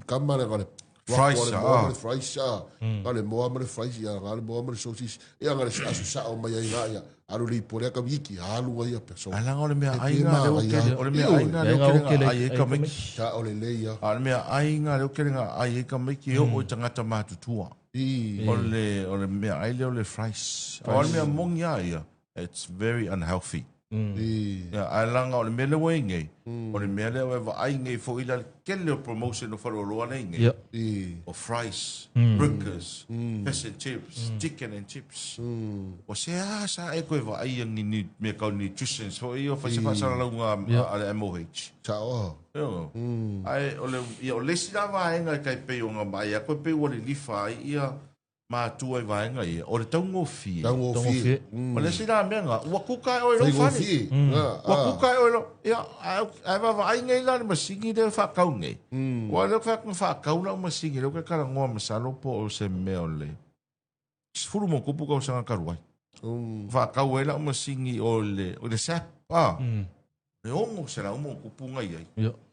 Kama le ngale
Fries,
le moa ma le fries ah. Ngale moa ma le fries ia ngale moa ma le sausage ia ngale asu sa o mai ai nga ia alu le ipo lea ka wiki alu ai pe so.
Ala o le mea ai nga le o kele o le mea ai nga le o kele nga ai e ka maiki.
Ka o le le ia.
A le mea ai nga le o kele nga ai e ka maiki o o tangata matutua. O le o le mea ai le o le fries. O le mea mongi a ia. It's very unhealthy. Ia, ae laga o le mea lea ua i nei, o le mea lea ua e vaai nei foi la le tele o promotion o faleoloa lea i nei. O fries, burgers, fish and chips, chicken and chips. O se a sa e koe vaai ia ni ni mea kau nutritions foi ia o fai se faasalalauga a le MOH.
Sao.
Ioe. Ae o le ia o le isi la vaega e tai pei o nga vaai atu e pei ua lilifa ai ia matua i vaega ia, o le taugofie.
Taugofie.
O le isi la mea nga, ua kuka e oe lou fale. Ua kuka e oe lou, ia, ae vaavaai nei la le masini lea e faatau nei. Ua lea fai atu na faatau lau masini lea ou te talanoa masalo po o se mea o le 10 ma tupu tausaga talu ai. Faatau ai lau masini o le, o le SAP, ah. Le 600 ma tupu na i ai.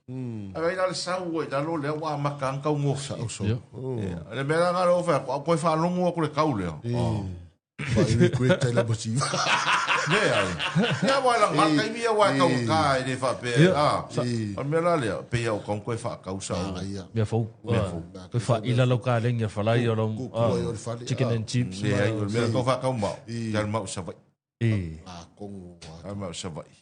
Ae vaai la le sau ai lalo lea ua amata ana taugofie. Ia, le mea la na lea ua fai atu, a toe faalogo atu le tau lea.
Fai regret ai lava si.
Leai. Ia aua e laga le taimi ia aua e taugata e le faapea. A, o le mea la lea, pei lava o tau toe faatau sau.
Mea fou.
Mea fou.
Toe faaila lau kalegi a falai o lau chicken and chips.
Leai, o le mea tau faatau ma au, te alu ma au i Savaii. Alu ma au i Savaii.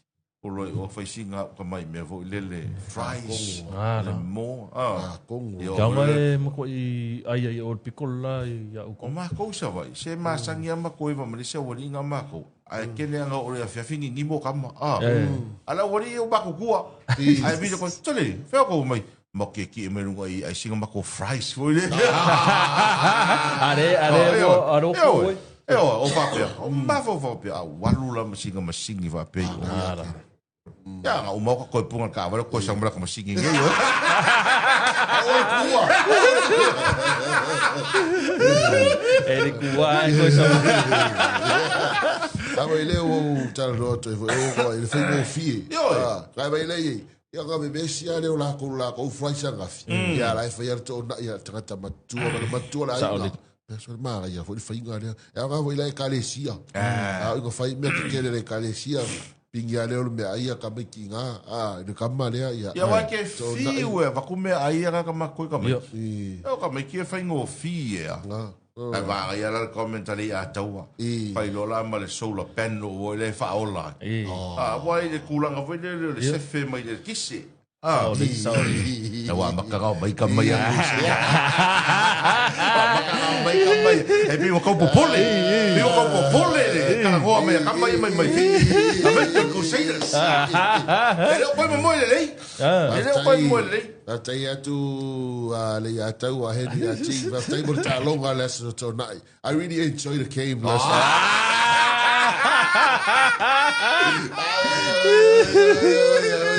Olo i o fai singa au ka mai mea foi lele fries, le mo.
Kia mai e mako i ai ai o le piko la i au
O makou i Savaii, se masani a makou i Malaysia ua liga makou. Ae kele anga o le afiafi ni nimo kama. A la ua lii o makou kua. Ae vile koe, tole, fea kou mai. Ma ke ki e mai lunga i ai singa makou fries foi lele.
Are, are, are o kou.
E oa, o faapea, o mafaufau pea, a walu la masinga masingi faapea i o. Ia, nga uma o ka koe punga ka awale, koe sang ka masingi ngei o.
Oi kua.
E le kua e koe sang.
A mai lea ua ou talanoa atu ai foi, o i le faigofie. Kai mai lea i, ia ka vevesi a lea o lakou lakou fries angafi. Ia la e fai a le toonai a le tagata matua ma le matua le aiga. Ia so le manaia foi le faiga lea. E aoga foi la ekalesia. A ina fai mea tetele le ekalesia, pingi a lea o le meaai a tamaiti i ina, a, i le kama lea, ia.
Ia wai ke fiu e vaku meaai a ka makou i tamaiti. E o tamaiti e faigofie a. Ae manaia la le comment a le Ataua. Fai loa la ma le solar panel foi lea e faaola ai. A, ua i le tulaga foi lele o le sefe mai le kise. Ah,
Sorry.
E ua maka ngau mai ka mai aku. Ua maka ngau mai ka mai. E pi ua kau popole. Pi ua kau popole le. Kala hoa mai ka mai mai mai. American Crusaders. E leo koe mo le lei. E leo koe mo le lei.
Faafetai atu a le ia tau a Henry a T. Faafetai mo le taaloga le aso toonai. I really enjoyed the game last night.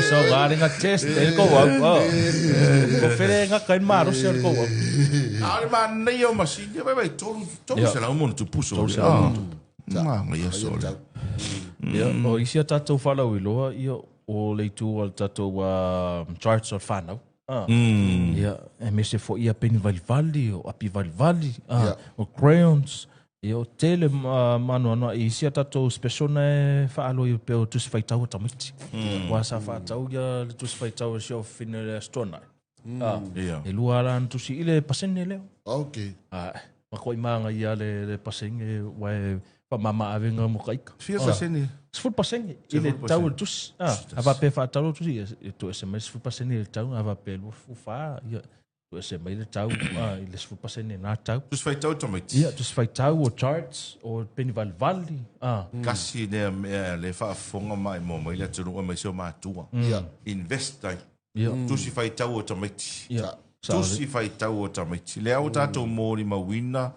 So ngā ringa test e ko au. Ko where ngā kai marosi o ko au.
A le manaia o masini, vai vai tolu tolu se lau mo tupu so.
Tolu selau mo
Ma ngai so le.
Ia, o isi a tatou faalauiloa, ia, o le itu o le tatou charts o le whanau. Ah. Ia, aemaise foi ia peni valivali, o api valivali, ah,
Ia.
o crayons, ia o tele maanoanoa i isi a tatou special na e faaloa i pea o tusi faitau a tamaiti. Aua sa faatau ia le tusi faitau a si au fafine le Aso Toonai. Ah,
Ia.
e lua ala ana tusi i le pasene lea.
Okay.
Ah, makuai māngaia le, le pasene ua e faamama avega mo ka ika.
Fia pasene?
10% i le tau o le tusi. Ah, a faapea e faatau le tusi, e toese mai le 10% i le tau, a faapea e 24, ia, toese mai le tau ah, i le 10% i na tau.
Tusi faitau tamaiti.
Ia, tusi faitau o charts, o peni valivali. Ah.
Kasi lea mea le faafofoga maimoa mai le atunuu aemaise o matua.
Ia.
Invest ai.
Ia.
Tusi faitau o tamaiti.
Ia.
Tusi faitau o tamaiti. Lea ua tatou molimauina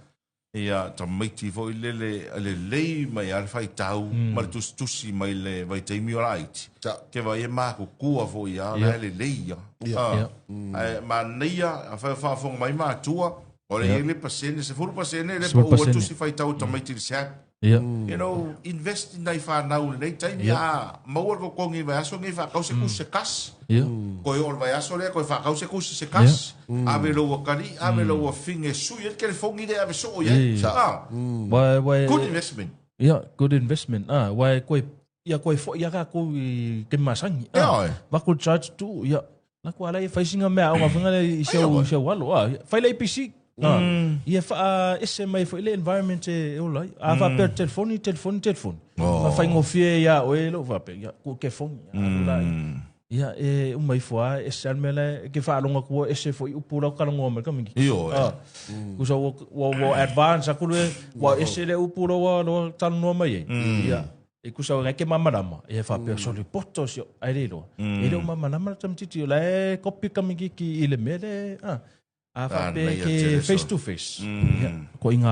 ia tamaiti foi lele lelei mai lava le faitau ma le tusitusi mai le vaitaimi o laiti. Ke vaai e makukua foi lava la e lelei ia.
Ia.
Ae manaia afai o faafofoga mai matua, o le i ai le pasene, 10% le
10%.
paua tusi faitau o tamaiti i le SAP.
Ia.
You know, invest i nai fanau i lenei taimi, a maua le totogi i le vaiaso lenei faatau se kusi se kasi.
Ia.
Koe oo i le vaiaso lea, koe faatau se kusi se kasi, ave lou atalii, ave lou afine e sui ai le telefoni lea e ave soo i ai.
Ia.
Ah,
Wai, wai,
good investment.
Ia, good investment. Ah, wai koe, ia koe foi ia kākou i ke masangi.
Ia,
Ah,
oe.
Vaku charge tu, ia. La kua lai fai singa mea aonga whanga le i seu, i seu alo. Ah, fai le APC. Ah, ia wha ese mai foi le environment e ola ai. A wha pea telefoni, telefoni, telefoni.
Oh.
Ma whai ngofie ia oe lo wha pea, ia ku ke fongi. Ia, la, ia e uma ifo a ese al mea le ke whaalonga kua ese foi upu lau kalangoa mai kamingi.
Io, e.
Ah. Kusa ua, ua, ua advance aku le, ua ese le upu lau ua, lau talanoa mai ai. Ia. E kusa ua ke mamarama. E whapea, soli poto sio, ai le iloa. E leo mamarama la tamatiti, o la e kopi kamingi ki i le mea le, ah. A whapea
nei,
ke
tele
face
so.
to face. Ia, ko inga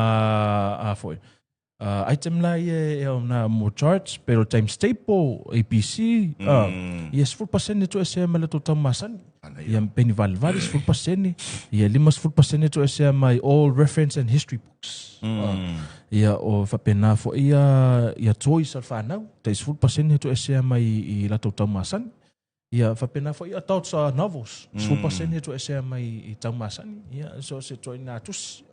a foi. Item la ia e au na mo charts, pero times table, ABC, ia 10% tu ese mai le tau masani. Ia peni valivali 10%, ia 50% tu ese mai all reference and history books. Ia o whapena fo ia, ia toys al whanau, tai 10% tu ese mai i la tau masani. Ia whapena fo ia adults novels, 10% tu ese mai i tau masani. Ia so se toi nā tusi.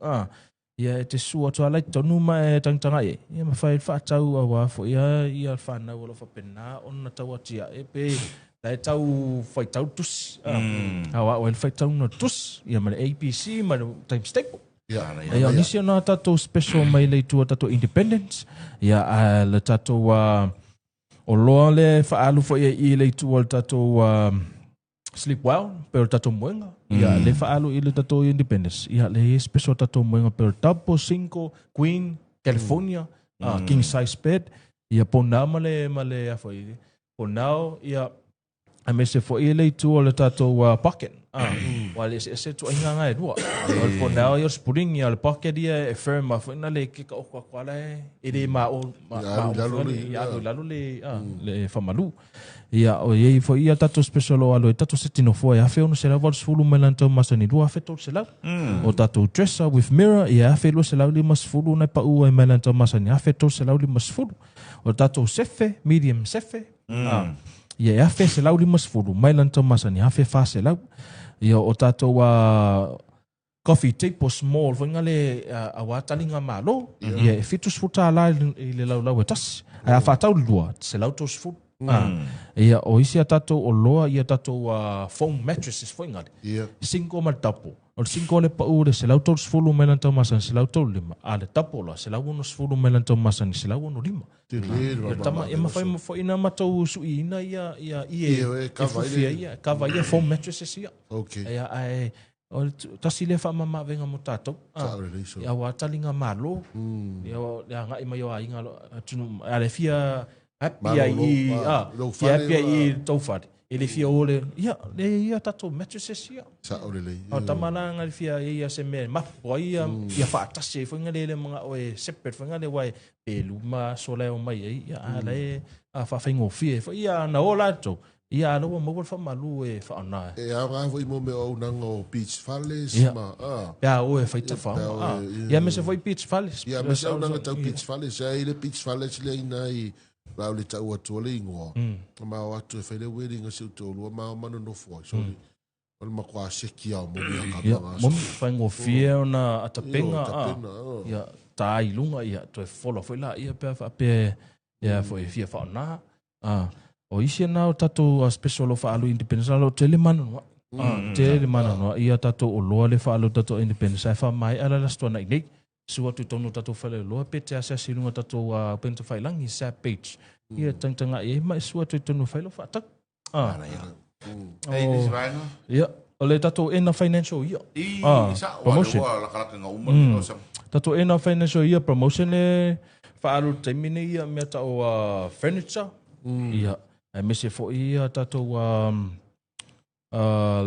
Ia e te sua atu ala i tonu ma e tangitanga e. Ia ma whai whaatau a wā fo ia, ia whanau o lo whapena ona tau atia e pe la e tau whaitau tusi. A wā o e whaitau no tusi. Ia ma le ABC ma le times table.
Ia.
Ia o nisi o nā tātou special mai le itua tātou independence. Ia a le tātou o loa le whaalu fo ia i le itua le tātou sleep well, pero tātou moenga. Ia le whaalu i le tātou independence. Ia le special tātou moenga pero double, single, queen, California, king size bed. Ia pona ma le, ma le a foi. Ponao, ia a me se foi le itu o le tātou pocket. Wa le se se tu inga ngai rua. O le ponao ia o spring ia le pocket ia e firm a foi na le ke ka o kwa kwa le e le ma o ma
Ia
ma
alu
o
lalo
foi
le,
le, ia alu
ia.
lalo le, le whamalu. Ia, o iei foi ia tātou special o alo e tātou se tino fua e awhe ono se lau valu sefulu mai lan tau masani lua awhe tolu se lau. O tātou dresser with mirror ia awhe lua se lau lima sefulu nai pa ua e mai lan tau masani awhe tolu se lau lima sefulu. O tātou sefe, medium sefe. Ia e awhe se lau lima sefulu mai lan tau masani awhe wha se lau. Ia o tātou coffee table small foi ngā le a wā talinga malo. Ia e fitu sefulu tā la i le lau lau e tasi. Ai a whātau lua, se lau tau sefulu. Ia o isi a tātou o loa ia tātou foam mattresses foi ngā le.
Ia.
Single ma le double. O le single le pau le se lau tolu sefulu mai lan tau masani se lau tolu lima. A le double la se lau ono sefulu mai lan tau masani se lau ono lima.
Te le
Ia tama e mawhai mawhai ina matou sui ina ia ia ia
Ia, e
e
kava i le-
fufia ia kava ia foam mattresses ia.
Okay.
Ia ai o le tasi le whaamama venga mo tātou.
Sa o le leiso.
Ia wā talinga malo. Ia o le angai mai o ainga lo atunu a le fia happy ai
Malolo,
i
lou
fia
fale
happy ai
ma-
i tau whare. E le fia ole ia le ia tātou mattresses ia.
Sa o le lei.
O tama la nga le fia ia ia se mea mapu ai ia ia whaatasi ai whainga le le mga o e separate whainga le wai pe luma sola o mai ai ia a le a whawhaingofie wha ia na o lātou. Ia a laua maua le whamalu e whaona.
E au ngā foi mo me o unanga o beach fales
Ia.
ma.
Pea o e whaita
Ia, pea
whaonga.
o e, ia.
Ia me se foi beach fales.
Ia me se au nanga tau beach fales. Ia i le beach fales le ina i O le a ou le tau atua le igoa, na ma o atu e fai le wedding a si ou toalua ma o ma nonofo ai. Sorry. O le matua seki lava o moni a ka
Ia,
ma aso.
moni, faigofie ona atapenga,
Ioe,
a,
tapena, o.
ia, ta i luga, ia, toe fola foi laia pe a faapea, ia, foi e fia faaaoga. A, o isi na o tatou special o lo o faaalu i Independence, o lo o tele mananoa'i. A, tele mananoa'i ia tatou oloa lea e faaalu i tatou Independence, ae faamaea la le Aso Toonai nei. Sua atu i totonu o tatou faleoloa pe te asiasi i luga o tatou upega tafailagi, SAP page. Ia tagatagai ai ma e sua atu i totonu e fai lau faatau. Ah.
Ei, nisi vaega?
Ia, o le tatou end of financial year.
I,
Ah,
sa,
promotion.
ua lakalaka nga uma mm.
Tatou end of financial year promotion e faaalu i le taimi nei ia mea tau furniture. Ia, aemaise foi ia tatou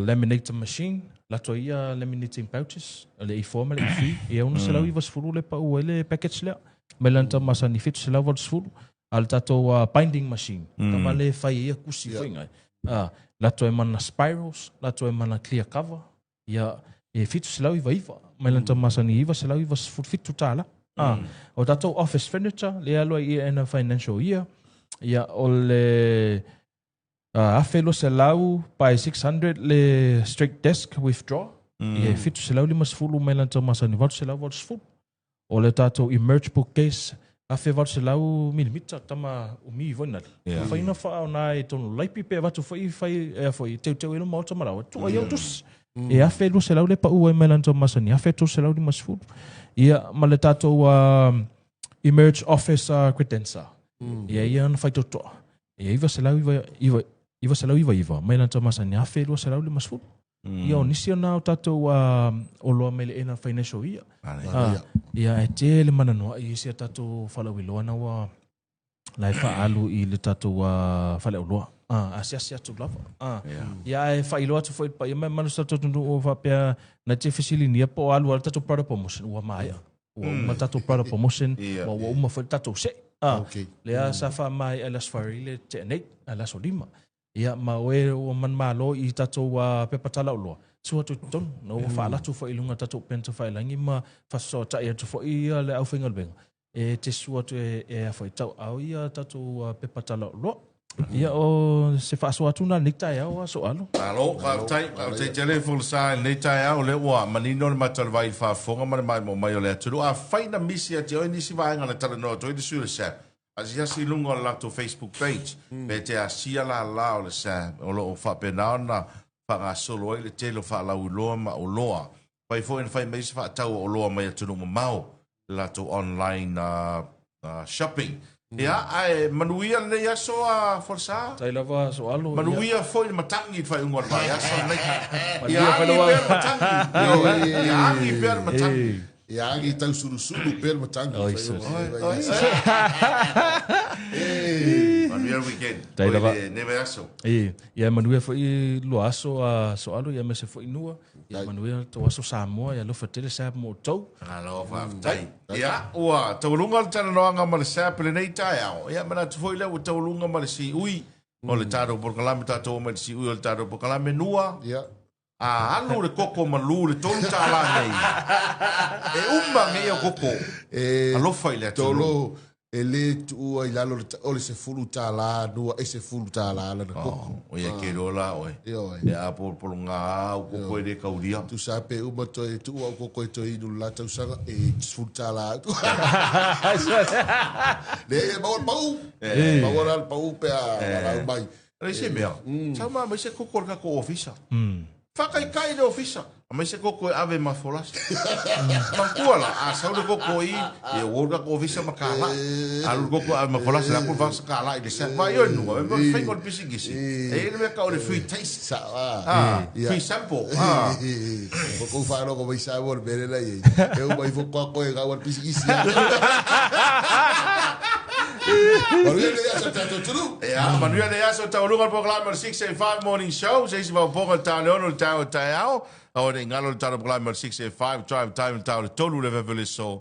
laminator machine, latou ai ia laminating pouches, le A4 ma le A3, e 690 le pau ai le package lea. Mai lana tau masani 780, a le tatou binding machine, tama le fai ai ia kusi foi ngai. Latou ai mana spirals, latou ai mana clear cover, ia e 799, mai lana tau masani 997 tala. O tatou office furniture, lea aloa i ia financial year, ia o le 1200 by 600 le straight desk with drawer. Ia e 750 mai lana tau masani 880. O le tatou emerge bookcase 1800 milimita tama umi foi nale.
Yeah.
Mafai ona faaoga i totonu o laipi pe avatu foi fai ea foi teuteu ai le maota ma laua. Tuu ai au tusi. E 1200 le pau ai mai lana tau masani 1350. Ia ma le tatou emerge office credenza. Ia ia ona faitotoa. E 999 mai lana tau masani 1250. Ia o nisi ona o tatou oloa mai le end of financial year. Ia e tele mananoa'i i isi a tatou falauiloa na ua la e faaalu i le tatou faleoloa. Asiasi atu lava. Ia ae faailoa atu foi i le paia mai mamalu o si tatou atunuu o faapea na te fesiligia po o alu lava le tatou product promotion ua maea. Ua uma le tatou product promotion, ua uma foi le tatou se'i. Lea sa faamaea i le Aso Faraile le tea nei, le Aso Lima. Ia ma oe ua manumalo i tatou pepa talaoloa, sua atu i totonu. Na ua faalatu foi i luga o tatou upega tafailagi ma faafesootai atu foi ia le aufaigaluega e te sua atu e a foi tauaao ia tatou pepa talaoloa. Ia o se faasoa atu na i lenei taeao Aso Alo.
Malo, faafetai, faafetai tele Folasa i lenei taeao, o lea ua manino le mata o le vai i le faafofoga ma le maimoa mai o le atunuu. Afai na misi ia te oe nisi vaega na talanoa atu ai le sui o le SAP, asiasi i luga o le latou Facebook page, pe te asia lala o le SAP, o lo o faapena ona faagasolo ai le tele o faalauiloa ma oloa. Fai foi na fai mai se faatau o oloa mai atunuu mamao le latou online shopping. Ia, ae manuia lenei aso a Folasa.
Tai lava aso alo.
Manuia foi le matagi i le faaiuga o le vaiaso lenei. Ia agi pea le matagi. Ia agi pea le matagi.
Ia agi tausulusulu pea le matagi.
Oi, sus.
Manuia le weekend.
Tai lava.
Oi, lenei vaiaso.
Ia manuia foi lua aso a Soalo, ia aemaise foi Nua. Ia manuia tou aso Samoa, ia alofa tele SAP mo outou.
Malo faafetai. Ia, ua taualuga le talanoaga ma le SAP i lenei taeao. Ia, manatu foi lea ua taualuga ma le siui o le tatou polokalame, tatou omai i le siui o le tatou polokalame Nua.
Ia.
A alu le koko malu le $3 nei, e uma nei au koko.
E,
Alofa i le atunuu.
Tolo, e le tuua i lalo o le $10 nua e $10 lana koko.
Oh, ia ke loa la oe.
Ioe.
E apolopologa au koko e le kaulia.
Tusa pe uma toe tuu au koko e toe inu le la tausaga e $10 atu. Leai e maua le pau. Maua la le pau pe a valaau mai.
Leai se mea. Sau ma aumai se koko a le tatou ofisa. Faataitai le ofisa. Aumai se koko e ave ma folasa. Manatua la, a sau le koko i, ia ua o le tatou ofisa ma kālai. Alu le koko e ave ma folasa, le aku le vasa kālai i le sack. Vaai oe nua, e mea o le faiga o le pisikisi. E i ai le mea tau o le free taste.
Sao a.
Ah, free sample. Ah.
Ua kou faalogo mai Samoa le mea lea la i ai. E uma ifo koa koe e gau a le pisikisi. Manuia lenei aso tatou atunuu.
Ia, manuia lenei aso taualuga le polokalame o le 6:05 Morning Show, se isi faaopoopoga i le ta o le 6 i le taeao o taeao, aua ne i galo le tatou polokalame o le 6:05 Drive Time i le ta o le 3 i le afiafi o le aso.